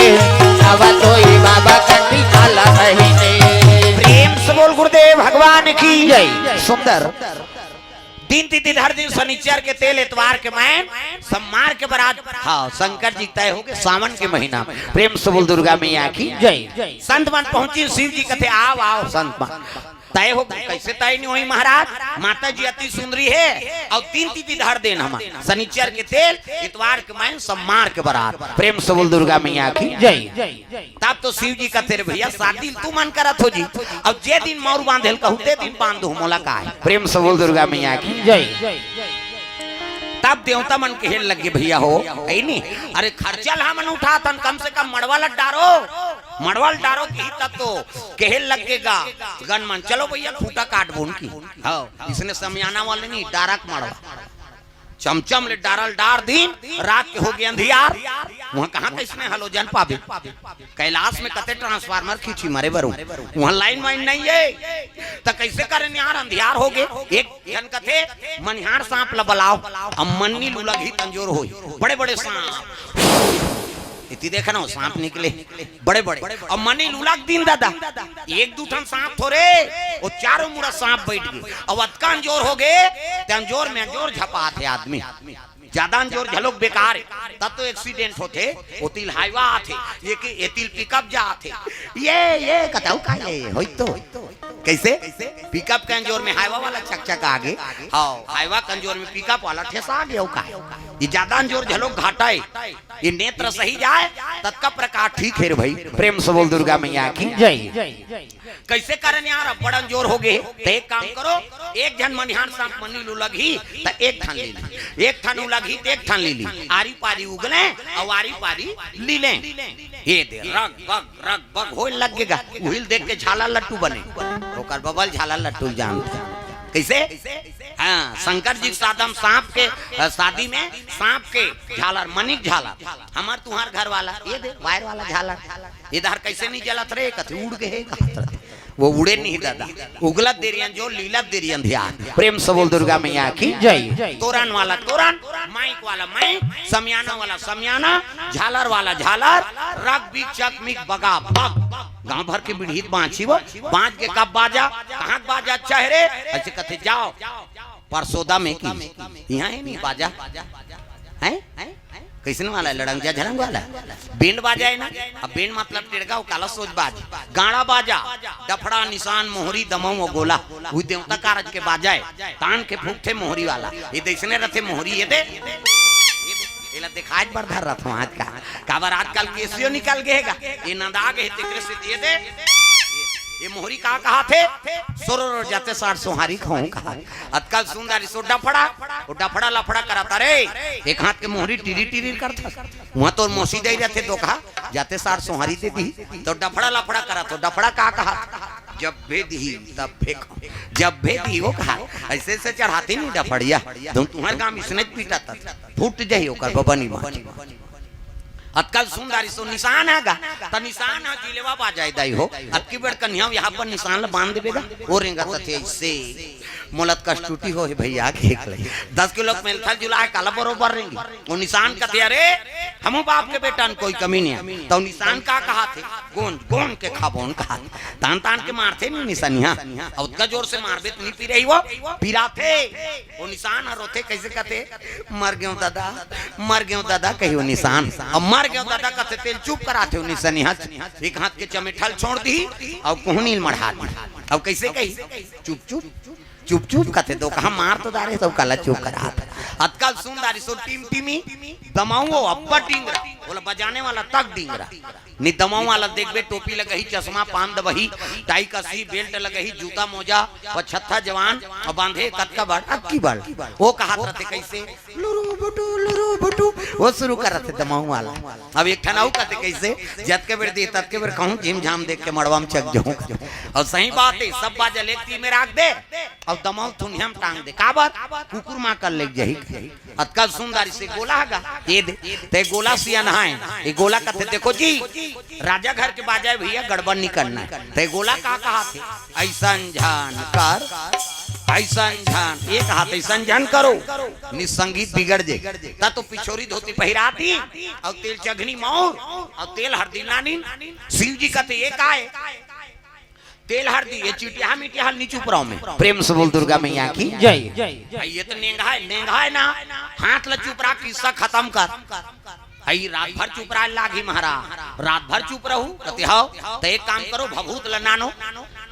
आवत होही बाबा कंठी माला पहिरे। प्रेम से बोल गुरुदेव भगवान की जय। सुंदर। दिन तिथि धर दिन शनिचर के तेल, इतवार के महीन, सम्मार के बरात। हाँ, शंकर जी तय हो गए सावन के महीना में। प्रेम से बोल दुर्गा मैया की जय। संत मन पहुंची, शिव जी कथे, "आओ, आओ संत मन।" तय हो गए, कैसे तय नहीं होही महाराज? माता जी अति सुंदरी है और दिन तिथि धर दिन हम शनिचर के तेल, इतवार के महीन, सम्मार के बरात। प्रेम से बोल दुर्गा मैया की जय। तब तो शिव जी कथे, "रे भैया, शादी तू मन करत हो जी, अब जे दिन मौर बांधेल कहू ते दिन बांध दो, मोला का है?" प्रेम से बोल दुर्गा मैया की जय। तब देवता मन कहे लगे, "भैया हो, है नी? अरे खर्चा ल हमन उठाथन, कम से कम मड़वा ल डारो, मड़वा ल डारो," की तब तो कहे लगे गा गन मन, "चलो भैया, खूंटा काट बोन की।" हाँ, इसने समियाना वाले नहीं, डारक मड़वा। चमचम ले डारल डार दिन, रात के हो गए अंधियार। वहाँ कहाँ कैसने हलोजन पाबे? कैलाश में कते ट्रांसफार्मर खींची मरे बरू, वहाँ लाइन वाइन नहीं है, त कैसे करें यार? अंधियार हो गए। एक जन कथे, "मनिहार सांप ल बलाओ, अब मन्नी लुलग ही तंजोर होई।" बड़े बड़े सांप, इति देख ना, सांप निकले बड़े बड़े। अब मन्नी लुलग दिन दादा, एक दू ठन सांप थोरे, वो चारों मुड़ा सांप बैठ गए। अब अतका अंजोर हो गए, ते अंजोर में अंजोर झपात है आदमी। ज्यादा अंजोर झलोक बेकार है, तब तो एक्सीडेंट होथे। ओ तिल हाईवा आथे, ये के, ए तिल पिकअप जाथे। ये, ये कतौ का ये, होई तो। कइसे? पिकअप के अंजोर में हाईवा वाला चकचका गे। हाँ, हाईवा के अंजोर में पिकअप वाला ठेसा गे। अउ का? ये ज्यादा अंजोर झलोक घाटा हे। ये नेत्र सही जाय, ततका प्रकार ठीक हे रे भाई। प्रेम से बोल दुर्गा मैया की। जय। कइसे करन यार, अब बड़ अंजोर हो गे। त एक काम करो, एक झन मनिहार सांप मनी ल उलगही, त एक ठन ले ली। एक ठन उलगही, त एक ठन ले ली। आरी पारी उगले, अउ आरी पारी लीले। ये दे, रग बग, रग बग होय लग गे गा। उही ल देख के झालर लट्टू बने। ओकर बबा ल झालर लट्टू जानथे। कइसे? हाँ, शंकर जी के साथ म सांप के, अ, शादी में सांप के झालर, मनिक झालर। हमर तुंहर घर वाला, ये दे, वायर वाला झालर। इधर कइसे नइ जलत रे? कथे उड़ गे हे, कहत रथे। वो उड़े नहीं दादा, उगलत देरियन जो लीलत देरियन ध्यान। प्रेम से बोल दुर्गा मैया की। जय। तोरन वाला तोरन, माइक वाला माइक, समियाना वाला समियाना, झालर वाला झालर, रग बिग चक मिक बगा बग। गांव भर के बिड़हित बांची वो, बांच के कब बाजा, कहाँ के बाजा अच्छा हे रे? अइसे कथे जाव परसोदा में की, इहाँ हे नहीं बाजा, हैं? कइसन वाला हे? लड़ंगिया झड़ंग वाला? बेंड बाजा हे ना? अब बेंड मतलब टेड़गा, वो काला सोज बाज, गाड़ा बाजा, डफड़ा, निसान, मोहरी, दमऊ अउ गोला, वो देवता कारज के बाजा हे। तान के फूंकथे मोहरी वाला, ये दइसने रथे मोहरी, ये दे, ये दे, एला देखाय बर धर रथों आज का, काबर आजकल केसियो निकल गे हे गा, ये नंदा गे हे, तेकरे से ये दे, ये मोहरी का कहाथे? सोरो रो जाते सार सोहारी खाऊं कहा। अतका सुंदर सो डफड़ा, वो डफड़ा लफड़ा करत रे, एक हाथ के मोहरी टिरी टिरी करत। उहाँ तोर मौसी दई रथे धोखा, जाते सार सोहारी दे दी, त डफड़ा लफड़ा करत हो। डफड़ा का कहा? जब भेद ही तब फेंक, जब भेद ही वो कहा, अइसे अइसे चढ़ाथे नहीं डफड़िया। तुम तुम्हर गांव इसने पीटा तक फूट जाही ओकर बबनी मार। अतका सुंदर सो निसान हे गा, त निसान ह जिलेवा बाजा हे दाई हो। अतकी बड़ कन्हैया यहाँ पर निसान ल बांध देबे गा, वो रेंगत थे अइसे। मोला त कस टूटी हो हे भइया, के एक ले दस किलो के मेलथल जुला हे, काला बरोबर रेंगी। वो निसान कथे, अरे, हमू बाप के बेटा न, कोई कमी नहीं हे। त वो निसान का कहाथे? गोंज, गोंज के खाबोन कहाथे। तान तान के मारथे नहीं निसनिया, अउ ओतका जोर से मारबे त नहीं पिरही वो, पिराथे। वो निसान ह रोथे, कइसे कथे? मर गेंव दादा, मर गेंव दादा, कही वो निसान। अब मर गेंव दादा कथे तेला चुप कराथे वो निसनिया। एक हाथ के चमेठा ल छोड़ दी, अउ कोहनी ल मढ़ा दी। अब कइसे कही? चुप चुप, चुप चुप कथे, त कहा मार तो डारे, त काला चुप कराथे। अतका सुंदर सो टिमटिमी, दमऊ अब्बड़ डिंगरा, बोला बजाने वाला तक डिंगरा। नि दमऊ वाला देखबे, टोपी लगही, चश्मा, पान दबही, टाई कसही, बेल्ट लगही, जूता मोजा, पछत्था जवान, अउ बांधे कतका बड़, अतकी बड़। वो कहात रथे कइसे? लुरु बुटु, लुरु बुटु। वो शुरू करत हे दमऊ वाला। अब एक ठन अउ कथे कइसे? जतके बेर दिही, ततके बेर कहूँ, झिम झाम देख के मड़वा म चक जाहूँ। अउ सही बात हे, सब बाजा ल एक तीर में राख दे, अउ दमऊ थुनिया म टांग दे। काबर? कुकुर माँ कर ले जाही। अतका सुंदर से गोला हे गा, ये दे, त ये गोला सियान हे, ये गोला कथे, देखो जी, राजा घर के बाजा हे भइया, गड़बड़ नहीं करना हे। त ये गोला का कहाथे? अइसन झन कर, अइसन झन, ये कहाथे, अइसन झन करो, नि संगीत बिगड़ जे। त तो पिछोरी धोती पहिराती, अउ तेल चघनी मऊर, अउ तेल हरदी लानिन। शिव जी कथे, ये का हे? तेल हरदी, ये चिटिया मिटिया ल नी चुपराव में। प्रेम से बोल दुर्गा मैया की। जय। अ, ये त नेंगहा हे, नेंगहा हे ना, हाथ ल चुपरा, किस्सा खतम कर। अई रात भर चुपराय लागही महाराज, रात भर चुप रहू। कथे, "हव, त एक काम करो, भभूत ल नानो।"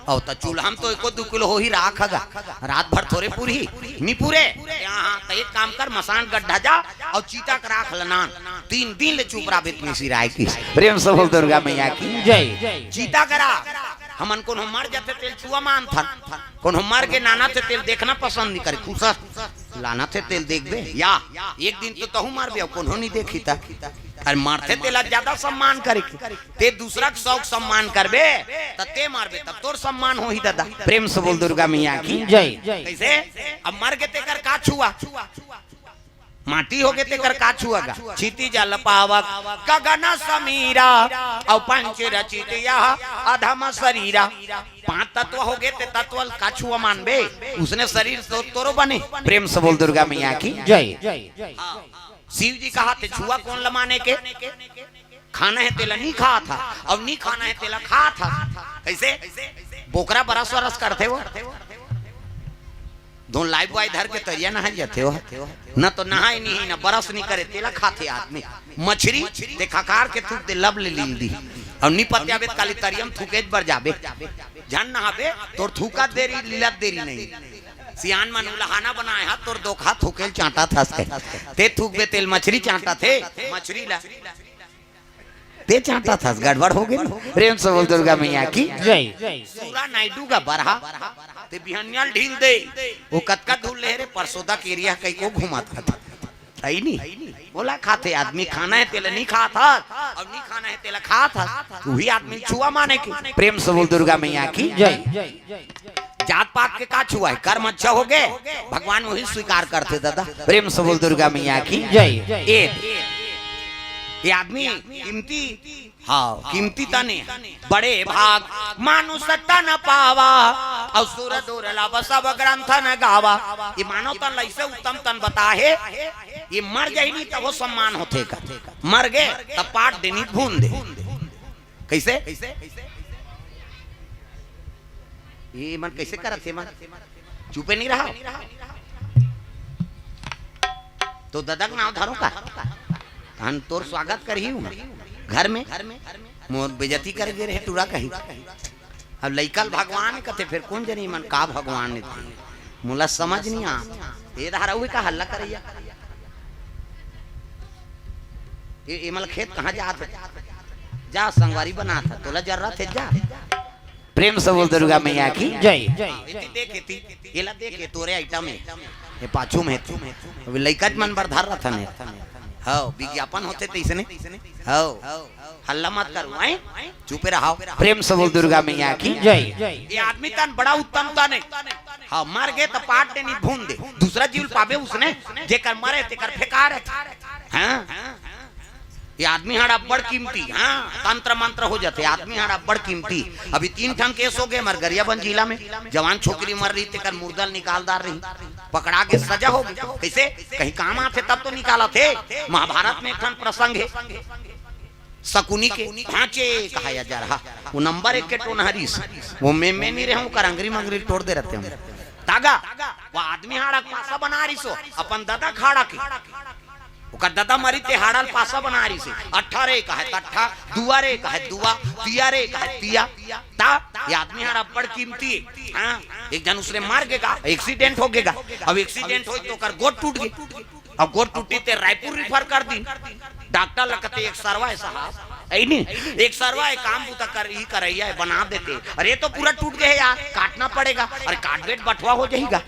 अउ त चूल्हा म तो एको दू किलो होही राख गा, रात भर थोरे पुरही, नी पुरे। यहाँ त एक काम कर, मसान गड्ढा जा अउ चीता के राख ल नान, तीन दिन ले चुप रहिबे त मिसिर आय की। प्रेम से बोल दुर्गा मैया की। जय। चीता के राख, हमन कोनो मर जथे तेला छुआ मानथन, कोनो मर गे नानथे तेला देखना पसंद नी करे, खुसर लानथे तेला देखबे या एक दिन तो तहूँ मरबे, कोनो नी देखही त। अरे मरथे तेला ज्यादा सम्मान करे के, ते दूसरा के सौ के सम्मान करबे, त ते मरबे, तब तोर सम्मान होही दादा। प्रेम से बोल दुर्गा मैया की। जय। कइसे? अब मर गे तेकर का छुआ? माटी हो गे तेकर का छुआ गा? क्षितिज जल पावक गगन समीरा, अउ पंच रचित यह अधम शरीरा। पांच तत्व हो गे, ते तत्व ल का छुआ मानबे? उसने शरीर तो तोरो बने। प्रेम से बोल दुर्गा मैया की। जय। शिव जी कहाथे छुआ कोन ल माने के? खाना हे तेला नी खात हा, अउ नी खाना हे तेला खात हा। कइसे? बोकरा बरस वरस करथे वो। धोन लाइफबॉय धर के तरिया नहाय जाथे वो। न तो नहाय नहीं, न बरस नहीं करे, तेला खाथे आदमी। मछरी ते खकार के थूक दे, लब ले लील दी। अउ नी पत्याबे त काली तरिया म थूकेच बर जाबे। झन नहाबे, तोर थूकत देरी, लीलत देरी नहीं। सियान मन उलहाना बनाए हा, तोर दोखा थूकेल चांटा थस के। ते थूकबे तेल मछरी चांटा थे, मछरी ला। ते चांटा थस, गड़बड़ हो गेल। प्रेम से बोल दुर्गा मैया की। जय। सूरा नायडू का बरहा, ते बिहनियाल ढील दे। वो कतका धूल ले रे, परसोदा केरिया कई को घुमात खात। आई नी? बोला खाथे आदमी, खाना है तेला नहीं खात हस, और नहीं खाना है तेला खात हस। तू ही आदमी छुआ माने की। प्रेम से बोल दुर्गा मैया की। जय। जात पात के का छुआ है, कर्म अच्छा हो गए, भगवान वही स्वीकार करते दादा। प्रेम से बोल दुर्गा मैया की। जय। ए, ये आदमी कीमती, हाँ, कीमती तने, बड़े भाग मानुष तन पावा, और सुर दुर्लभ सब ग्रंथ न गावा। ये मानव तन ला ऐसे उत्तम तन बता है, ये मर जाही नहीं तब वो सम्मान होथे का, मर गए तब पाट देनी भून दे। कैसे? ये मन कैसे करत हे मन? चुपे नहीं रहा। तो ददा के नाव धरो का? तहन तोर स्वागत करही हूँ घर में। मोर बेजती कर गे रहे टूरा कही। अब लइका ल भगवान कथे, फिर कौन जनी मन का भगवान ने थे? मोला समझ नहीं आ। ये धारा हुई का हल्ला करैया? ये, ये मल खेत कहाँ जात है? जा संगवारी बनात है, तोला जरूरत है, जा। प्रेम से बोल दुर्गा मैया की। जय। एती देख, एती, एला देख, ये तोरे आइटम है, ये पाछू में है। अभी लइका मन बर धर रहा था ने। हाँ, विज्ञापन होते तैसने। हाँ, हल्ला मत करो, हैं? चुपे रहो। प्रेम से बोल दुर्गा मैया की। जय। ये आदमी तन बड़ा उत्तम तन है। हाँ, मर गए तो पाट देनी भून दे, दूसरा जीव पावे उसने, जेकर मरे तेकर फेंका रहे। हाँ, ये आदमी हाड़ा बड़ कीमती, हाँ, तंत्र मंत्र हो जाते, आदमी हाड़ा बड़ कीमती। अभी तीन ठन केस हो गए हमारे गरियाबंद जिला में, जवान छोकरी मर रही, तेकर मुर्दा ल निकाल डार रही, पकड़ा के सजा हो गई। कैसे? कहीं काम आथे तब तो निकालत हे। महाभारत में एक ठन प्रसंग है, शकुनी के भांचे कहा जा रहा, वो नंबर एक के टोनहरीस, वो में में नहीं रहे, ओकर अंगरी मंगरी तोड़ दे रहते हम। तागा, वो आदमी हाड़ा पासा बना रही सो, अपन दादा खाड़ा के। ओकर ददा मरी ते हाड़ल पासा बना रही से। अट्ठा रे कहे तट्ठा, दुआ रे कहे दुआ, तिया रे कहे तिया। ता ये आदमी हाड़ा बड़ कीमती है। हाँ, एक जन उसने मर गेगा, एक्सीडेंट हो गेगा। अब एक्सीडेंट होई तो ओकर गोड़ टूट गई। अब गोड़ टूटी ते रायपुर रिफर कर दी। डॉक्टर ल कथे एक सरवा है साहब, ऐ नहीं, एक सरवा है, काम बूता कर ही करैया है, बना देते। अरे तो पूरा टूट गए यार, काटना पड़ेगा। अरे काट बेट बठवा हो जाएगा।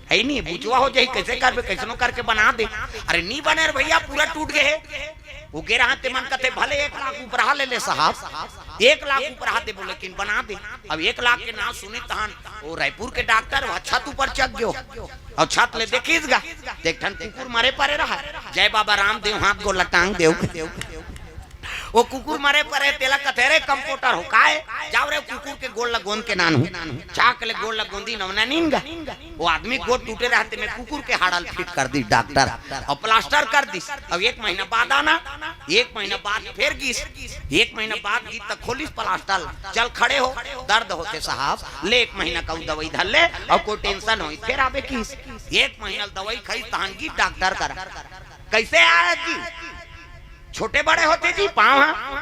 है नहीं, बुचवा हो जाही, कैसे करबे, कैसनो करके बना दे। अरे नी बने रे भैया, पूरा टूट गए हे। वो गे रहा ते मन कथे भले एक लाख उपराहा ले ले साहब, एक लाख उपराहा दे बोले, लेकिन बना दे। अब एक लाख के नाम सुनी तहन वो रायपुर के डॉक्टर वह छत ऊपर चढ़ गयो, और छत ले देखिस गा, देख ठन कुकुर मरे परे रहा, जय बाबा रामदेव, हाथ गोला टांग देव। वो कुकुर मरे परे, तेला कथे रे कंपाउंडर हो, काय? जाओ रे कुकुर के गोड़ ल गोंद के नानहू। छाक ले गोड़ ल गोंदी नवना नीन गा। वो आदमी गोड़ टूटे रहते में कुकुर के हाड़ल फिट कर दी डॉक्टर, और प्लास्टर कर दी। अब एक महीना बाद आना, एक महीना बाद फिर गिस, एक महीना बाद गिस त खोलिस प्लास्टर। चल खड़े हो, दर्द होते साहब, ले एक महीना का दवाई धर ले, और कोई टेंशन होई फिर आबे किस। एक महीना दवाई खाई तहन गिस डॉक्टर करा। कैसे आया जी? छोटे बड़े होते जी, पाँव हा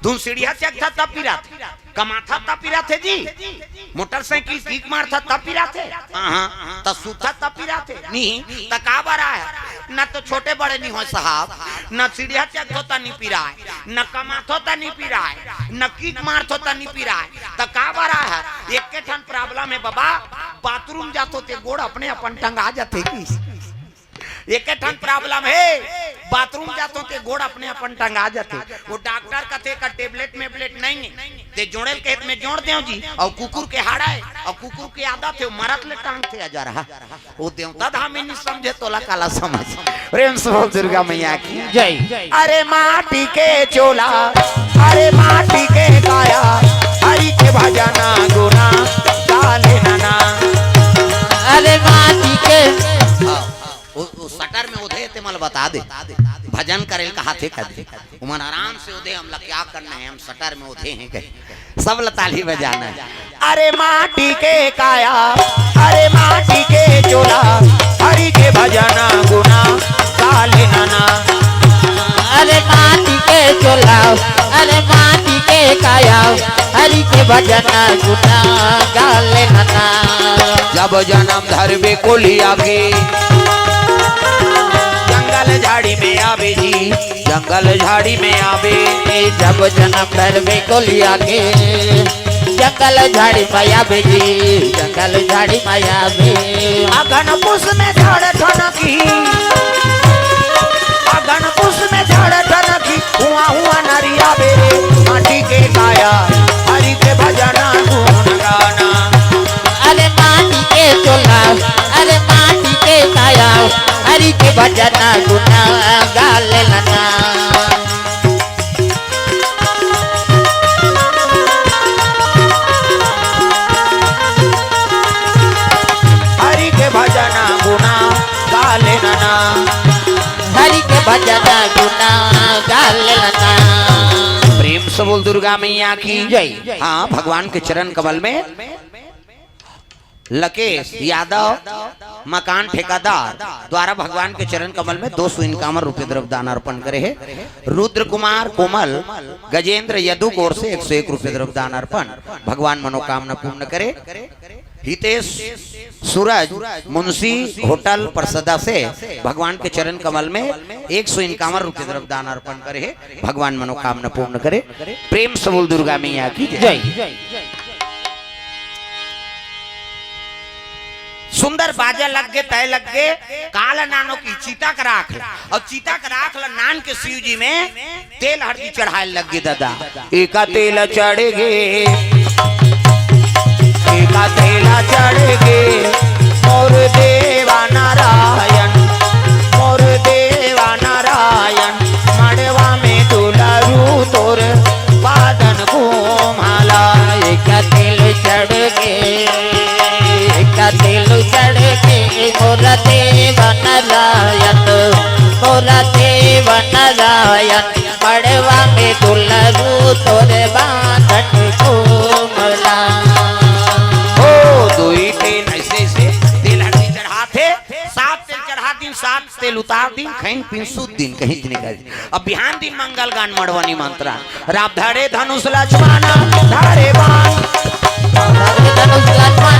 धुन सीढ़िया चघथा तब पिराथे, कमाथा तब पिराथे जी, मोटरसाइकिल किक मारथा तब पिराथे, हाँ, हाँ, त सुतथा तब पिराथे, नहीं, त का बरा है? न तो छोटे बड़े नहीं हो साहब, न सीढ़िया चघथो त नहीं पिराए, न कमाथो त नहीं पिराए, न किक मारथो त नहीं पिराए, त का बरा है? एक के ठन प्रॉब्लम है बाबा, बाथरूम जाथो ते गोड़ अपने अपन टंगा जाथे की। एके ठन प्रॉब्लम हे, बाथरूम जाथो ते गोड़ अपने अपन टंगा जाथे। वो डॉक्टर कथे का टेबलेट मेबलेट नहीं है, ते जोड़े ल कहे त में जोड़ देव जी, और कुकुर के हाड़ा है, और कुकुर के आदत हे, मरत ले टांगथे अजरहा। वो देवता धामी नहीं समझे तोला काला समझ। प्रेम से बोल दुर्गा मैया की। जय। अरे माटी के चोला, अरे माटी के काया, हरि के भजना गुना, काले नना। अरे माटी के वो, वो शटर में ओधे ते मल बता दे, भजन करे ल कहाथे कदे, उमन आराम से ओधे, हमला क्या करना है, हम शटर में ओधे हैं कहे, सब ल ताली बजाना है। अरे माटी के काया, अरे माटी के चोला, हरि के भजना गुना, काले नना। अरे माटी के चोला, अरे माटी के काया, हरि के भजन गुना गा लेना ना। जब जन्म धरबे कोलिया के, जंगल झाड़ी में आबे जी, जंगल झाड़ी में आबे। जब जन्म धरबे कोलिया के, जंगल झाड़ी में आबे जी, जंगल झाड़ी में आबे। अगन पुस में झाड़ ठनकी, अगन पुस में झाड़ ठनकी, हुआ हुआ नरिया बेरे, माटी के काया, हरि के भजना गुण गाना। अरे माटी के चोला, अरे माटी के काया, हरि के भजना गुण गा लेना। हरि के भजना गुना गा लेना ना। हरि के भजना गुना गा लेना ना। प्रेम से बोल दुर्गा मैया की जय। हाँ, भगवान के चरण कमल में लकेश यादव, मकान ठेकेदार द्वारा भगवान के चरण कमल में दो सौ इक्यावन रुपये द्रव्य दान अर्पण करे हे। रुद्र कुमार कोमल, गजेंद्र यदु की ओर से एक सौ एक रुपये द्रव्य दान अर्पण। भगवान मनोकामना पूर्ण करे। हितेश सूरज, मुंशी होटल परसदा से भगवान के चरण कमल में एक सौ इक्यावन रुपये द्रव्य दान अर्पण करे हे। भगवान मनोकामना पूर्ण करे। प्रेम से बोल दुर्गा मैया की जय। जय। सुंदर बाजा लग गे, तय लग गे, काल नानो की चिता के राख ला, अउ चिता के राख ला नान के शिव जी में तेल हरदी चढ़ाए लग गे दादा। एका तेल चढ़ गे, एका तेल चढ़ गे, मोर देवा नारायण, मोर देवा नारायण, मड़वा में दुलरू तोर पादन घूमाला। एक तेल चढ़ गे, एक तेल चढ़ गे, मोर देवा नारायण, मोर देवा नारायण, मड़वा में दुलरू तोर बांधन घूमला। ओ, दुई तीन ऐसे, ऐसे तेल हरदी चढ़ाथे, सात तेल चढ़ा दिन, सात तेल उतार दिन, खैन पिन सुत दिन, कहीं नहीं कर। अब बिहान दिन मंगल गान मड़वा निमंत्रण। राम धरे धनुष लक्ष्मण धरे बाण। धरे धनुष लक्ष्मण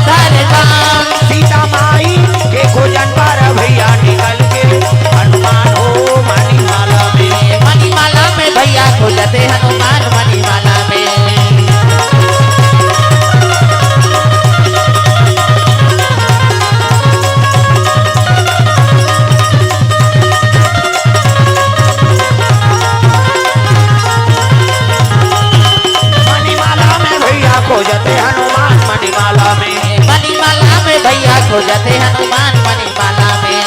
धरे बाण। सीता माई के खोजन पर भैया निकल के हनुमान हो मणिमाला में। मणिमाला में भैया खोजते हनुमान मणिमाला में। मणिमाला में भैया खोजते हनुमान मणिमाला में। मणिमाला में भैया खोजते हनुमान मणिमाला में।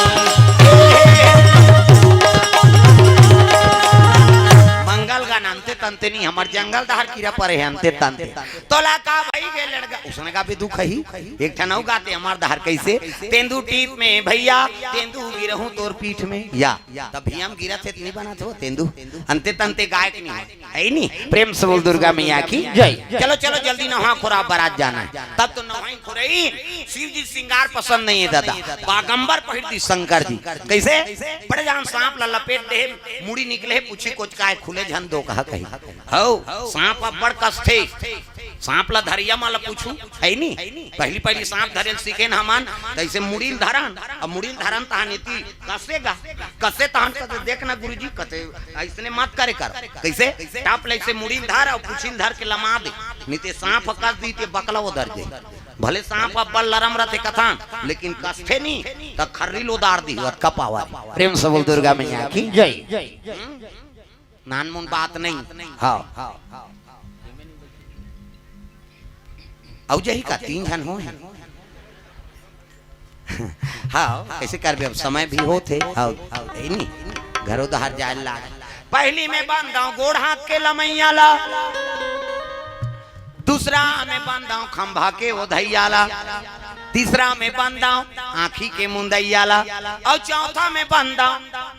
मंगल गान अंते तंते नहीं, हमर जंगल डहर कीरा परे हे अंते तंते। तोला का भई गे लड़का, उसने का भी दुख ही। एक ठन अउ गाते हमर डहर कैसे, तेंदू टीप में भैया, तेंदू गिरहूं तोर पीठ में। या, तब भी हम गिरत हे त नहीं बनत हो, तेंदू। अंते तंते गायक नहीं हो, है ही नहीं। प्रेम से बोल दुर्गा मैया की जय। चलो, चलो, जल्दी नहा खोरा बरात जाना है। तब तो नहाई खोरई, शिव जी श्रृंगार पसंद नहीं है दादा। बागंबर पहिर दी शंकर जी। कैसे? बड़े जान सांप ला लपेट दे, मुड़ी निकले, पूछी कोच काय खुले झन दो कहा कही। हौ, सांप अब्बड़ कसथे। सांप ला धरिया मा ला पूछू, है नी? पहली पहली सांप धरे ल सीखे न हमन, तैसे मुड़ी ल धरन, अब मुड़ी ल धरन तहान एती कसे गा, कसे तहान कसे देख ना गुरुजी, कसे ऐसने मत करे कर। कैसे? टाप ले से मुड़ी ल धर अउ पूछी ल धर के लमा दे, नहीं ते सांप कस दी ते बकला उधर दे। भले सांप अब्बड़ लरम रहते कथन, लेकिन कसथे नी, त खर्री ल उदार दी, अतका पावर। प्रेम से बोल दुर्गा मैया की जय। नानमुन बात नहीं। हाँ। अउ जही का तीन झन हो हैं। हाँ, कैसे करबे, अब समय भी होत हे। हाँ, हाँ, ए नी, घरो डहर जाए लाग। पहली में बंदाओ गोड़ हाथ के लमैया ला, दूसरा में बंदाओ खंभा के ओधैया ला, तीसरा में बंदाओ आँखी के मुंदैया ला, अउ चौथा में बंदाओ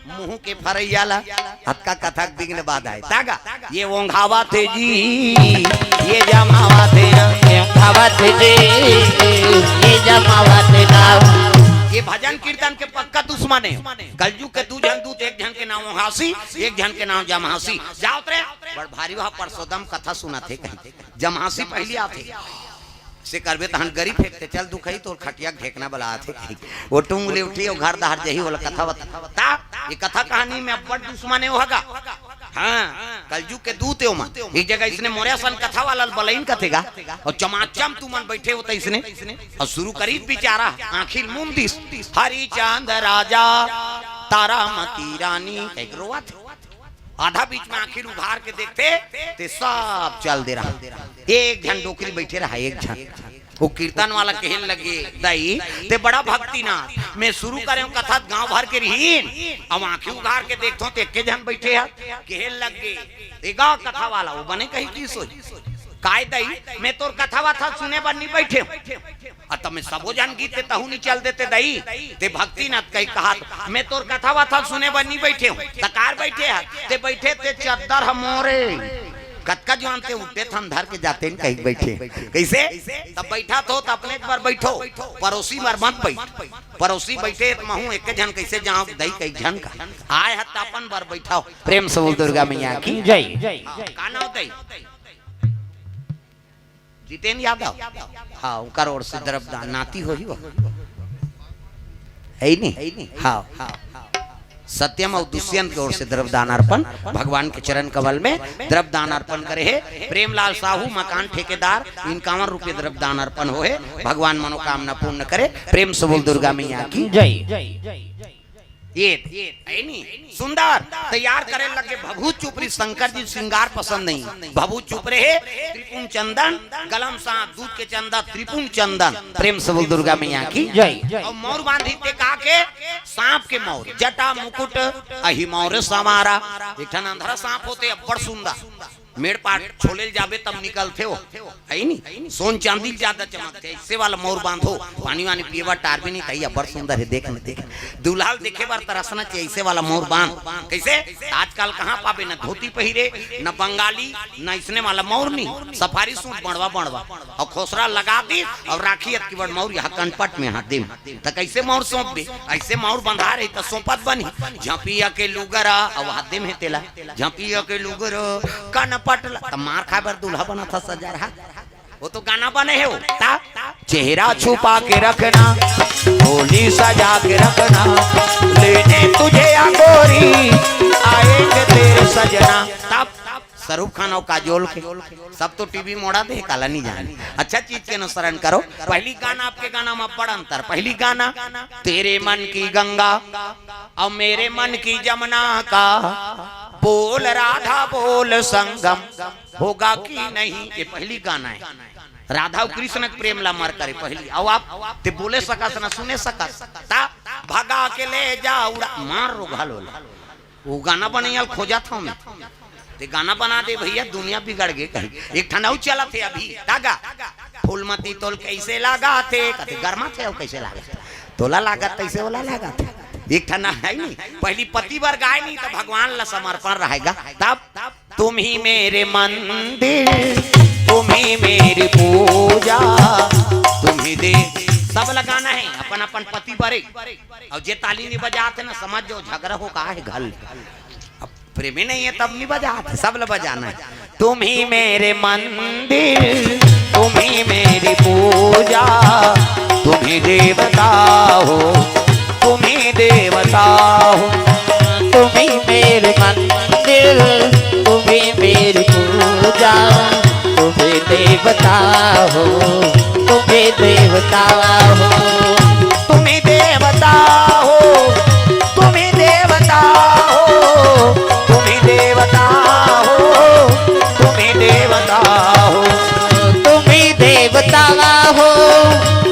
मुंह के फरैया ला। अतका कथक बिघ्न बाधाए। तागा, ये ओंघावा थे जी, ये जमावा थे ना। ये ओंघावा थे जी, ये जमावा थे ना। ये भजन कीर्तन के पक्का दुश्मन हे। कलजुग के दू झन दूत, एक झन के नाम ओंघासी, एक झन के नाम जमासी। जाओ तरे। बड़ भारी वहाँ परसोदम कथा सुनाथे कहीं, जमहासी पहली आथे। से करबे तहन गरी फेंकते, चल दुखई तोर खटिया के ढेकना बला आथे कहीं। वो टूंग ले उठी, वो घर दहर जही, ओला कथा बता। ता, ये कथा कहानी में अब्बड़ दुश्मन हे, वो हगा। हाँ, कलजुग के दूत हे ओमन। एक जगह इसने मोरे असन कथा वाला ल बलईन कथेगा, और चमाचम तुमन बैठे हो त इसने, और शुरू करी बिचारा, आँखी ल मूंद दिस, हरिचंद राजा, तारामती रानी, कहिके रोवत। आधा बीच में आँखी ल उघार के देखथे, ते सब चल दे रहा। एक झन डोकरी बैठे रहा, एक झन। वो कीर्तन वाला कहे लगे, "दाई, ते बड़ा भक्तिनाथ, मैं शुरू करे हूँ कथा, गांव भर के रहीन, अब आँखी उघार के देखथो, ते एके झन बैठे हे।" कहे लगे, ए गांव कथा वाला, वो बने कही की सोई, "काय दाई, मैं तोर कथा वथा सुने बर नहीं बैठे हूँ।" अ, त मैं सबो झन गीत ते तहू नी चल देते दाई। ते भक्तिनाथ कही कहा, त मैं तोर कथा वथा सुने बर नी बैठे हूँ। त कार बैठे हे? ते बैठे ते चद्दर ह मोरे। कतका जुआन ते उठे थन धर के जाते न कही बैठे। कइसे? तब बैठा थो त अपने बर बैठो, परोसी बर मत बैठ। परोसी बैठे त महू एके झन कइसे जांव दाई कही झन का। आय ह त अपन बर बैठाओ। प्रेम से बोल दुर्गा मैया की जय। हाँ, का नाव दाई? जितेन यादव। हाँ, उनकर ओर से द्रव्यदान नाती होही वो। हे नी? हाँ। सत्यम और दुष्यंत के ओर से द्रव्यदान अर्पण, भगवान के चरण कमल में द्रव्यदान अर्पण करे हे। प्रेमलाल साहू, मकान ठेकेदार, इक्यावन रुपये द्रव्यदान अर्पण होहे। भगवान मनोकामना पूर्ण करे। प्रेम से बोल दुर्गा मैया की जय। ये हे नी? सुंदर तैयार करे लगे। भभूत चुपरी, शंकर जी श्रृंगार पसंद नहीं। भभूत चुपरे हे, त्रिपुंड चंदन, गलम साथ दूध के चंदा, त्रिपुंड चंदन। प्रेम से बोल दुर्गा मैया की जय। और मौर बांधी ते का के? सांप के मौर, जटा मुकुट अहि मौर संवारा। एक ठन अंधरा सांप होते, अब्बड़ सुंदर। मेड़ पाट छोले ल जाबे तब निकलथे वो, हे नी? सोन चांदी ल ज्यादा चमकथे। ऐसे वाला मौर बांधो, पानी वानी पिए बर टारबे नहीं, तही अब्बड़ सुंदर हे, देख न देख। दूल्हा ल देखे बर तरसना चाहिए, ऐसे वाला मौर बांध। कइसे? आजकल कहाँ पाबे, न धोती पहिरे, न बंगाली, न इसने वाला मौर नहीं, सफारी सूट बड़वा बड़वा, और खोसरा लगा दी, और राखी अतकी बड़ मौर यहाँ कनपट में हाथ दे में। त कइसे मौर सौंपबे? ऐसे मौर बंधा रही त सौंपत बनही। झपिया के लुगरा, अउ हाथ दे में तेला। झपिया के लुगरो कनपट ला, त मार खाए बर दूल्हा बनत ह सजा रहा। वो तो गाना बने हे वो। ता, चेहरा छुपा के रखना, होली सजा के रखना, लेने तुझे या गोरी, आएंगे तेरे सजना। तब शाहरुख खान और काजोल के, सब तो टीवी मोड़ा दे, काला नहीं जाने। अच्छा चीज के अनुसरण करो। पहली गाना, आपके गाना में बड़ अंतर। पहली गाना, तेरे मन की गंगा और मेरे मन की जमुना का, बोल राधा बोल संगम होगा कि नहीं, ये पहली गाना हे। राधा अउ कृष्ण के प्रेम ला मर करे पहली। अउ आप ते बोले सकस न सुने सकस, ता भगा के ले जा उड़ा, मार रो घालो ला। वो गाना बनइया ल खोजत हंव मैं। ते गाना बना दे भैया, दुनिया बिगड़ गे कहीं। एक ठन अउ चलत हे अभी, तागा, फूलमती तोल कइसे लागथे, कथे गरमा थे अउ कइसे लागथे, तोला लागत तइसे ओला लागथे। एक ठन हे नी, पहली पति बर गाए नी त भगवान ला समर्पण रहेगा, तब तुम ही मेरे मंदिर, तुम ही मेरी पूजा, तुम ही दे। सब लगाना हे अपन अपन पति बरे। अउ जे ताली नहीं बजात हे ना, समझ जाओ झगड़ा हो का हे घर ले। अब प्रेमी नहीं हे तब नहीं बजात हे, सब ल बजाना हे। तुम ही मेरे मंदिर, तुम ही मेरी पूजा, तुम ही देवता हो, तुम ही देवता हो। तुम ही मेरे मंदिर, तुम ही मेरी पूजा, तुम ही देवता हो, तुम ही देवता हो, तुम ही देवता हो, तुम ही देवता हो, तुम ही देवता हो, तुम ही देवता हो। तुम ही देवता हो,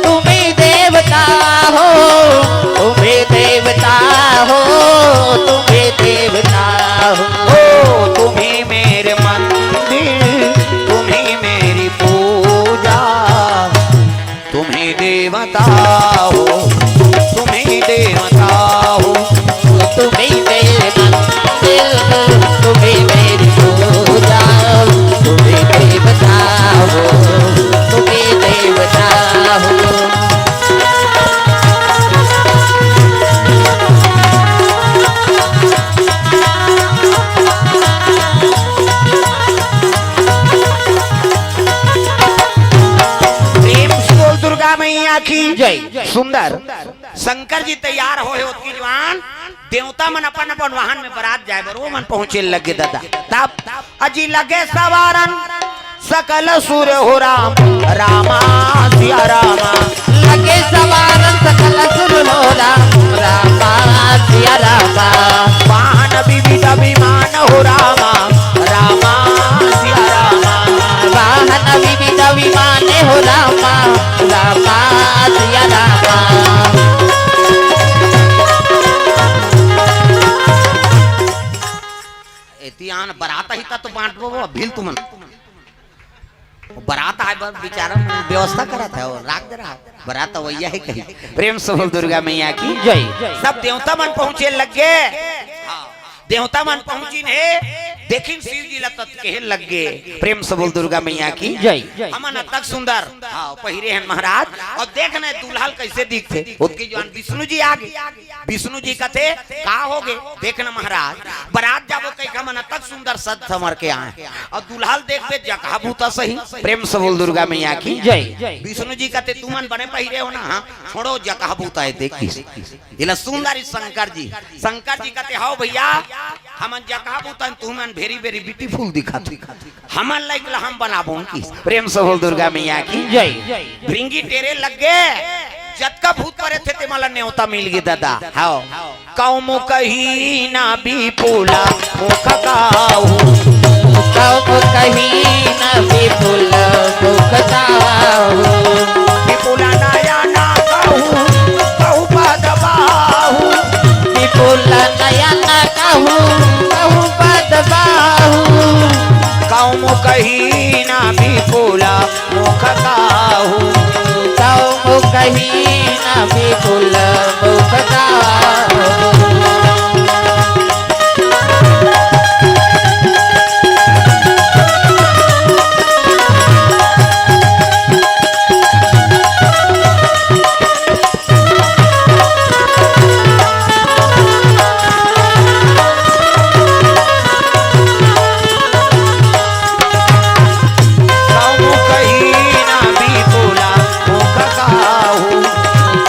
तुम ही देवता हो, तुम ही देवता हो, तुम ही देवता हो। ओ, तुम ही मेरे मंदिर, तुम ही मेरी पूजा, तुम ही देवता हो, तुम ही देवता हो। तुम ही मेरे मंदिर, तुम ही मेरी पूजा, तुम ही देवता हो, तुम ही देवता हो। सुंदर। शंकर जी तैयार होहे, ओतकी जुवार देवता मन अपन अपन वाहन में बरात जाए बर ओमन पहुंचे लगे ददा। तब अजी लगे सवारन सकल सुर हो राम, रामा सिया रामा। लगे सवारन सकल सुर हो राम, रामा सिया रामा। वाहन विविध विमान हो रामा, रामा सिया रामा। वाहन विविध विमान हो रामा, रामा सिया रामा। एती आन बरात ही ता तो बांटबो, अभी तुमन बरात आए बर बिचारा मन व्यवस्था करत हे, राख दे रहा बरात अवैया हे कहीं। प्रेम से बोल दुर्गा मैया की जय। सब देवता मन पहुंचे लग गे। हाँ, देवता मन पहुंचिन हे, देखिन शिव जी ला तत कहे लग गे। प्रेम से बोल दुर्गा मैया की जय। हमन अतक सुंदर, हाँ, पहिरे हन महाराज। अउ देख न दुल्हा ल कइसे दिखथे, ओतकी जुवार विष्णु जी आ गे। विष्णु जी कथे, "का हो गे? देख न महाराज, बरात जाबो कहिके हमन अतक सुंदर सज संवर के आए हन। अउ दुल्हा ल देखबे जकहा भूता सही।" प्रेम से बोल दुर्गा मैया की जय। विष्णु जी कथे, "तुमन बने पहिरे हो ना, हाँ, छोड़ो जकहा भूता हे, देख किस।" एला सुंदर ही शंकर जी, शंकर जी कथे, "हव भैया, हमन जकहा भूता हन, तुमन very very beautiful दिखत हो।" हमन लाइक ला हम बनाबो किस। प्रेम से बोल दुर्गा मैया की जय। भृंगी टेरे लग गे, जतका भूत परेत हे ते मन ला नेवता मिल गे ददा। हव। कउम कही ना विपुल मुख काहू। कउम कही ना विपुल मुख काहू। विपुल नयन कहू, कहू पद बाहू। विपुल नयन कहू, कहू पद बाहू। कउम कही ना विपुल मुख काहू। कउम कही ना विपुल मुख काहू। कउन कही ना विपुल मुख काहू।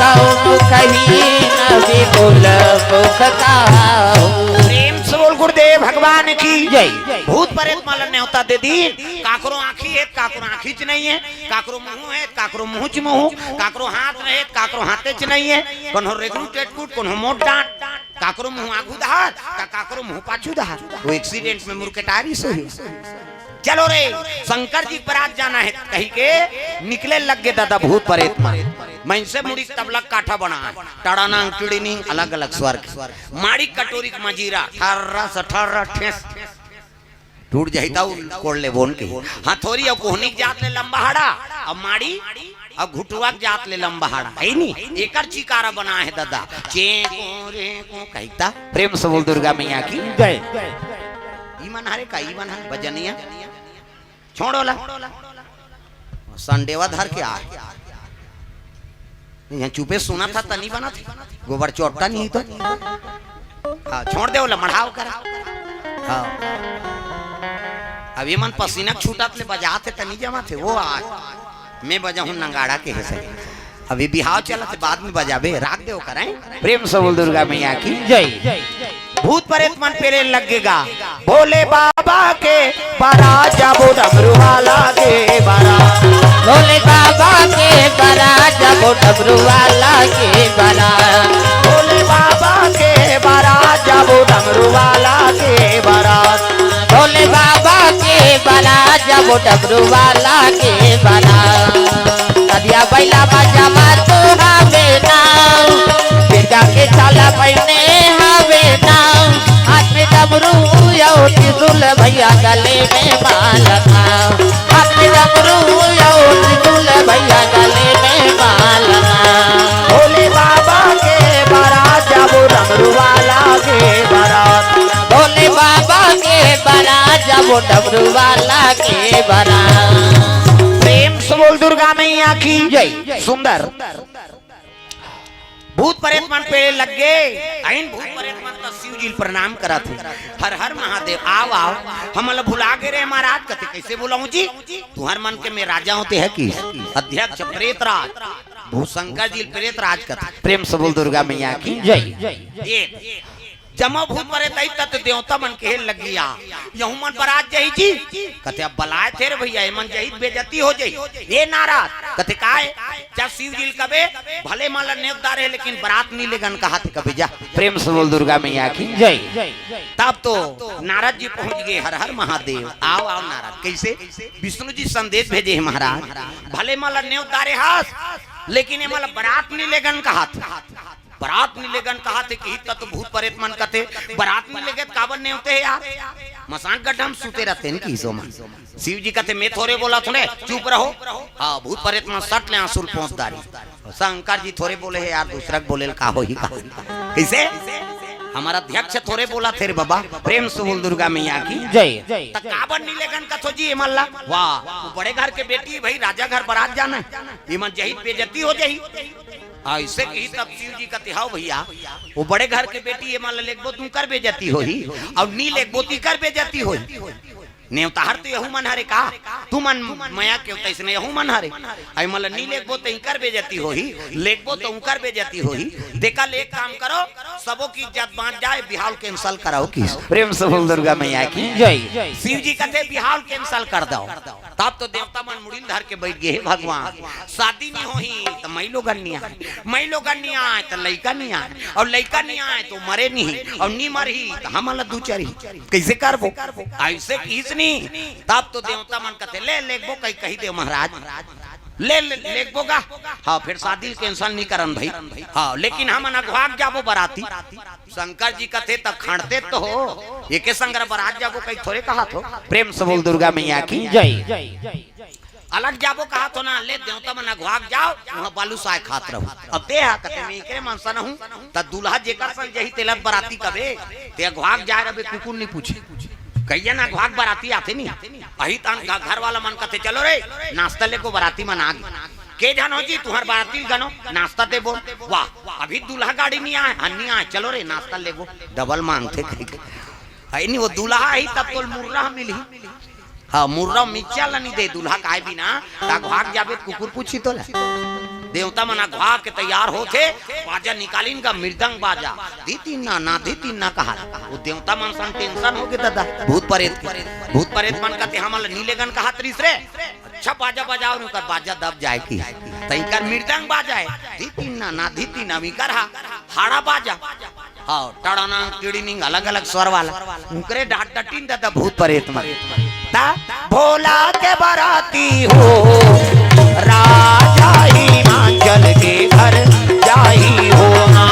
कउन कही ना विपुल मुख काहू। प्रेम से बोल गुरुदेव भगवान की जय। भूत परेत मन ला नेवता दे दीन, काकरो आँखी हे, काकरो आँखीच नइ हे, काकरो मुँह हे, काकरो मुँहच मुँह, काकरो हाथ नइ हे, काकरो हाथेच नइ हे, कोनो रेगरू टेटकुट, कोनो मोट डांट, काकरो मुँह आगू डहर, त काकरो मुँह पाछू डहर। वो accident में मुरकेटारी से ही। चलो रे, शंकर जी के बरात जाना हे, कहिके निकले लग गे ददा भूत परेत मन। मइनसे मुड़ी के तबला के काठा बनाए, टड़ानांग टिड़िनिंग, अलग-अलग स्वर के। माड़ी कटोरी के मजीरा, ठर्रा से ठर्रा ठेस। टूट जाही त कोड़ ले बोन के। हथौरी अउ कोहनी के जात ले लंबा हाड़ा, अउ माड़ी अउ घुटुवा के जात ले लंबा हाड़ा। हे नी? एकर चिकारा बनाए हे ददा। चे को रे को कहिता। प्रेम से बोल दुर्गा मैया की जय। ई मन हरे का, ई मन हरे बजनिया। छोड़ ओला। संडेवा धर के आ। इहाँ चुपे सुनत हे त नइ बनत हे। गोबर चोट्टा नइ हे त। हाँ, छोड़ दे ओला, मढ़ाव कर। हाँ। अब ये मन पसीना छूटत ले बजात हे त नइ जमत हे। वो आ, मैं बजाहूँ नंगाड़ा के हे सही। अभी बिहाव चलत हे, बाद में बजाबे, राख दे ओकर, हैं? प्रेम से बोल दुर्गा मैया की जय। भूत परेत मन पेरे लग गे गा। भोले बाबा के बरात जाबो डमरू वाला के बरात। भोले बाबा के बरात जाबो डमरू वाला के बरात। भोले बाबा के बरात जाबो डमरू वाला के बरात। भोले बाबा के बरात जाबो डमरू वाला के बरात। नदिया बइला बजावत हवे ना, बिरगा के छाला पहिने हवे ना, हाथ में डमरू अउ त्रिशूल भइया गले में माला ना, हाथ में डमरू अउ त्रिशूल भइया गले में माला ना। भोले बाबा के बरात जाबो डमरू वाला के बरात। भोले बाबा के बरात जाबो डमरू वाला के बरात। प्रेम से बोल दुर्गा मैया की जय। सुंदर। भूत परेत मन पेरे लग गे। अइन भूत परेत मन त शिव जी ल प्रणाम करत हे। हर हर महादेव, आव, आव। हमन ल भुला गे रे महाराज, कथे कइसे भुलाहूँ जी? तुँहर मन के मैं राजा हों ते हे कि अध्यक्ष प्रेत राज। भूत शंकर जी प्रेत राज कथे। प्रेम से बोल दुर्गा मैया की जय। ये जम्मो भूत प्रेत आई तत देवता मन कहे लगिया, यहू मन बरात जाही जी। कथे अब बलाय थे रे भैया, एमन जाही त बेइज्जती हो जाही। ये नारद कथे काय? जब शिव जी ल कबे भले मन ल नेवत डारे हे, लेकिन बरात नी लेगन कहाथे कबे जा। प्रेम से बोल दुर्गा मैया की जय। तब तो नारद जी पहुंच गए, हर हर महादेव। आओ आओ नारद, कैसे? विष्णु जी संदेश भेजे हे महाराज, भले मन ल नेवत डारे हस, लेकिन एमन ल बरात नी लेगन कहाथे। बरात नी लेगन कहाथे कि त तो भूत प्रेत मन कथे, बरात नी लेगे त काबर नेवते हे यार? मसान गड्ढा म सुते रहितेन कि सो मन। शिव जी कथे मैं थोरे बोलत हों रे, चुप रहो। हाँ, भूत प्रेत मन सट ले आंसू ल पोंछ डारी। शंकर जी थोरे बोले हे यार, दूसरा के बोले ल का होही का? कैसे? हमर अध्यक्ष थोरे बोलथे रे बाबा। प्रेम से बोल दुर्गा मैया की जय। त काबर नी लेगन कथो जी एमन ला? वाह, वो बड़े घर के बेटी भाई, राजा घर बरात जाना हे, एमन जाही त बेइज्जती हो जाही। अइसे कही तब शिव जी कथे हव भैया, वो बड़े घर के बेटी, एमन ल लेगबो त उंकर बेइज्जती होही, अउ नी लेगबो त इकर बेइज्जती होही। नेवतहार तो यहू मन हरे का? तुमन मया के तइसने यहू मन हरे। अउ एमन ल नी लेगबो त इकर बेइज्जती होही, लेगबो त उंकर बेइज्जती होही। तेकर ले एक काम करो, सबो के इज्जत बांच जाय, बिहाव ल cancel कराओ किहिस। प्रेम से बोल दुर्गा मैया की जय। शिव जी कथे बिहाव ल cancel कर दव। तब तो देवता मन मुड़ी ल धर के बइठ गे, हे भगवान, शादी नी होही त मइलोगन नी आय, मइलोगन नी आय त लइका नी आय, अउ लइका नी आय त मरे नी, अउ नी मरही त हमन ल दुचरही, कइसे करबो? अइसे किहिस नी। तब तो देवता मन कथे ले लेगबो कही, कही देव महाराज, ले, ले लेगबो गा। हाँ, फेर शादी ल cancel नी करन भई। हाँ, लेकिन हमन अघवा के जाबो बराती। शंकर जी कथे त खंड़ते तो हो, एके संग बरात जाबो कही थोरे कहाथो। प्रेम से बोल दुर्गा मैया की जय। अलग जाबो कहाथो ना, ले देवता मन अघवा के जाव, उहां बालूसाय खात रहू। अब ते हा कथे मैं एकरे मन सन हूं, त दूल्हा जेकर सन जाही तेला बराती कबे, ते अघवा के जाय रबे कुकुर नी पूछे। कहिया ना अघवा के बराती आथे नी, अही तहन घ-, घर वाला मन कथे चलो रे नाश्ता लेगो, बराती मन आगे। के झन हो जी तुंहर बराती ल गनो, नाश्ता देबो। वाह, अभी दूल्हा गाड़ी नी आय, हाँ नी आय, चलो रे नाश्ता लेगो। डबल मांगथे कही के। अइ नी वो दूल्हा आही तब तोल मुर्रा मिलही। हाँ, मुर्रा मिच्चा ल नी दे दूल्हा के आय बिना, त अघवा के जाबे त कुकुर पूछही तोला। देवता मन अघवा के तैयार होथे, बाजा निकालिन गा, मृदंग बाजा, धी तीन ना, ना धी तीन ना कहा। वो देवता मन सन tension होगे दादा, भूत प्रेत के। भूत प्रेत मन कथे हमन ल नी लेगन कहात रिहिस रे। अच्छा बाजा बजाव, उंकर बाजा दब जाय कि। त इकर मृदंग बाजा हे, धी तीन ना, ना धी तीन ना, इकर हा, हाड़ा बाजा। हाँ, टड़ानंग, टिड़िनिंग, अलग-अलग स्वर वाला। उंकरे डांट डटिन दादा भूत प्रेत मन। ता भोला के बराती हो, राजा हिमाचल के घर जाही हो ना।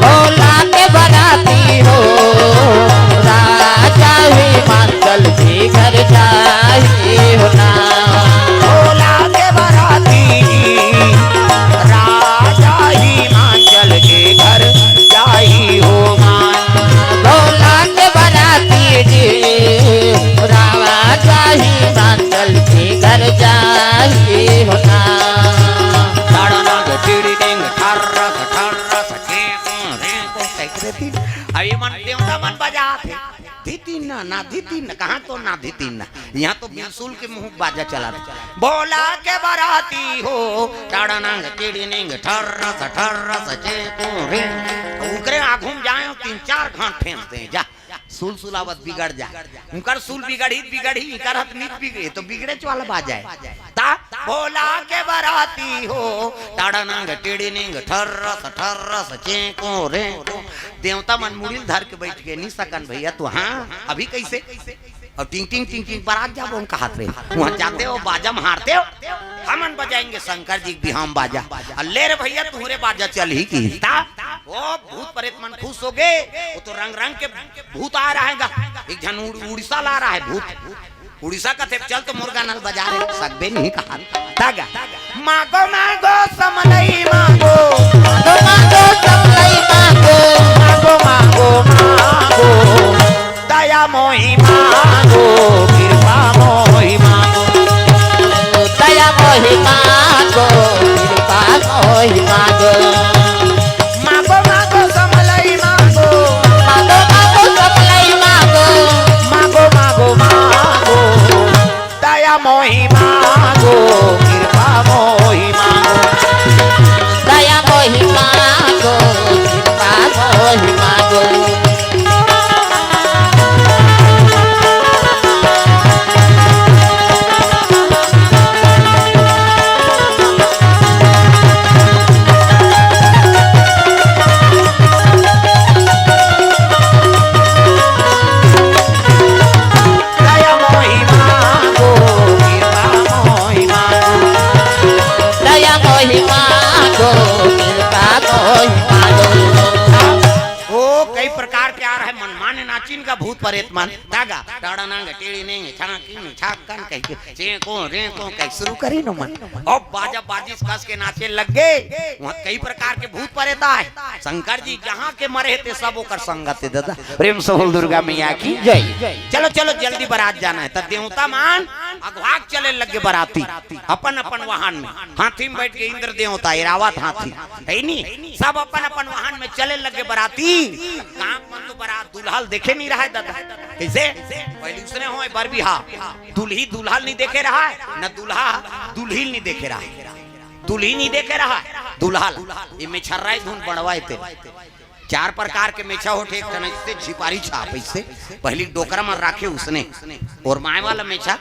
भोला के बराती हो, राजा हिमाचल के घर जाही हो ना। भोला के बराती, राजा हिमाचल के घर जाही हो ना। भोला के बराती जी, राजा हिमाचल के घर जाही हो ना। टड़नंग टिड़िडिंग ठर्रस ठर्रस चेंको रेंको। अभी मन देवता मन बजात हे। धी तीन ना, ना धी तीन ना, कहाँ तो ना धी तीन ना। इहां तो बिसुल के मुंह बाजा चला रहे। भोला के बराती हो, टड़नंग टिड़िनिंग ठर्रस ठर्रस चेंको रे। उकरे आघू म जाय तीन चार घांट फेंक दे जा। सुल सुलावत बिगड़ जा। उंकर सुल बिगड़ही त बिगड़ही, इकर हत नित बिगड़े, तो बिगड़ेच वाला बाजा हे। ता भोला के बराती हो, टड़नंग टिड़िनिंग ठर्रस ठर्रस चेंको रेंको। देवता मन मुड़ी ल धर के बइठ गे, नी सकन भैया तू, हाँ, अभी कइसे? अउ टिंग टिंग टिंग टिंग बरात जाबो हम कहात रहे। उहां जाते हो, बाजा म हारते हो, हमन बजाएंगे शंकर जी के बिहाव म बाजा। अउ ले रे भैया, तुंहरे बाजा चलही कि। ता ओ भूत प्रेत मन खुश होगे, वो तो रंग रंग के भूत आ रहा है गा। एक झन उड़-, उड़ीसा ल आ रहा है भूत। उड़ीसा कथे चल तो मोर गाना ल बजा रे, सकबे नहीं कहा। ता गा। मागो मागो समलई मागो। मागो मागो समलई मागो। मागो मागो मागो। दया मोही मागो, कृपा मोही मागो। दया मोही मागो, कृपा मोही मागो। मागो मागो समलई मागो। मागो मागो समलई मागो। मागो मागो मागो। दया मोही मागो, कृपा मोही मागो। तैयार हे, मन माने नाचिन गा भूत परेत मन। तागा, टाड़ा नांग, टेड़ी नेंग, छाकी, छाकन कहिके, चेंको, रेंको कहि सुरू करिन ओ मन। अब बाजा बाजिस कस के नाचे लग गे। उहाँ कई प्रकार के भूत परेत आय। शंकर जी जहाँ के मरे हे ते सब ओकर संगत हे दादा। प्रेम से बोल दुर्गा मैया की जय। चलो, चलो, जल्दी बरात जाना हे। त देवता मन अगवाक चले लग गे बराती। अपन अपन वाहन में, हाथी में बइठ के इंद्र देवता, ऐरावत हाथी, हे नी? सब अपन अपन वाहन में चले लग गे बराती। गाँव मन तो बरात दूल्हा ल देखे नइ रहय दादा। कइसे? पहिली उसने होय बर बिहा, दूल्ही दूल्हा ल नइ देखे रहय, न दूल्हा दूल्ही ल नइ देखे रहय। दूल्ही नइ देखे रहय, दूल्हा ल। ए मेछर्रा धुन बड़वा हे ते। चार प्रकार के मेछा होथे, एक ठन अइसे झिपारी छाप, अइसे पहिली डोकरा मन राखे उसने, ओरमाय वाला मेछा,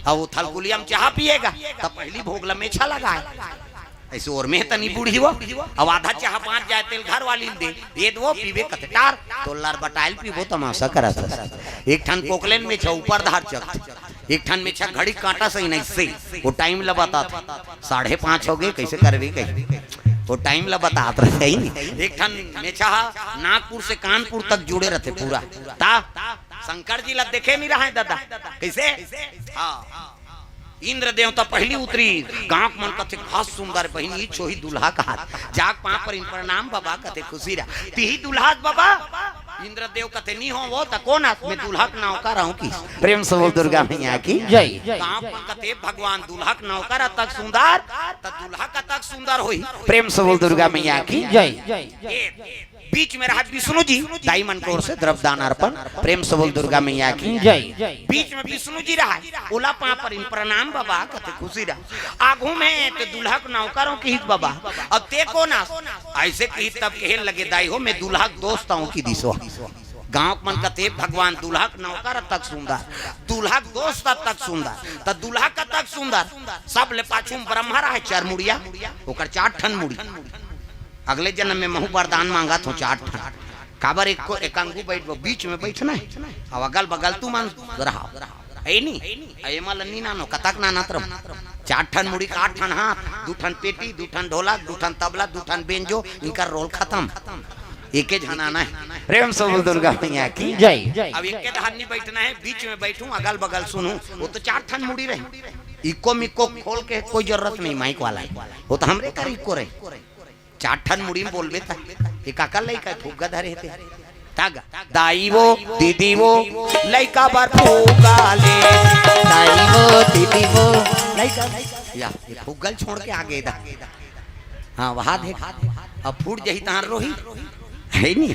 अउ ओ थलकुलिया म चाहा पिए गा, त पहिली भोग ला मेछा लगाय। अइसे ओरमे तनी बूढ़ी वो, अब आधा चाहा बाँच जाय तेला घर वाली ल दे, दे दो, पीबे कथे टार, तोला ल बटाय ल पीबो, तमासा करत हस। एक ठन कोकलेन मेछा ऊपर धार चघथे, एक ठन मेछा घड़ी काँटा सही नइ से, ओ टाइम ला बताथे। साढ़े पाँच हो गे, कइसे करबे कहि। ओ टाइम ला बतात रथे ही। एक ठन मेछा ह नागपुर से कानपुर तक जुड़े रथे पूरा। त शंकर जी ला देखे नइ रहय दादा। कइसे? हाँ। इंद्र देवता पहिली उतरिस, गाँव के मन कथे, "घास सुंदर बहिनी, इही होही दूल्हा" कहात। जाके पाँव परिन, "प्रणाम बबा" कथे, "खुशी रह।" "तिही दूल्हा हस बबा?" इंद्र देव कथे, "नइ हों वो, त कोन हस?" "मैं दूल्हा के नौकर हँव" कहिस। प्रेम से बोल दुर्गा मैया की जय। गाँव के मन कथे, "भगवान दूल्हा के नौकर अतक सुंदर, त दूल्हा कतक सुंदर होही?" प्रेम से बोल दुर्गा मैया की जय। ए, बीच में रहय विष्णु जी, दाई मन के ओर से द्रव्य दान अर्पण। प्रेम से बोल दुर्गा मैया की जय। बीच में विष्णु जी रहय, ओला पाँव परिन, "प्रणाम बबा" कथे, "खुशी रह।" "आघू में ते दूल्हा के नौकर हँव" किहिस बबा, "अब ते कोन अस?" अइसे किहिस तब कहे लगे, "दाई हो, मैं दूल्हा के दोस्त हँव" किहिस ओ। गाँव के मन कथे, "भगवान दूल्हा के नौकर अतक सुंदर, दूल्हा के दोस्त अतक सुंदर, त दूल्हा कतक सुंदर?" सबले पाछू म ब्रह्मा रहय चरमुड़िया, ओकर चार ठन मुड़ी। अगले जनम में महूँ बरदान माँगत हँव चार ठन। काबर एक को, एक अंगू बइठबो, बीच में बइठना हे, अउ अगल बगल तुमन रहव। हे नी? अउ एमा ल नइ नानो, कतक नानत रहू। चार ठन मुड़ी के आठ ठन हाथ, दू ठन पेटी, दू ठन ढोलक, दू ठन तबला, दू ठन बेंजो, इनकर रोल खतम। एके झन आना हे। प्रेम से बोल दुर्गा मैया की जय। अब एके धार नइ बइठना हे, बीच में बइठहूँ, अगल बगल सुनहूँ। ओ तो चार ठन मुड़ी रही, इक्को मिक्को खोल के कोई जरूरत नहीं, माइक वाला हे। ओ तो हमरे कर इक्को रही। चार ठन मुड़ी म बोलबे त, ए काकर लइका हे, फुग्गा धरे हे ते। त गा, दाई वो, दीदी वो, लइका बर फुग्गा ले। दाई वो, दीदी वो, लइका। या, ए फुग्गा ल छोड़ के आगे दा। हाँ, वहा देख, अब फूट जही तहाँ रोही। हे नी?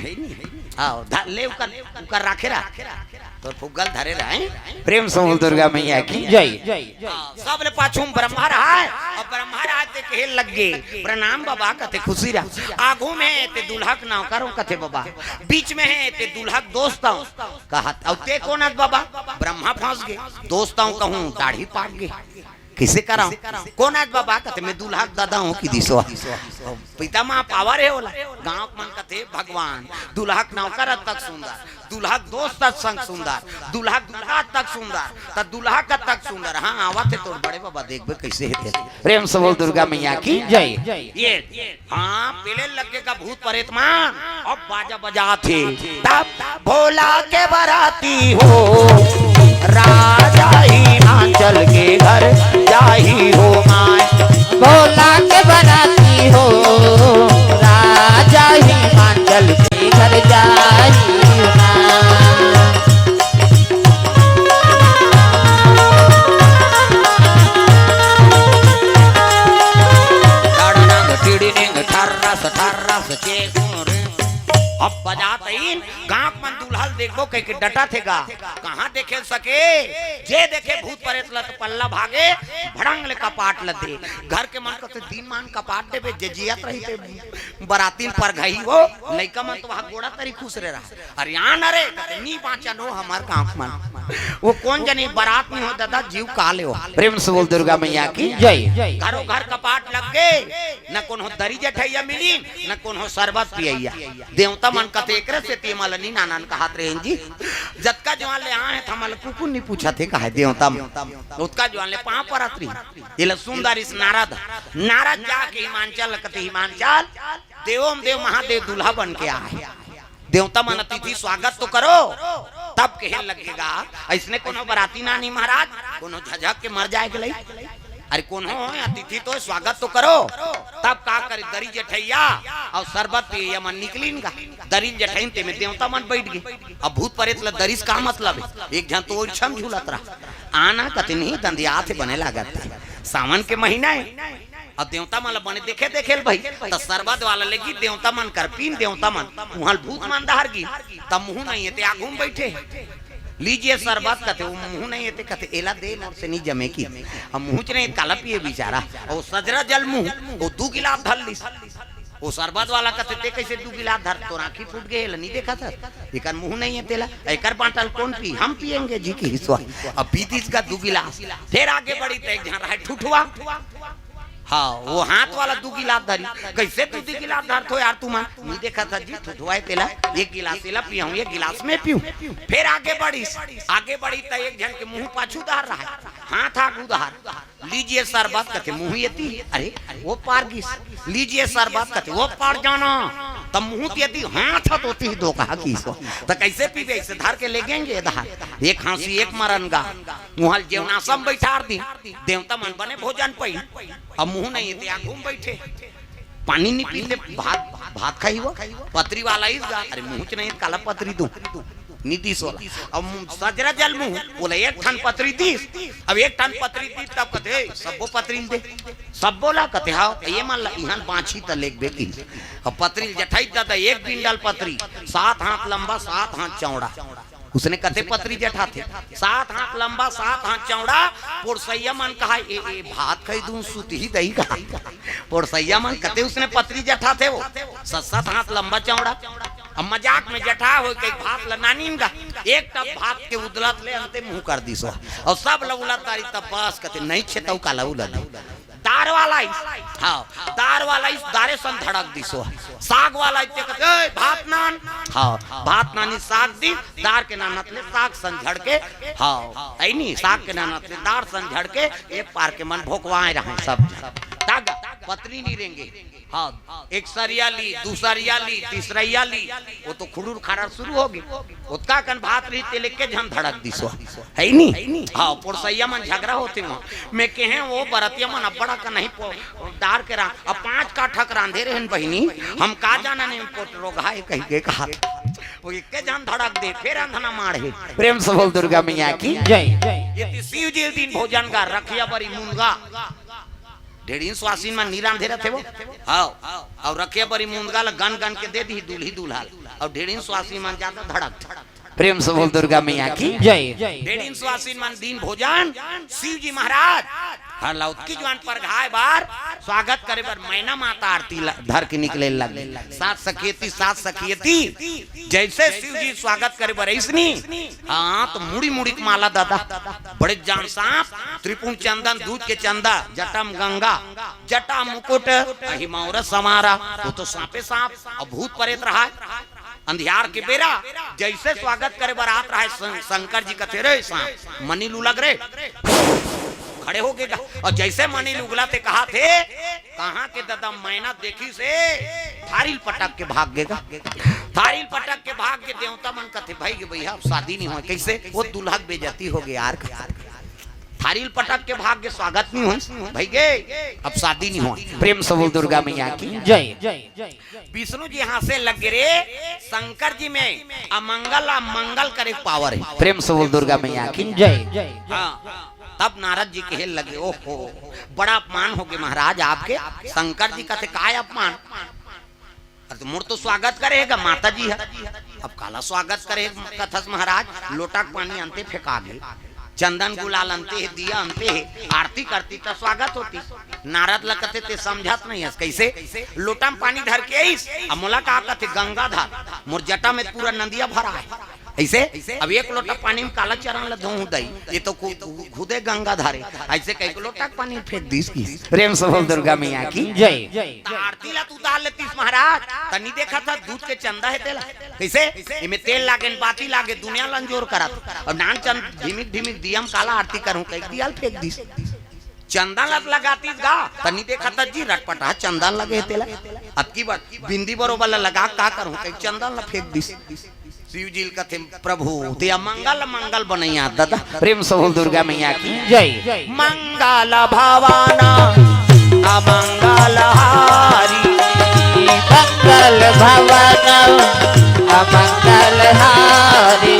हाँ, ध-, ले उकर, उकर राखे रहा। तोर फुग्गा ल धरे रहा, हैं? प्रेम से बोल दुर्गा मैया की जय। हाँ, सबले पाछू म ब्रह्मा रहय, अउ ब्रह्मा रहय ते कहे लग गे, "प्रणाम बबा" कथे, "खुशी रह।" "आघू में ते दूल्हा के नौकर हँव" कथे बबा, "बीच में हे ते दूल्हा के दोस्त हँव" कहत, "अउ ते कोन हस बबा?" ब्रह्मा फँस गे, "दोस्त हँव कहूँ, दाढ़ी पाक गे।" कइसे करँव? "कोन हस बबा?" कथे, "मैं दूल्हा के ददा हँव" किहिस ओ। पिता माँ पावर हे ओला। गाँव के मन कथे, "भगवान, दूल्हा के नौकर अतक सुंदर, दूल्हा के दोस्त अतक सुंदर, दूल्हा के ददा अतक सुंदर, त दूल्हा कतक सुंदर।" हाँ, आवत हे तोर बड़े बबा, देखबे कइसे हे ते। प्रेम से बोल दुर्गा मैया की जय। ए, हाँ, पेले लग गे गा भूत परेत मन, अब बाजा बजात हे। तब भोला के बराती हो, राजा हिमाचल के घर जाही हो माय। भोला के बराती हो, राजा हिमाचल के घर जाही हो माय। अब बजात अइन, गाँव के मन दूल्हा ल देखबो कहिके डटत हे गा। कहाँ देखे ल सके? जे देखे भूत परेत ल त पल्ला भागे, भड़ंग ले कपाट ल दे। घर के मन कथे, "दिनमान कपाट देबे, जे जियत रही ते बराती ल परघाही हो।" लइका मन तो वहाँ गोड़ा तरी खुसरे रहय। "अरे आन रे," कथे, "नी बाँचन हो हमर गाँव के मन।" ओ कोन जनी बरात नइ हो ददा, जीव काले हो। प्रेम से बोल दुर्गा मैया की जय। घरो घर कपाट लग गे, न कोनो दरी जठइया मिलिन, न कोनो सरबत पियइया। देवता मन कथे, "एकरे सेती एमा ल नी नानन कहत रहेन जी। जतका जुवार ले आए हन, हमन ल कुकुर नी पूछत हे," कहे देवता मन। ओतका जुवार ले पाँव परत रही। एला सुन डारिस नारद। नारद जाके हिमांचल ल कथे, "हिमांचल, देवों म देव महादेव दूल्हा बन के आए हे।" देवता मन अतिथि स्वागत तो करो, तब कहे लगेगा। अइसने कोनो बराती ना नहीं महाराज, कोनो झझक के मर जाए के लई। अरे कोनो हो अतिथि तो स्वागत तो करो, तब का करे? दरी जठइया अउ शरबत पियइया मन निकलिन गा। दरी जठइन ते में देवता मन बइठ गे। अब भूत परेत ला दरिस का मतलब हे? एक झन तो ओइछम झूलत रहा। आना कतिनी दंदियात हे बने लागत हे। सावन के महीना हे। अब देवता मन ला बने देखे देखे ल भाई, त सरबत वाला लेगी देवता मन कर पीन देवता मन, उहाँ ल भूत मन डहर गी, तब मुँह नहीं हे ते आगू म बइठे। लीजिए सरबत कथे, वो मुँह नहीं हे ते कथे, "एला दे मोर से नहीं जमे की।" अब मुँह च नहीं हे त काला पिए बिचारा, अउ सजरा जल मुँह, वो दू गिलास धर लिस। वो सरबत वाला कथे, "ते कइसे दू गिलास धर, तोर आँखी फूट गे, एला नहीं देखत हस? एकर मुँह नहीं हे तेला, एकर बाँटल कोन पी? हम पिएंगे जी" किहिस। अब पी दिस गा दू गिलास, फेर आगे बढ़ी त एक झन रहे ठुठवा, हाँ, वो हाथ वाला दू गिलास धरी। "कइसे तू दू गिलास धरथो यार तुमन? नहीं देखत हस जी, ठुठवा हे तेला, एक गिलास एला पियाहूँ, एक गिलास मैं पीहूँ।" फेर आगे बढ़िस, आगे बढ़ी त एक झन के मुँह पाछू डहर रहा, हाथ आगू डहर। "लीजिए सरबत" कथे, मुँह एती, अरे वो पार गिस। "लीजिए सरबत" कथे, वो पार जाना, त मुँह एती, हाथ ह तो ओती दो कहा किहिस। त कइसे पीबे? अइसे धर के लेगेंगे डहर, एक हाँसी एक मरन गा। उहाँ ल जेवनासम बइठार दी, देवता मन बने भोजन पई। अब मुँह नहीं हे ते आगू म बइठे, पानी नहीं पीते, भात, भात खाही वो। पतरी वाला आइस गा, अरे मुँह च नहीं हे त काला पतरी दूँ, नहीं दिस ओला। अब मुँह सजरा जल मुँह, ओला एक ठन पतरी दिस। अब एक ठन पतरी दिस तब कथे, "सब्बो पतरी ल दे।" सब्बो ला कथे, "हाँ, ये मन ला इहाँ ल बाँचही त लेगबे" किहिस। अब पतरी ल जठाइस दादा, एक बिंडल पतरी, सात हाथ लंबा, सात हाथ चौड़ा। उसने कथे पतरी जठाथे, सात हाथ लंबा, सात हाथ चौड़ा। पोरसइया मन कहा, "ए, ए, भात खाही दूँ, सुतही दई" कहा। पोरसइया मन कथे उसने पतरी जठाथे वो, सात, सात हाथ लंबा चौड़ा। अब मजाक में जठा होय के भात ल नानिन गा, एक टप भात के उदलत ले अंते मुँह कर दिस वो। अउ सब ल उलत डारिस त बस कथे, "नहीं छे तउ काला उलत दे।" दार वाला आइस, हाँ, दार वाला आइस, दारे सन धड़क दिस वो। साग वाला आइस, ते कथे, "ए, भात नान।" हाँ, भात नानिस, साग दिस, दार के नानत ले साग सन झड़के, हाँ, अइनी, साग के नानत ले दार सन झड़के, एक पार के मन भोकवाए रहे सब। तागा, पतरी नहीं रेंगे। हाँ, एक सरिया ली, दू सरिया ली, तीसरइया ली, वो तो खुड़ुर खाड़र शुरू होगे। ओतका कन भात रहिस तेला एके झन धड़क दिस वो, हे नी? हाँ, पोरसइया मन झगरा होथे वो। मैं कहेंव वो बरतिया मन अब्बड़ अकन नहीं पो-, डार के रा-, अब पाँच काठा के रांधे रहेन बहिनी, हम का जानन एमे पोटरोगहा हे कहिके कहा। वो एके झन धड़क दे, फेर अंधना माढ़े। प्रेम से बोल दुर्गा मैया की जय। एती शिव जी ल दीन भोजन गा, रखिया बरी मुनगा। ढेड़हिन स्वासिन मन नी रांधे रथे वो। हाँ। अउ रखिया बरी मुनगा ल गन गन के दे दिही दूल्ही दूल्हा ल। अउ ढेड़हिन स्वासिन मन जादा धड़क। प्रेम से बोल दुर्गा मैया की जय। ढेड़हिन स्वासिन मन दीन भोजन, शिव जी महाराज हर ला ओतकी जुवान परघाय बर, स्वागत करे बर मैना माता आरती ल-, धर के निकले लगे। सात सखी एती, सात सखी एती, जइसे शिव जी स्वागत करे बर अइसनी, हाँ, त मुड़ी मुड़ी के माला दादा, बड़े जान सांप, त्रिपुंड चंदन, दूध के चंदा, जटा म गंगा, जटा मुकुट, अहि मौर समारा, वो तो सांपे सांप, अउ भूत परेत रहा, अंधियार के बेरा, जइसे स्वागत करे बर आत रहा है शं-, शंकर जी कथे, "रे सांप, मनी ल उलग रे।" खड़े होगे गा, अउ जइसे मनी ल उगलथे कहाथे, कहाँ के ददा मैना देखिस हे, थारी ल पटक के भाग गे गा। थारी ल पटक के भाग गे, देवता मन कथे, "भई गे भैया, अब शादी नहीं होय।" कइसे? वो दूल्हा के बेइज्जती होगे यार। थारी ल पटक के भाग गे, स्वागत नहीं होय, भई गे, अब शादी नहीं होय। प्रेम से बोल दुर्गा मैया की जय। विष्णु जी हाँसे लगे रे, शंकर जी में अमंगल ला मंगल करे पावर हे। प्रेम से बोल दुर्गा मैया की जय। हाँ, तब नारद जी कहे लगे, "ओहो, बड़ा अपमान होगे महाराज आपके, शंकर जी कथे काय अपमान?" अरे त मोर तो स्वागत करे हे गा माता जी ह। अब काला स्वागत करे हे कथस महाराज, लोटा के पानी अंते फेंका गे, चंदन गुलाल अंते हे, दिया अंते हे, आरती करती त स्वागत होतिस। नारद ल कथे ते समझत नहीं हस, कइसे? लोटा म पानी धर के आइस, अब मोला का कथे गंगाधर, मोर जटा में पूरा नदिया भरा हे। अइसे अब एक लोटा पानी म काला चरण ल धोहूं दई, ये तो खु-, खुदे गंगाधर हे। अइसे कहिके लोटा के पानी फेंक दिस कि। प्रेम से बोल दुर्गा मैया की जय। त आरती ला तू डार लेतिस महाराज, त नी देखत हस दूध के चंदा हे तेला। कइसे? एमे तेल लागे न बाती लागे, दुनिया ल अंजोर करत। अउ नान चंद ढिमिक ढिमिक दिया म काला आरती करहूं कहिके दिया ल फेंक दिस। चंदन ला लगातीस गा, त नी देखत जी, रटपटा चंदन लगे हे तेला। अतकी बार बिंदी बरोबर ला लगा, का करूं, कहीं चंदन ला फेंक दिस। शिव जी ल कथे, "प्रभु, ते अमंगल मंगल बनैया दादा।" प्रेम से बोल दुर्गा मैया की। जय। मंगल भवन अमंगल हारी। मंगल भवन अमंगल हारी।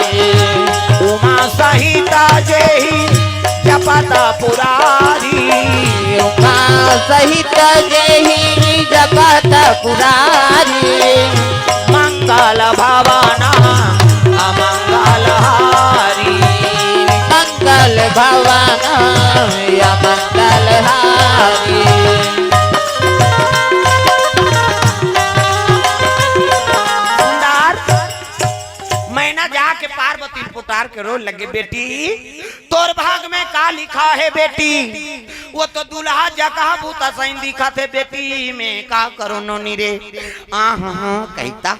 उमा सहित जेहि जपत पुरारी। उमा सहित जेहि जपत पुरारी। मंगल भवन अमंगल हारी। मंगल भवन अमंगल हारी। सुंदर मैना जाके पार्वती ल पुकार के रोए लगे, "बेटी, तोर भाग में का लिखा हे बेटी? वो तो दूल्हा जकहा भूता सही दिखत हे बेटी, मैं का करो नोनी रे?" आ हा हा कहिता।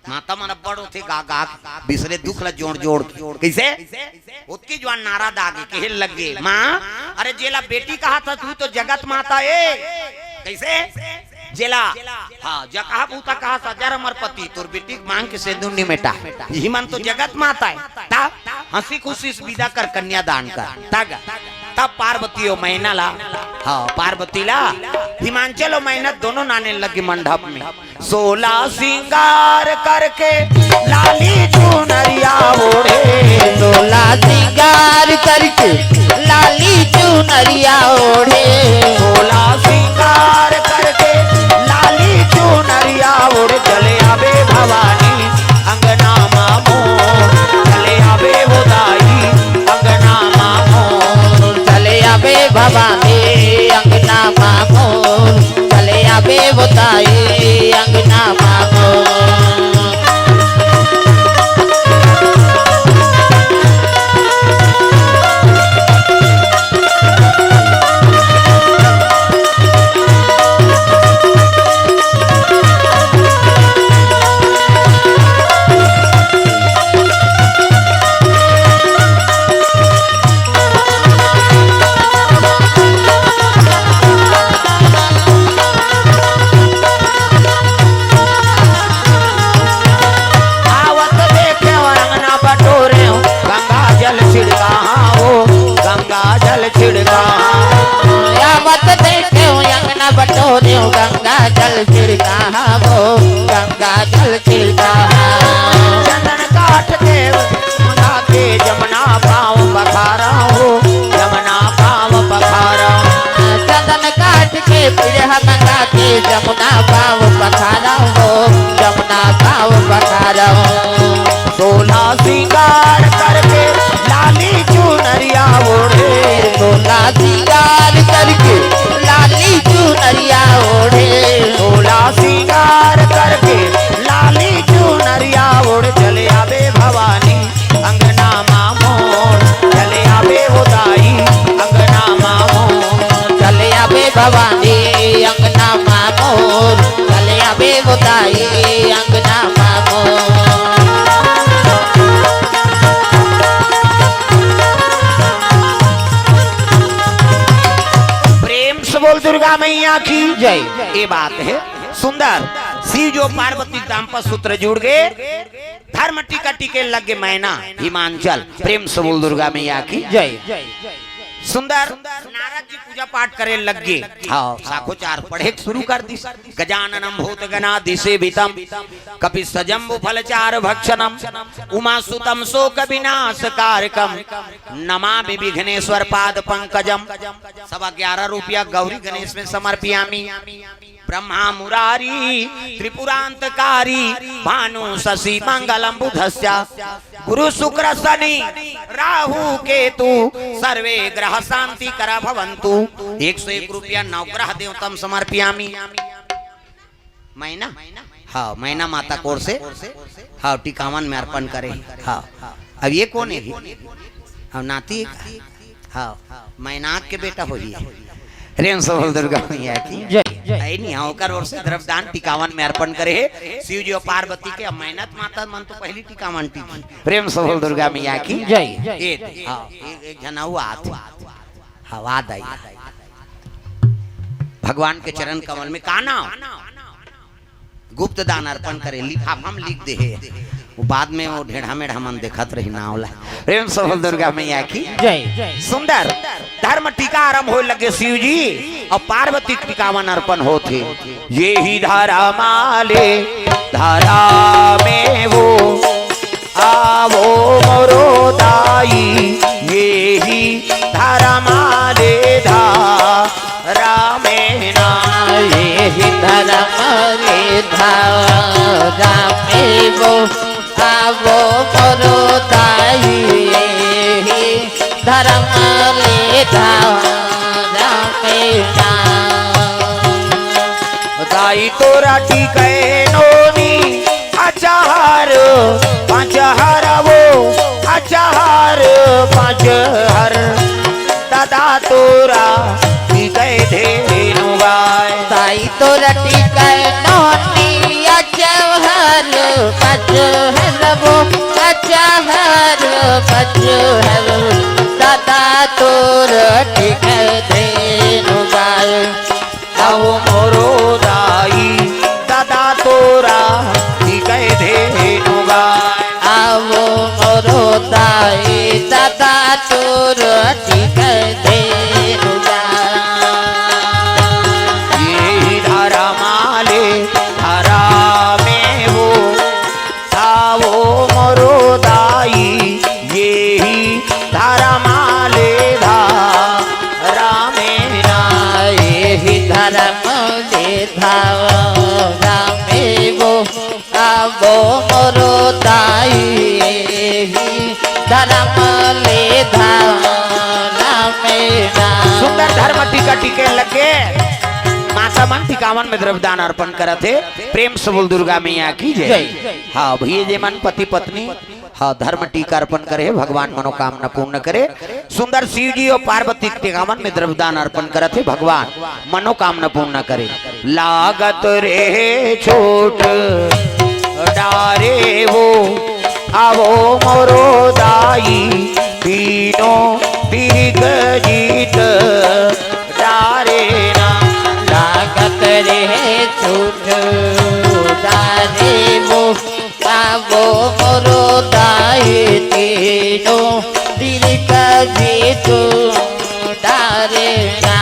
माता मन बड़ होथे गा गा के, बिसरे दुख ला जोड़ जोड़ के। कइसे? ओतकी जुवार नारा दागे, कहे लगे, "माँ, अरे जेला बेटी कहत हस, तू तो जगत माता ए।" कइसे? जेला, हाँ, जकहा भूता कहत हस, "जा रे मोर पति, तोर बेटी के मांग के सेंदूर नी मेटा।" इही मन तो जगत माता ए। ता हंसी खुशी से विदा कर, कन्यादान कर। तब, तब पार्वती ओ मैना ला, हाँ, पार्वती ला हिमांचल ओ मैना दोनों नाने लगी मंडप में। सोलह सिंगार करके लाली चुनरिया ओढ़े। सोलह सिंगार करके लाली चुनरिया ओढ़े। सोलह सिंगार करके लाली चुनरिया ओढ़ चले आवे भवानी अंगना मा मोर। चले आवे हो दाई अंगना मा मोर। चले आवे भवानी अंगना मा मोर। चले आवे वो ताई अंगना मा मोर। आवत देखे अंगना बटोरे, गंगा जल छिड़का, हाँ वो गंगा जल छिड़का। आवत देखे अंगना बटोरे, गंगा जल छिड़का, हाँ वो गंगा जल छिड़का। चंदन काट के मंगा के जमुना पाँव पखारा हो, जमुना पाँव पखारा। चंदन काट के पिड़हा मंगा के जमुना पाँव पखारा हो, जमुना पाँव पखारा। सोलह सिंगार करके लाली चुनरिया ओढ़े। सोलह सिंगार करके लाली चुनरिया ओढ़े। सोलह सिंगार करके लाली चुनरिया ओढ़ चले आवे भवानी अंगना मा मोर। चले आवे हो दाई अंगना मा मोर। चले आवे भवानी अंगना मा मोर। चले आवे वो ताई अंगना मा मोर। प्रेम से बोल दुर्गा मैया की जय। ये बात है सुंदर। शिव जो पार्वती दाम्पत्य सूत्र जुड़ गए, धर्म टीका टीके लगे मैना हिमांचल। प्रेम से बोल दुर्गा मैया की जय। सुंदर। नारद जी पूजा पाठ करे लग गे। हाँ, साखोचार पढ़े शुरू कर दिस। गजाननम भूत गणादिसेवितम कपित्थ जम्बू फलचारु भक्षणम उमासुतम शोक विनाश कारकम नमामि विघ्नेश्वर पाद पंकजम। सवा ग्यारह रुपया गौरी गणेश में समर्पयामी। ब्रह्मा मुरारी त्रिपुरांतकारी भानु शशि मंगलम बुधस्य गुरु शुक्र शनि राहु केतु सर्वे ग्रह शांति करा भवंतु। एक सौ एक रुपया नवग्रह देवतम समर्पयामी। मैना, हाँ, मैना माता कोर से, हाँ, टिकावन में अर्पण करे। हाँ, अब ये कौन है? हाँ, नाती है का? हाँ, मैनाक के बेटा होही। प्रेम से बोल दुर्गा मैया की जय। ऐ नहीं, हाँ, ओकर ओर से द्रव्यदान टिकावन में अर्पण करे हे। शिव जी और पार्वती के, अब मैना माता मन तो पहली टिकावन टिकी। प्रेम से बोल दुर्गा मैया की जय। एक, हाँ, एक, एक झन अउ आत। हाँ, आ दाई। भगवान के चरण कमल में का नाम? गुप्त दान अर्पण करे, लिफाफा में लिख दे हे। वो बाद में वो ढेढ़ा मेढ़ा मन देखत रही नाव ला। प्रेम से बोल दुर्गा मैया की। जय। सुंदर धर्म टीका आरंभ होए लगे शिव जी और पार्वती टीकावन अर्पण होत हे। ये ही धर्म आले धरा में वो आवो मोरो दाई, ये ही धर्म आले धरा में ना। ये ही धर्म आले धरा में वो आवो मोरो दाई, ये ही धर्म आले धरा में ना। दाई तोरा टीके नोनी अचार पाँच हर वो अचार पाँच हर। दादा तोरा टीके धेनु गाय। दाई तोरा टीके नोनी अचार पाँच हर वो अचार पाँच हर। दादा तोरा टीके धेनु गाय। आओ मोरो दाई दादा तोरा टीके धेनु गाय। आवो मोरो दाई दादा तोर टीके धेनु गाय। ये ही धर्म आले धरा में वो आवो मोरो दाई, ये ही धर्म आले धरा में ना। ये ही धर्म आले धरा में वो आवो मोरो दाई, ये ही धर्म आले धरा में ना। सुंदर धर्म टीका टीके लगे। माता मन टीकावन में द्रव्यदान अर्पण करत हे। प्रेम से बोल दुर्गा मैया की जय। जय। हाँ भैया, जे मन पति पत्नी, हाँ, धर्म टीका अर्पण करे हे, भगवान मनोकामना पूर्ण करे। सुंदर शिव जी और पार्वती टीकावन में द्रव्यदान अर्पण करत हे, भगवान मनोकामना पूर्ण करे। लागत रे छोट डारे वो, आवो मोरो दाई, तीनों दिग जीत डारे ना। लागत रे छोट डारे वो, आवो मोरो दाई, तीनों दिग जीत डारे ना।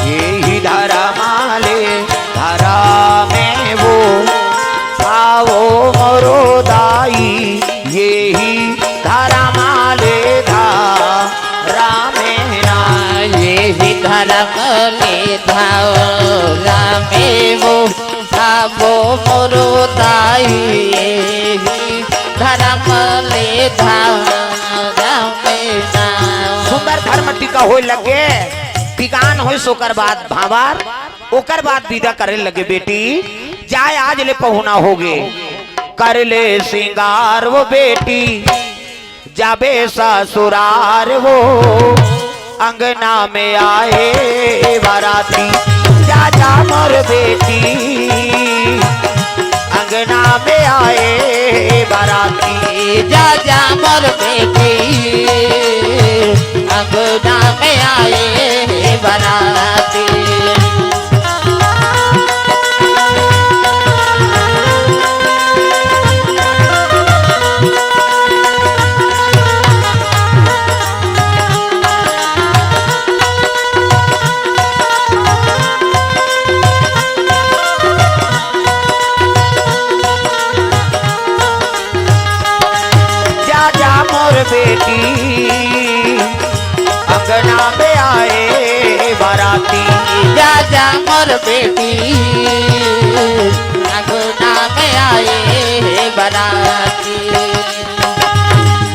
ये ही धर्म आले धरा में वो, आवो मोरो दाई, ये ही धर्म आले धरा में ना। ये ही धर्म आले धरा में वो, आवो मोरो दाई, ये ही धर्म आले धरा में ना। सुंदर धर्म टीका होए लगे, टीकान होइस ओकर बाद भांवर, ओकर बाद विदा करे लगे बेटी, जाय आज ले पहुना होगे, कर ले सिंगार वो बेटी, जाबे ससुरार वो, अंगना में आए बाराती, जा जा मोर बेटी, अंगना में आए बाराती, जा जा मोर बेटी, अंगना में आए बाराती। जा जा मोर बेटी, बेटी, अंगना में आए हे बराती।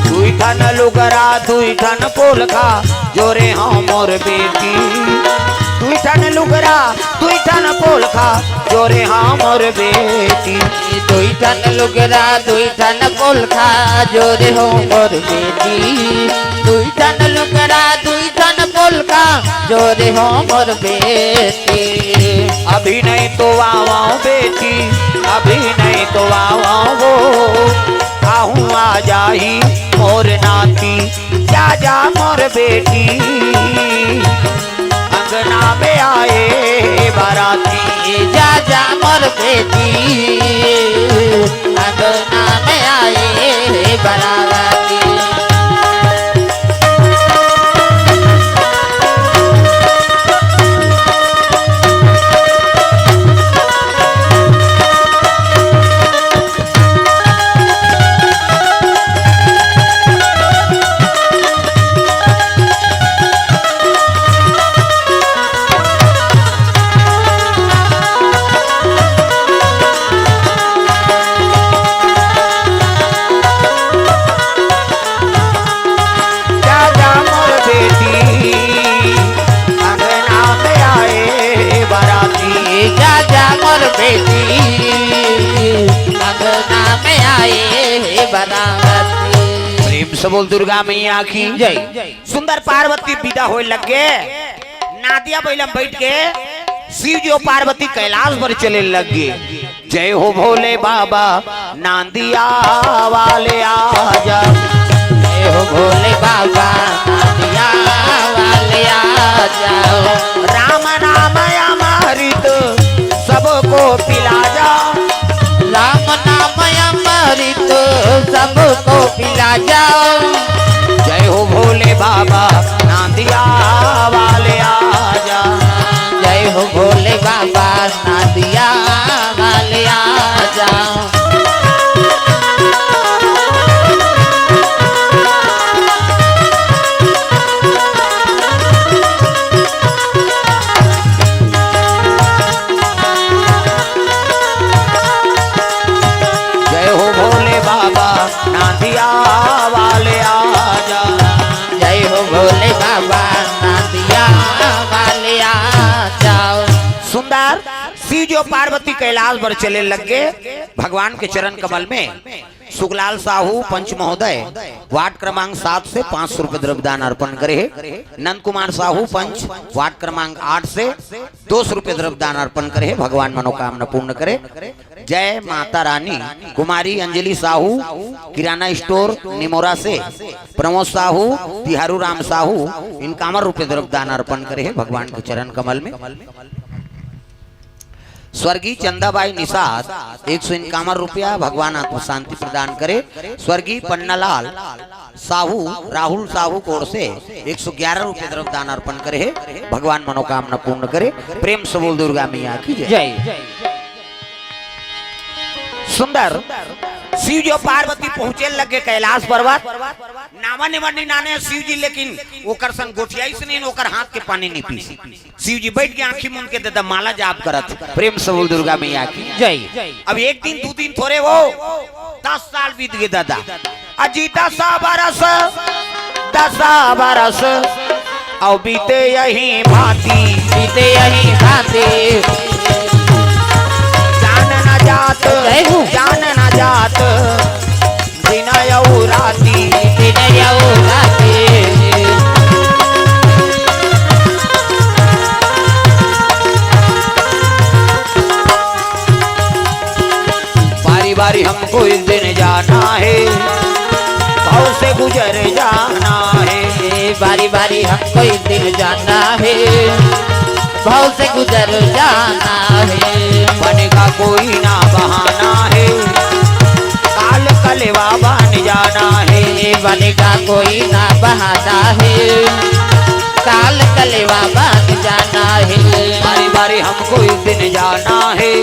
दुई ठन लुगरा, दुई ठन पोलखा, जोरे हंव मोर बेटी। दुई ठन लुगरा, दुई ठन पोलखा, जोरे हंव मोर बेटी। दुई ठन लुगरा, दुई ठन पोलखा, जोरे हंव मोर बेटी। दुई ठन लुगरा, दुई ठन पोलखा, जोरे हंव मोर बेटी। अभी नहीं तो आवंव बेटी, अभी नहीं तो आवंव वो, आहूं आ जाही मोर नाती। जा जा मोर बेटी, अंगना में आए बराती। जा जा मोर बेटी, अंगना में आए बराती। जा जा मोर बेटी, अंगना में आए बराती। जा जा मोर बेटी, अंगना में आए बराती। प्रेम से बोल दुर्गा मैया की जय। सुंदर पार्वती विदा होए लग गे। नांदिया बइला म बइठ के शिव जी अउ पार्वती कैलाश बर चले लग गे। जय हो भोले बाबा नांदिया वाले आजा। जय हो भोले बाबा नांदिया वाले आजा। राम नाम अमृत सबको पिला जा। राम नाम अमृत सबको पिला जा। जय हो भोले बाबा नांदिया वाले आजा। जय हो भोले बाबा नांदिया वाले आजा। जय हो भोले बाबा नांदिया वाले आजा। जय हो भोले बाबा नांदिया वाले आजा। सुंदर शिव जी अउ पार्वती कैलाश बर चले लग गे। भगवान के चरण कमल में सुखलाल साहू पंच महोदय वार्ड क्रमांक सात से पाँच सौ रुपए द्रव्य दान अर्पण करे हे। नंद कुमार साहू पंच वार्ड क्रमांक आठ से दो सौ रुपए द्रव्य दान अर्पण करे हे। भगवान मनोकामना पूर्ण करे। जय माता रानी। कुमारी अंजलि साहू किराना स्टोर निमोरा से, प्रमोद साहू, तिहारू राम साहू इनकावन रुपए द्रव्य दान अर्पण करे हे भगवान के चरण कमल में। स्वर्गीय चंदाबाई निषाद एक सौ इनकावन रुपया, भगवान आत्म शांति प्रदान करे। स्वर्गीय पन्नालाल साहू, राहुल साहू कोर से एक सौ ग्यारह रुपया द्रव्य दान अर्पण करे हे, भगवान मनोकामना पूर्ण करे। प्रेम से बोल दुर्गा मैया की जय। जय। सुंदर शिव जी अउ पार्वती पहुंचे लग गे कैलाश पर्वत। नावा निमन नी नाने शिव जी, लेकिन ओकर संग गोठियाइस नहीं, ओकर हाथ के पानी नहीं पीस। शिव जी बइठ के आंखी मूंद के ददा माला जाप करत। प्रेम से बोल दुर्गा मैया की जय। अब एक दिन, दू दिन थोरे हो, दस साल बीत गे ददा। अजी दस बरस, दस बरस, अउ बीते यही भांति। बीते यही भांति। जान न जात, जय हो। जान न जात, दिन अउ राति। दिन अउ राति। बारी बारी हमको एक दिन जाना है, भव से गुजर जाना है। बारी बारी हमको एक दिन जाना है, भव से गुजर जाना है। बनेगा कोई ना बहाना है, काल कलेवा बन जाना है। बनेगा कोई ना बहाना है, काल कलेवा बन जाना है। बारी बारी हमको एक दिन जाना है,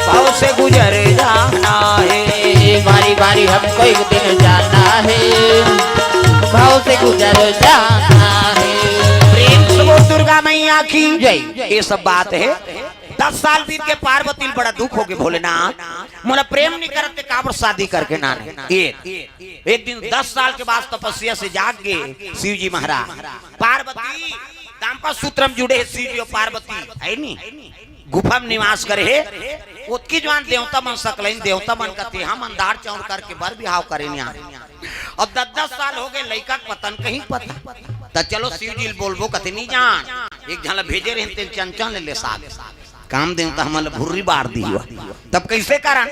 भव से गुजर जाना है। बारी बारी हमको एक दिन जाना है, भव से गुजर जाना है। प्रेम से बोल दुर्गा मैया की जय। ये सब बात हे। दस साल बीत के पार्वती ल बड़ा दुख होगे, भोलेनाथ, मोला प्रेम नहीं करत ते काबर शादी करके नाने। ये एक दिन दस साल के बाद तपस्या से जाग गे शिव जी महाराज। पार्वती दाम्पत्य सूत्र में जुड़े हे, शिव जी अउ पार्वती हे नी, गुफा में निवास करे हे। ओतकी जुवार देवता मन सकलाइन, देवता मन कथे, "हम अंधार चौंध करके बर बिहाव करे नी आए।" अब दस दस साल होगे, लइका के पता न कहीं पता। त चलो शिव जी ल बोलबो, कथे, "नी जान, एक झन ल भेजे रहेन, तेन चंचल ले, ले साथ काम देवता हमन ल भुर्री बार दिही।" तब कइसे करन?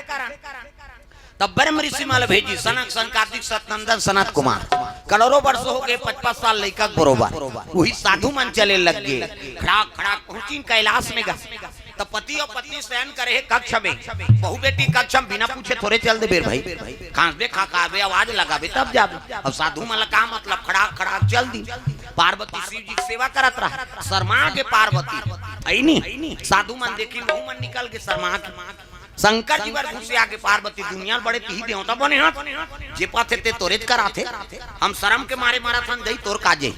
तब ब्रह्म ऋषि मन ल भेजी, सनक, सनकादिक, सतनंदन, सनत कुमार। करोड़ों वर्ष होगे, पचपन साल लइका के बरोबर। उही साधु मन चले लग गे। खड़ाक खड़ाक पहुंचिन कैलाश में गा। तब पति अउ पत्नी शयन करे हे कक्ष में, बहू बेटी कक्ष में, बिना पूछे थोरे चल देबे भाई। खांसबे, खखाबे, आवाज लगाबे तब जाबे। अब साधु मन ला का मतलब, खड़ाक खड़ाक चल दी। पार्वती शिव जी के सेवा करत रहा, शर्मा गे पार्वती। अइनी साधु मन देखिन, बहू मन निकल गे शर्मा के। शंकर जी बर घुसिया गे पार्वती, दुनिया बड़े तिही देवता बने हस, जे पाथे ते तोरेच कराथे। हम शरम के मारे मरत हन, दई तोर काजे।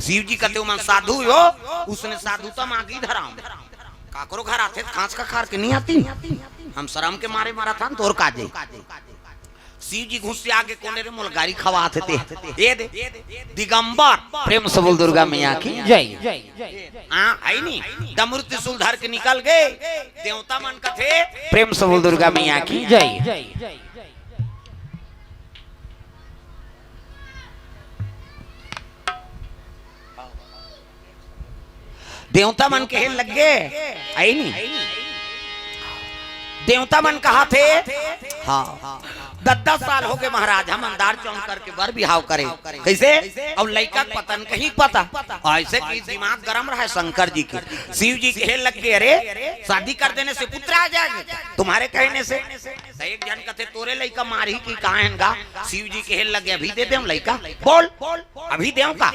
शिव जी कथे, "ओमन साधु हो, उसने साधु त मांगी धराम।" काकरो घर आथे, खांस खखार के नहीं आतिन। हम शरम के मारे मरत हन, तोर काजे। शिव जी घुसिया गे, "कोने रे, मोला गारी खवाथे ते।" ए दे, दिगंबर, प्रेम से बोल दुर्गा मैया की जय। हाँ, हे नी, डमरू त्रिशूल धर के निकल गे। देवता मन कथे, प्रेम से बोल दुर्गा मैया की जय। देवता मन कहे लग गे, हे नी? देवता मन कहाथे, हाँ, दस दस साल होगे महाराज, हम अंधार चौंध करके बर बिहाव करे। कइसे? अउ लइका के पता न कहीं पता। अइसे कि दिमाग गरम रहे शंकर जी के। शिव जी कहे लग गे, "अरे, शादी कर देने से पुत्र आ जाएगा तुम्हारे कहने से।" त एक झन कथे, "तोरे लइका मारही कि का हेन गा?" शिव जी कहे लग गे, "अभी दे देंव लइका, बोल, अभी देंव का?"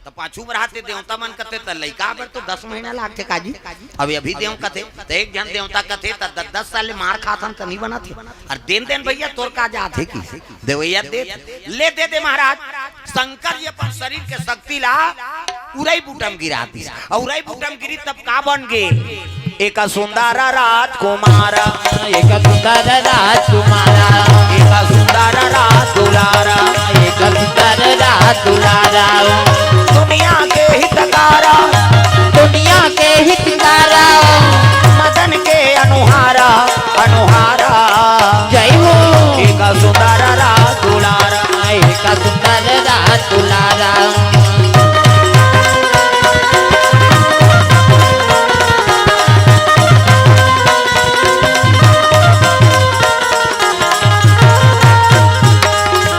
त पाछू बर आथे देवता मन कथे, "त लइका बर तो दस महीना लागथे काजी, अभी, अभी देंव," कथे। त एक झन देवता कथे, "त दस दस साल ले मार खाथन त नहीं बनत हे, अउ देन देन भैया तोर का जात हे कि देवैया दे, ले दे दे महाराज।" शंकर जी अपन शरीर के शक्ति ला उरई बूटा म गिरा दिस, अउ उरई बूटा म गिरी तब का बन गे? एक सुंदर राजकुमार, एक सुंदर राजकुमार, एक सुंदर राज दुलार, एक सुंदर राज दुलार। दुनिया के हितकारा, दुनिया के हितकारा, मदन के अनुहारा, अनुहारा। जय हो। एक सुंदर राज दुलार, एक सुंदर राज दुलार।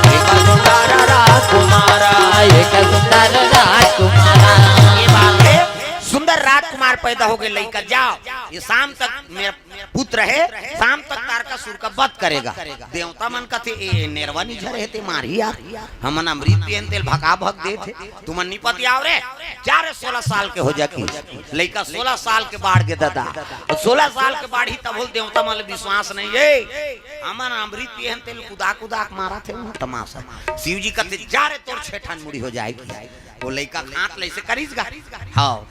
एक सुंदर राजकुमार, एक सुंदर राजकुमार। ये बात हे, सुंदर राजकुमार पैदा होगे, लइका जाव, ये शाम तक मेरा पुत्र हे, शाम तक तारकासुर का वध करेगा। देवता मन कथे, "ए नेरवा निझर हे, ते मारही यार, हमन अमृत पियन तेल भका भक देत हे।" तुमन निपत आव रे, जा रे, सोलह साल के हो जा कि। लइका सोलह साल के बाढ़ गे ददा। अउ सोलह साल के बाढ़ही तभो ले देवता मन ल विश्वास नहीं हे। हमन अमृत पिए हन तेल कुदा कुदा के मारत हे उहाँ तमाशा। शिव जी कथे, "जा रे, तोर छे ठन मुड़ी हो जाएगी।" वो लइका हाथ ल अइसे करिस गा। हाँ।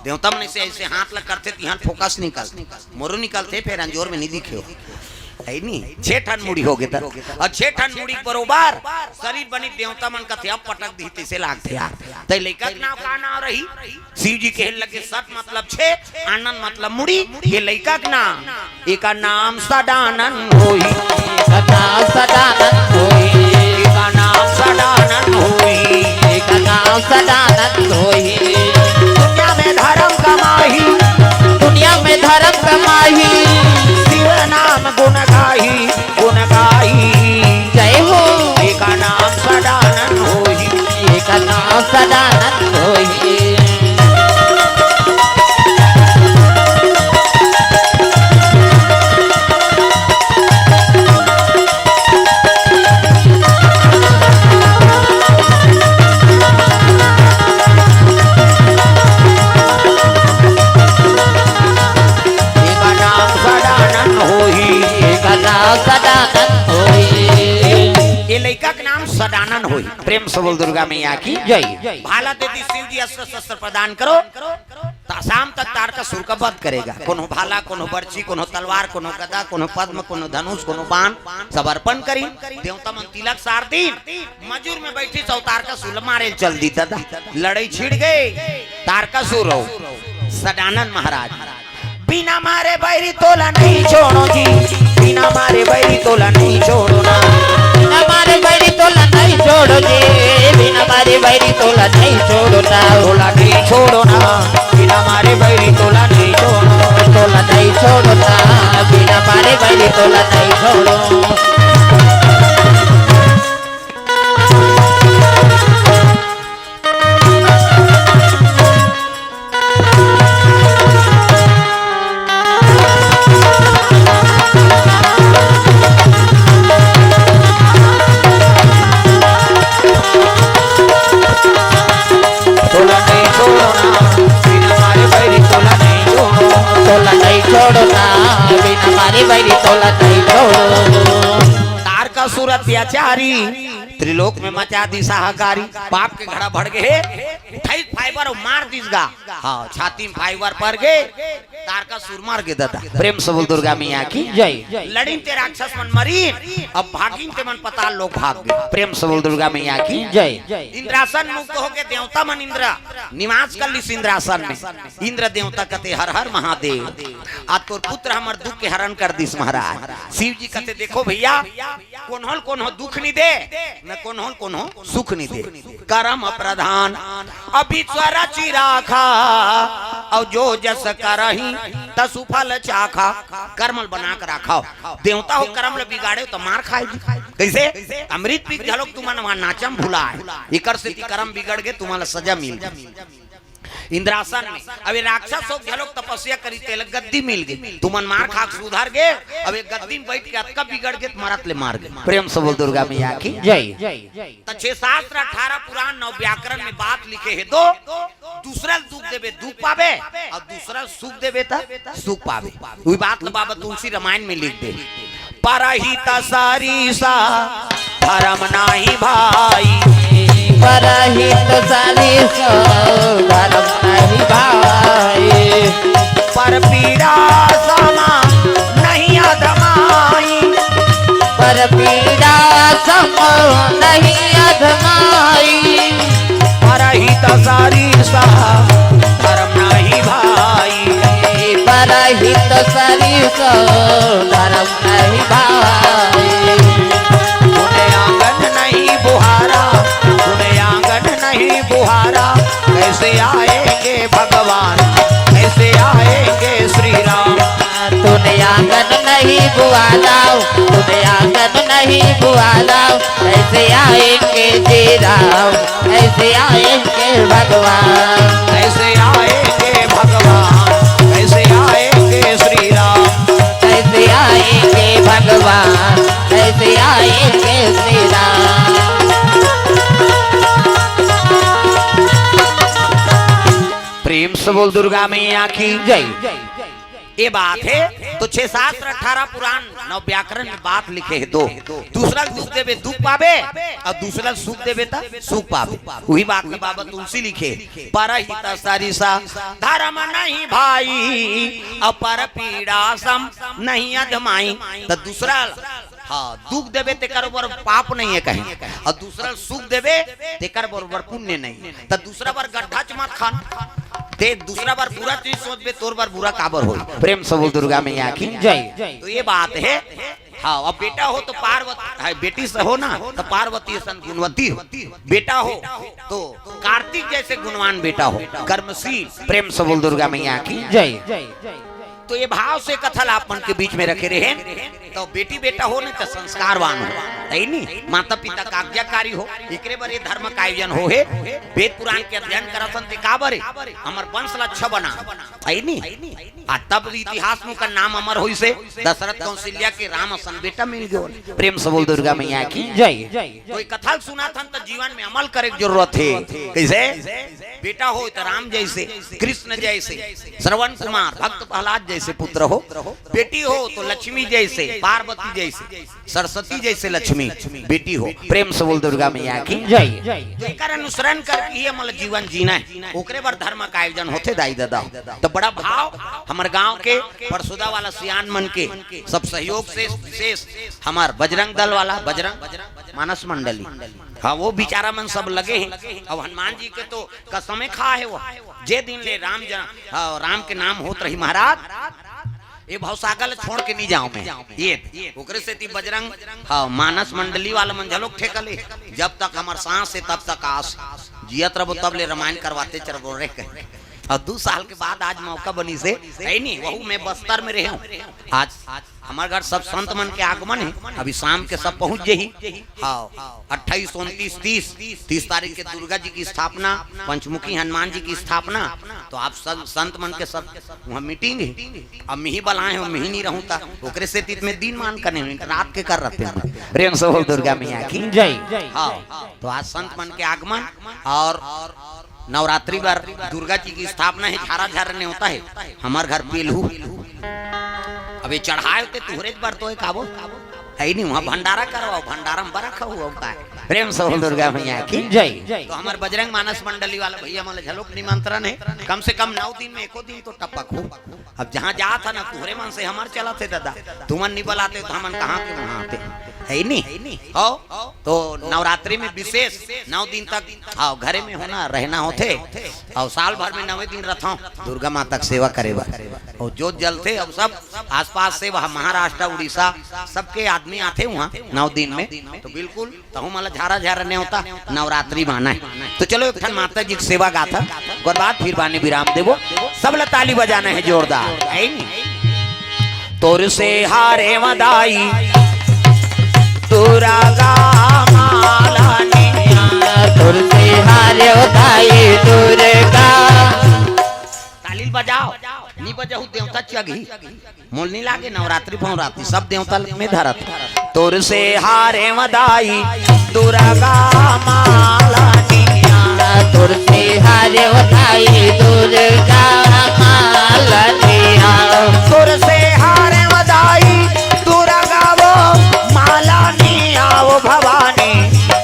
देवता मन अइसे, अइसे हाथ ल करथे, तिहां फोकस निकल, मोरो निकलथे, फेर अंजोर में नहीं दिखे हो। हे नी, छे ठन मुड़ी होगे त, अउ छे ठन मुड़ी बरोबर शरीर बनी, देवता मन कथे अब पटक दिही तइसे लागथे यार। त लइका के नाव का नाव रही? शिव जी कहे लगे सत मतलब छे, आनंद मतलब मुड़ी, ये लइका के नाम, एका नाम सदानंद होही। एका नाम सदानंद होही। एका नाम सदानंद होही। एका नाम सदानंद होही। दुनिया में धर्म कमाही। दुनिया में धर्म कमाही। शिव नाम गुण गाही। गुण गाही। जय हो। एका नाम सदानंद होही। एका नाम सदानंद होही। प्रेम से बोल दुर्गा मैया की जय। भाला दे दी शिव जी, अस्त्र शस्त्र प्रदान करो। ता-, शाम तक तारकासुर का वध करेगा। कोनो भाला, कोनो बरछी, कोनो तलवार, कोनो गदा, कोनो पद्म, कोनो धनुष, कोनो बाण, सब अर्पण करी। देवता मन तिलक सार दीन, मजूर में बैठी सौ तारकासुर मारे चल दी दादा। लड़ाई छिड़ गई, तारकासुर हो, सदानंद महाराज। बिना मारे बैरी तोला नहीं छोड़ो जी, बिना मारे बैरी तोला नहीं छोड़ो ना। बिना मारे बैरी तोला नहीं छोड़ो जी, बिना मारे बैरी तोला नहीं छोड़ो ना। तोला नहीं छोड़ो ना, बिना मारे बैरी तोला नहीं छोड़ो। तोला नहीं छोड़ो ना, बिना मारे बैरी तोला नहीं छोड़ो। तोला नहीं छोड़ो ना, बिना मारे बैरी तोला नहीं छोड़ो। तोला नहीं छोड़ो ना, बिना मारे बैरी तोला नहीं छोड़ो। तारकासुर अत्याचारी, त्रिलोक में मचा दी हाहाकारी। पाप के घड़ा भर गए हे, उठाई फाइबर अउ मार दिस गा। हाँ, छाती में फाइबर पर गे, तारकासुर मर गे दादा। प्रेम से बोल दुर्गा मैया की जय। लड़िन ते राक्षस मन मरिन, अब भागिन ते मन पताल लोक भाग गे। प्रेम से बोल दुर्गा मैया की जय। इंद्रासन मुक्त होके देवता मन इंद्र निवास कर लिस इंद्रासन में। इंद्र देवता कथे हर हर महादेव, आज तोर पुत्र हमर दुख के हरण कर दिस महाराज। शिव जी कथे देखो भैया, कोन्हो ल कोन्हो दुख नि दे, न कोन्हो ल कोन्हो सुख नि दे। करम प्रधान अब ईश्वर रचि राखा, अउ जो जस करही तसु फल चाखा। करम ल बना के राखव, देवता हो करम ल बिगाड़े त मार खाए जी। कइसे? अमृत पी के घलोक तुमन वहां नाचम भुलाए, एकर सेती करम बिगड़ गे, तुमन ल सजा मिल गे। इंद्रासन में। अब ये राक्षस हो घलोक तपस्या करी, तेला गद्दी मिल गे। तुमन मार खा के सुधर गे, अब ये गद्दी में बैठ के अतका बिगड़ गे, त मरत ले मार गे। प्रेम से बोल दुर्गा मैया की जय। त छह शास्त्र, अठारह पुराण, नौ व्याकरण में बात लिखे हे दो, दूसरा ल दुख देबे दुख पाबे, अउ दूसरा ल सुख देबे त सुख पाबे। उही बात ल बाबा तुलसी रामायण में लिख दे। परहित सरिस धरम नाहीं भाई। परहित सरिस धरम नाहीं भाई। पर पीड़ा सम नहीं अधमाई। पर पीड़ा सम नहीं अधमाई। परहित सरिस धरम नाहीं भाई। परहित सरिस धरम नहीं भाई। तूने आंगन नहीं बुहारा, तूने आंगन नहीं बुहारा, कैसे आएंगे भगवान, कैसे आएंगे श्री राम। तूने आंगन नहीं बुहारा, तूने आंगन नहीं बुहारा, कैसे आएंगे श्री राम, कैसे आएंगे भगवान। कैसे आएंगे भगवान, कैसे आएंगे श्री राम। कैसे आएंगे भगवान, कैसे आएंगे श्री राम। प्रेम से बोल दुर्गा मैया की जय। ये बात हे, तो छह शास्त्र, अठारह पुराण, नौ व्याकरण में बात लिखे हे दो। दूसरा ल दुख देबे दुख पाबे, अउ दूसरा ल सुख देबे त सुख पाबे। उही बात ल बाबा तुलसी लिखे, परहित सरिस धरम नहीं भाई, अउ पर पीड़ा सम नहीं अधमाई। त दूसरा ल, हाँ, दुख देबे तेकर बर पाप नहीं हे कहीं, अउ दूसरा ल सुख देबे तेकर बर पुण्य नहीं। त दूसरा बर गड्ढा च मत खन, ते दूसरा बर बुरा चीज सोचबे, तोर बर बुरा काबर होई। प्रेम से बोल दुर्गा मैया की जय। तो ये बात हे। हाँ, अब बेटा हो तो पार्वती, हाँ, बेटी से हो ना तो पार्वती सन गुणवती हो। बेटा हो तो कार्तिक जैसे गुणवान बेटा हो, कर्मशील। प्रेम से बोल दुर्गा मैया की जय। तो ये भाव से कथा ला आप मन के बीच में रखे रहे, तो बेटी बेटा हो नहीं तो संस्कारवान हो, है नी? माता पिता का आज्ञाकारी हो, एकरे बर ये धर्म का आयोजन हो हे। वेद पुराण के अध्ययन करत हन ते काबर हे? हमर वंश ला अच्छा बना, है नी? आ तब इतिहास में ओकर नाम अमर होइस हे, दशरथ कौशल्या के राम असन बेटा मिल गयो। प्रेम से बोल दुर्गा मैया की जय। कोई कथा सुनात हन त जीवन में अमल करे के जरूरत हे। कैसे? बेटा हो तो राम जैसे, कृष्ण जैसे, श्रवण कुमार, भक्त प्रहलाद जैसे पुत्र हो। बेटी हो तो लक्ष्मी जैसे, पार्वती जैसे, सरस्वती जैसे लक्ष्मी बेटी हो। प्रेम से बोल दुर्गा मैया की जय। तो एकर अनुसरण करके ही हमला जीवन जीना हे। ओकरे बर धर्म का आयोजन होथे दाई ददा। तो बड़ा भाव हमर गांव के परसुदा वाला सियान मन के सब सहयोग से विशेष हमर बजरंग दल वाला बजरंग मानस मंडली, हाँ, वो बेचारा मन सब लगे हे। अब हनुमान जी के तो कसमे खा हे वो, जे दिन ले राम जन, हाँ, राम के नाम होत रही महाराज, ये भवसागर ल छोड़ के नहीं जाओं मैं। ये ओकरे सेती बजरंग, हाँ, मानस मंडली वाला मन घलोक ठेका ले, जब तक हमर सांस हे तब तक आस, जियत रबो तब ले रामायण करवाते चरबो रे कहे। अउ दू साल के बाद आज मौका बनिस हे, हे नहीं, वहू मैं बस्तर में रहे हूँ। आज हमर घर सब संत मन के आगमन हे, अभी शाम के सब पहुँच जही। हाँ, अट्ठाईस, उनतीस, तीस, तीस तारीख के दुर्गा जी की स्थापना, पंचमुखी हनुमान जी की स्थापना, तो आप सब संत मन के सब वहाँ मीटिंग हे। अब मिही बलाए हो, मिही नहीं रहूँ ता, ओकरे सेती मैं दिन मान करने हूँ, रात के कर रहते हैं। प्रेम से बोल दुर्गा मैया की जय। हाँ, तो आज संत मन के आगमन अउ नवरात्रि बर दुर्गा जी की स्थापना हे, झारा झारा नेवता हे, हमर घर पेलहू। अबे चढ़ाए होते तुहरे बर तो एक आबो, हे नहीं, वहाँ भंडारा करवाओ, भंडारा में बड़ा खाऊ अब का। प्रेम से बोल दुर्गा मैया की जय। तो हमर बजरंग मानस मंडली वाला भैया मन ल घलोक निमंत्रण हे, कम से कम नौ दिन में एको दिन तो टपक हो। अब जहाँ जात हे ना, तुहरे मन से हमर चलत हे दादा, तुमन नहीं बलाते तो हमन कहाँ के वहाँ आते, हे नहीं? हो, तो नवरात्रि में विशेष नौ दिन तक, हाँ, घरे में होना, रहना होथे। अउ साल भर में नवे दिन रथों दुर्गा माता के सेवा करे बर। अउ जोत जलथे, अउ सब आसपास से वहाँ महाराष्ट्र, उड़ीसा, सबके आदमी आथे वहाँ नौ दिन में। तो बिल्कुल तहु मन ल झारा झारा नेवता, नवरात्रि माना हे। तो चलो एक ठन माता जी के सेवा गाथा, ओकर बाद फिर बानी विराम देबो। सब ल ताली बजाना हे जोरदार, हे नहीं? तोर से हारे मदाई दुरागा मालानिया। तोर से हारे मदाई दुर्गा। ताली बजाओ, नी बजाऊ देवता चघी। मोल नी लागे नवरात्रि फवरात्रि, सब देवता में धरत। तोर से हारे मदाई दुरागा मालानिया। तोर से हारे मदाई दुरागा मालानिया। तोर से हारे मदाई दुरागा वो मालानिया वो भवानी।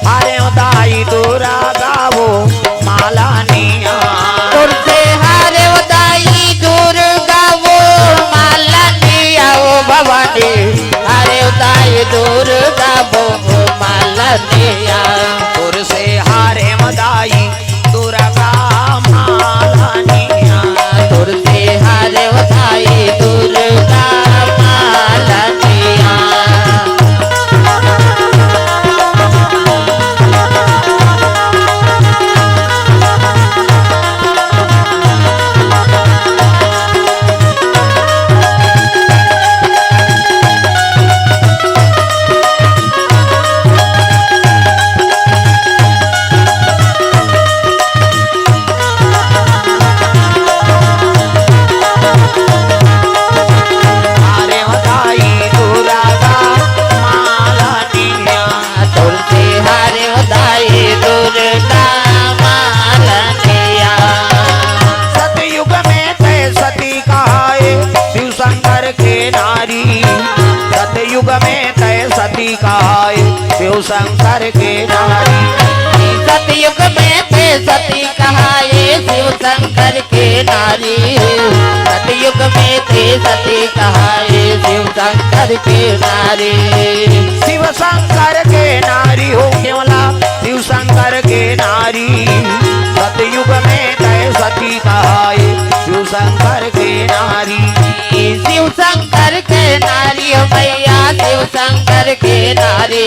हारे मदाई दुरागा वो मालानिया। तोर से हारे मदाई दुरागा वो मालानिया वो भवानी। हारे मदाई दुरागा वो मालानिया। तोर से हारे मदाई दुरागा मालानिया। तोर से हारे मदाई दुरागा मालानिया। हारे मदाई दुरागा मालानिया। तोर से हारे मदाई दुरागा मालानिया। सतयुग में ते सती कहाए शिव शंकर के नारी। सतयुग में ते सती कहाए शिव शंकर के नारी। सतयुग में ते सती कहाए शिव शंकर के नारी। सतयुग में ते सती कहाए शिव शंकर के नारी। शिव शंकर के नारी हो केवला, शिव शंकर के नारी। सतयुग में ते सती कहाए शिव शंकर के नारी। शिव शंकर के नारी हो मैया, शिव शंकर के नारी।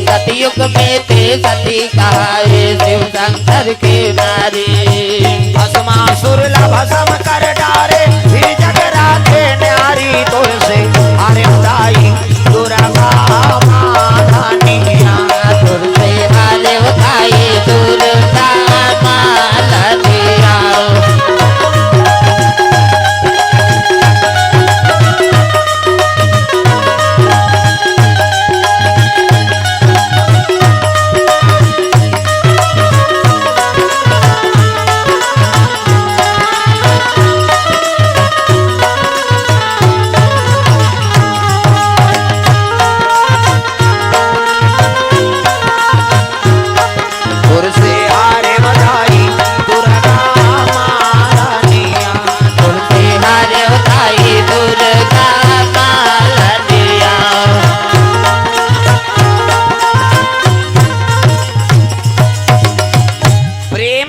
सतयुग में ते सती कहाए शिव शंकर के नारी। भस्मासुर ला भस्म कर डारे, फिर जगराते न्यारी। तोर से हारे मदाई दुरागा मालानिया। तोर से हारे मदाई दुरागा मालानिया।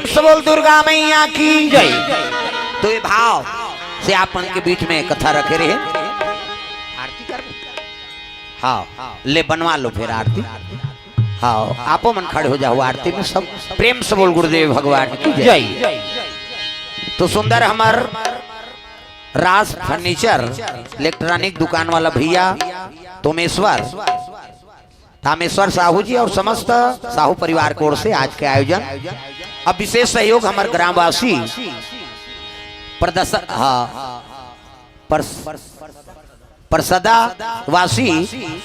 से बोल दुर्गा मैया की जय। तो ये भाव से आप मन के बीच में कथा रखे रहे। आरती कर। हाँ, ले बनवा लो फिर आरती। हाँ, आपो मन खड़े हो जाओ आरती में सब। प्रेम से बोल गुरुदेव भगवान की जय। जय। तो सुंदर हमर राज फर्नीचर इलेक्ट्रॉनिक दुकान वाला भैया तोमेश्वर, तामेश्वर साहू जी और समस्त साहू परिवार की ओर से आज के आयोजन। अब विशेष सहयोग हमर ग्रामवासी प्रदर्शन, हाँ, पर, परसदा वासी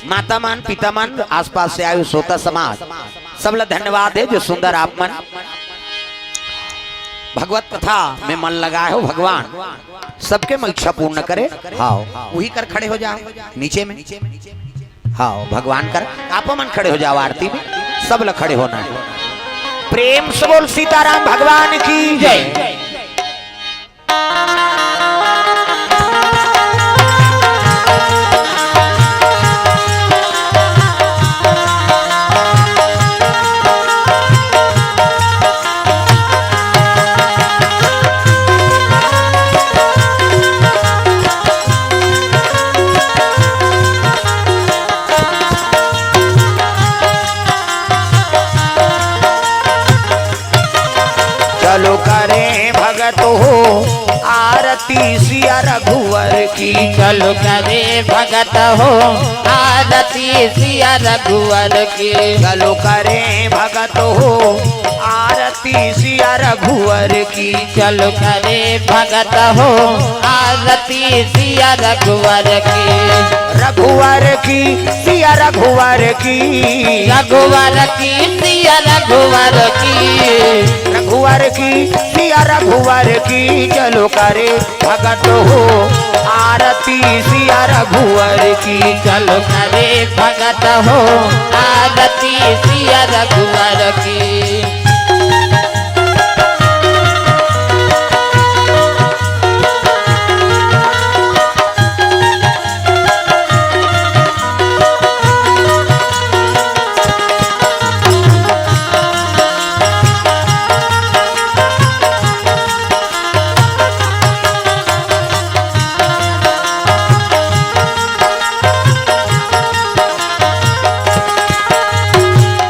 माता मन, पिता मन, आसपास से आए हुए श्रोता समाज, सब ला धन्यवाद है जो सुंदर आप मन भगवत कथा में मन लगाए हो। भगवान सबके मन इच्छा पूर्ण करे। हाँ, वही कर खड़े हो जाओ नीचे में। हाँ, भगवान कर आप मन खड़े हो जाओ आरती में, सब ला खड़े होना है। प्रेम से बोल सीताराम भगवान की जय। चलो करें भगत हो आरती सिया रघुवर की। चलो करे भगत हो आरती सिया रघुवर की। चलो करें भगत हो आरती सिया रघुवर की। चलो करे भगत हो आरती सिया रघुवर की। रघुवर की सिया रघुवर की। रघुवर की सिया रघुवर की। रघुवर की सिया रघुवर की। चलो करे भगत हो आरती सिया रघुवर की। चलो करे भगत हो आरती सिया रघुवर की।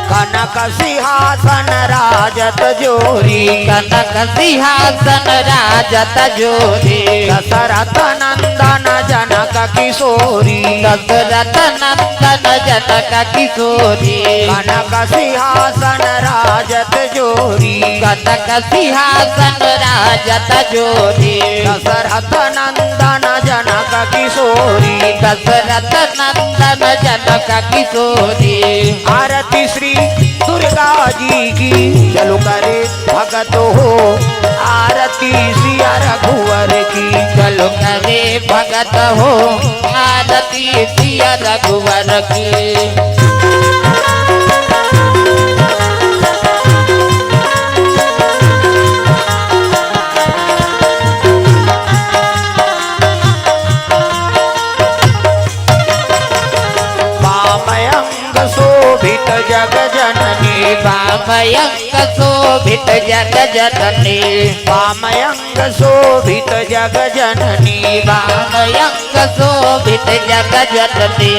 कनक सिंहासन राजत जोरी। कनक सिंहासन राजत जोरी। दशरथ नंदन जनक किशोरी। दशरथ नंदन जनक किशोरी। कनक सिंहासन राजत जोरी। कनक सिंहासन राजत जोरी। दशरथ नंदन जनक किशोरी। दशरथ नंदन जनक किशोरी। आरती श्री दुर्गा जी की। चलो करे भगत हो आरती सिया रघुवर की। चलो करे भगत हो आरती सिया रघुवर की। वाम अंग शोभित जग जननी। वाम अंग शोभित जग जननी। वाम अंग शोभित जग जननी। वाम अंग शोभित जग जननी।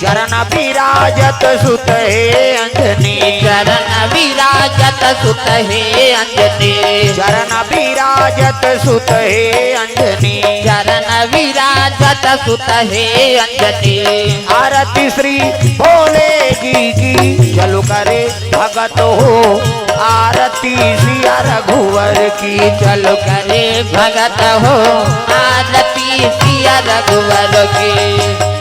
चरण विराजत सुत हे अंजनी। चरण विराजत सुत हे अंजनी। चरण विराजत सुत हे अंजनी। चरण विराजत सुत हे अंजनी। आरती श्री भोले जी की। चलो करे भगत हो आरती सिया रघुवर की। चलो करे भगत हो आरती सिया रघुवर की।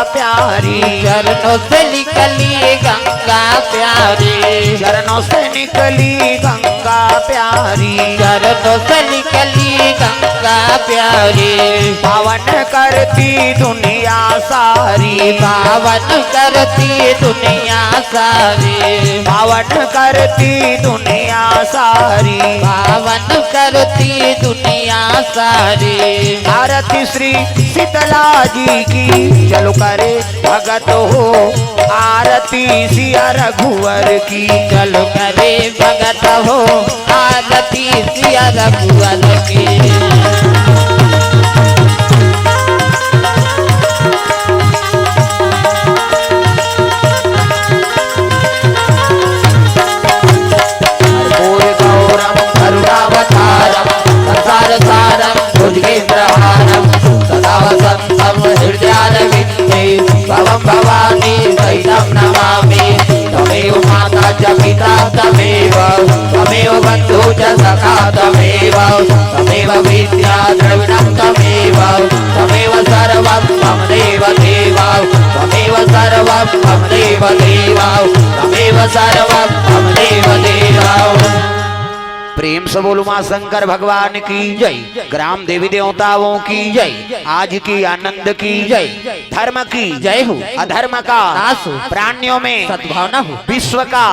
प्यारी। चरणों से निकली गंगा प्यारी। चरणों से निकली गंगा प्यारी। चरणों से निकली गंगा प्यारी। पावन करती दुनिया सारी। पावन करती दुनिया सारी। पावन करती दुनिया सारी। पावन करती दुनिया सारी। आरती श्री शीतला जी की। चलो करे भगत हो आरती सिया रघुवर की। चलो करे भगत हो आरती सिया रघुवर की। कर्पूरगौरं करुणावतारं संसारसारं भुजगेन्द्रहारं सदा वसन्तं हृदयारविन्दे भवं भवानी सहितं नमामि। त्वमेव माता च पिता त्वमेव, त्वमेव बन्धु च सखा त्वमेव, त्वमेव विद्या द्रविणं त्वमेव, त्वमेव सर्वं मम देव देव, त्वमेव सर्वं मम देव देव, त्वमेव सर्वं मम देव देव। प्रेम से बोलो माँ शंकर भगवान की जय। ग्राम देवी देवताओं की जय। आज की आनंद की जय। धर्म की जय हो। अधर्म का नाश हो। प्राणियों में सद्भावना हो। विश्व का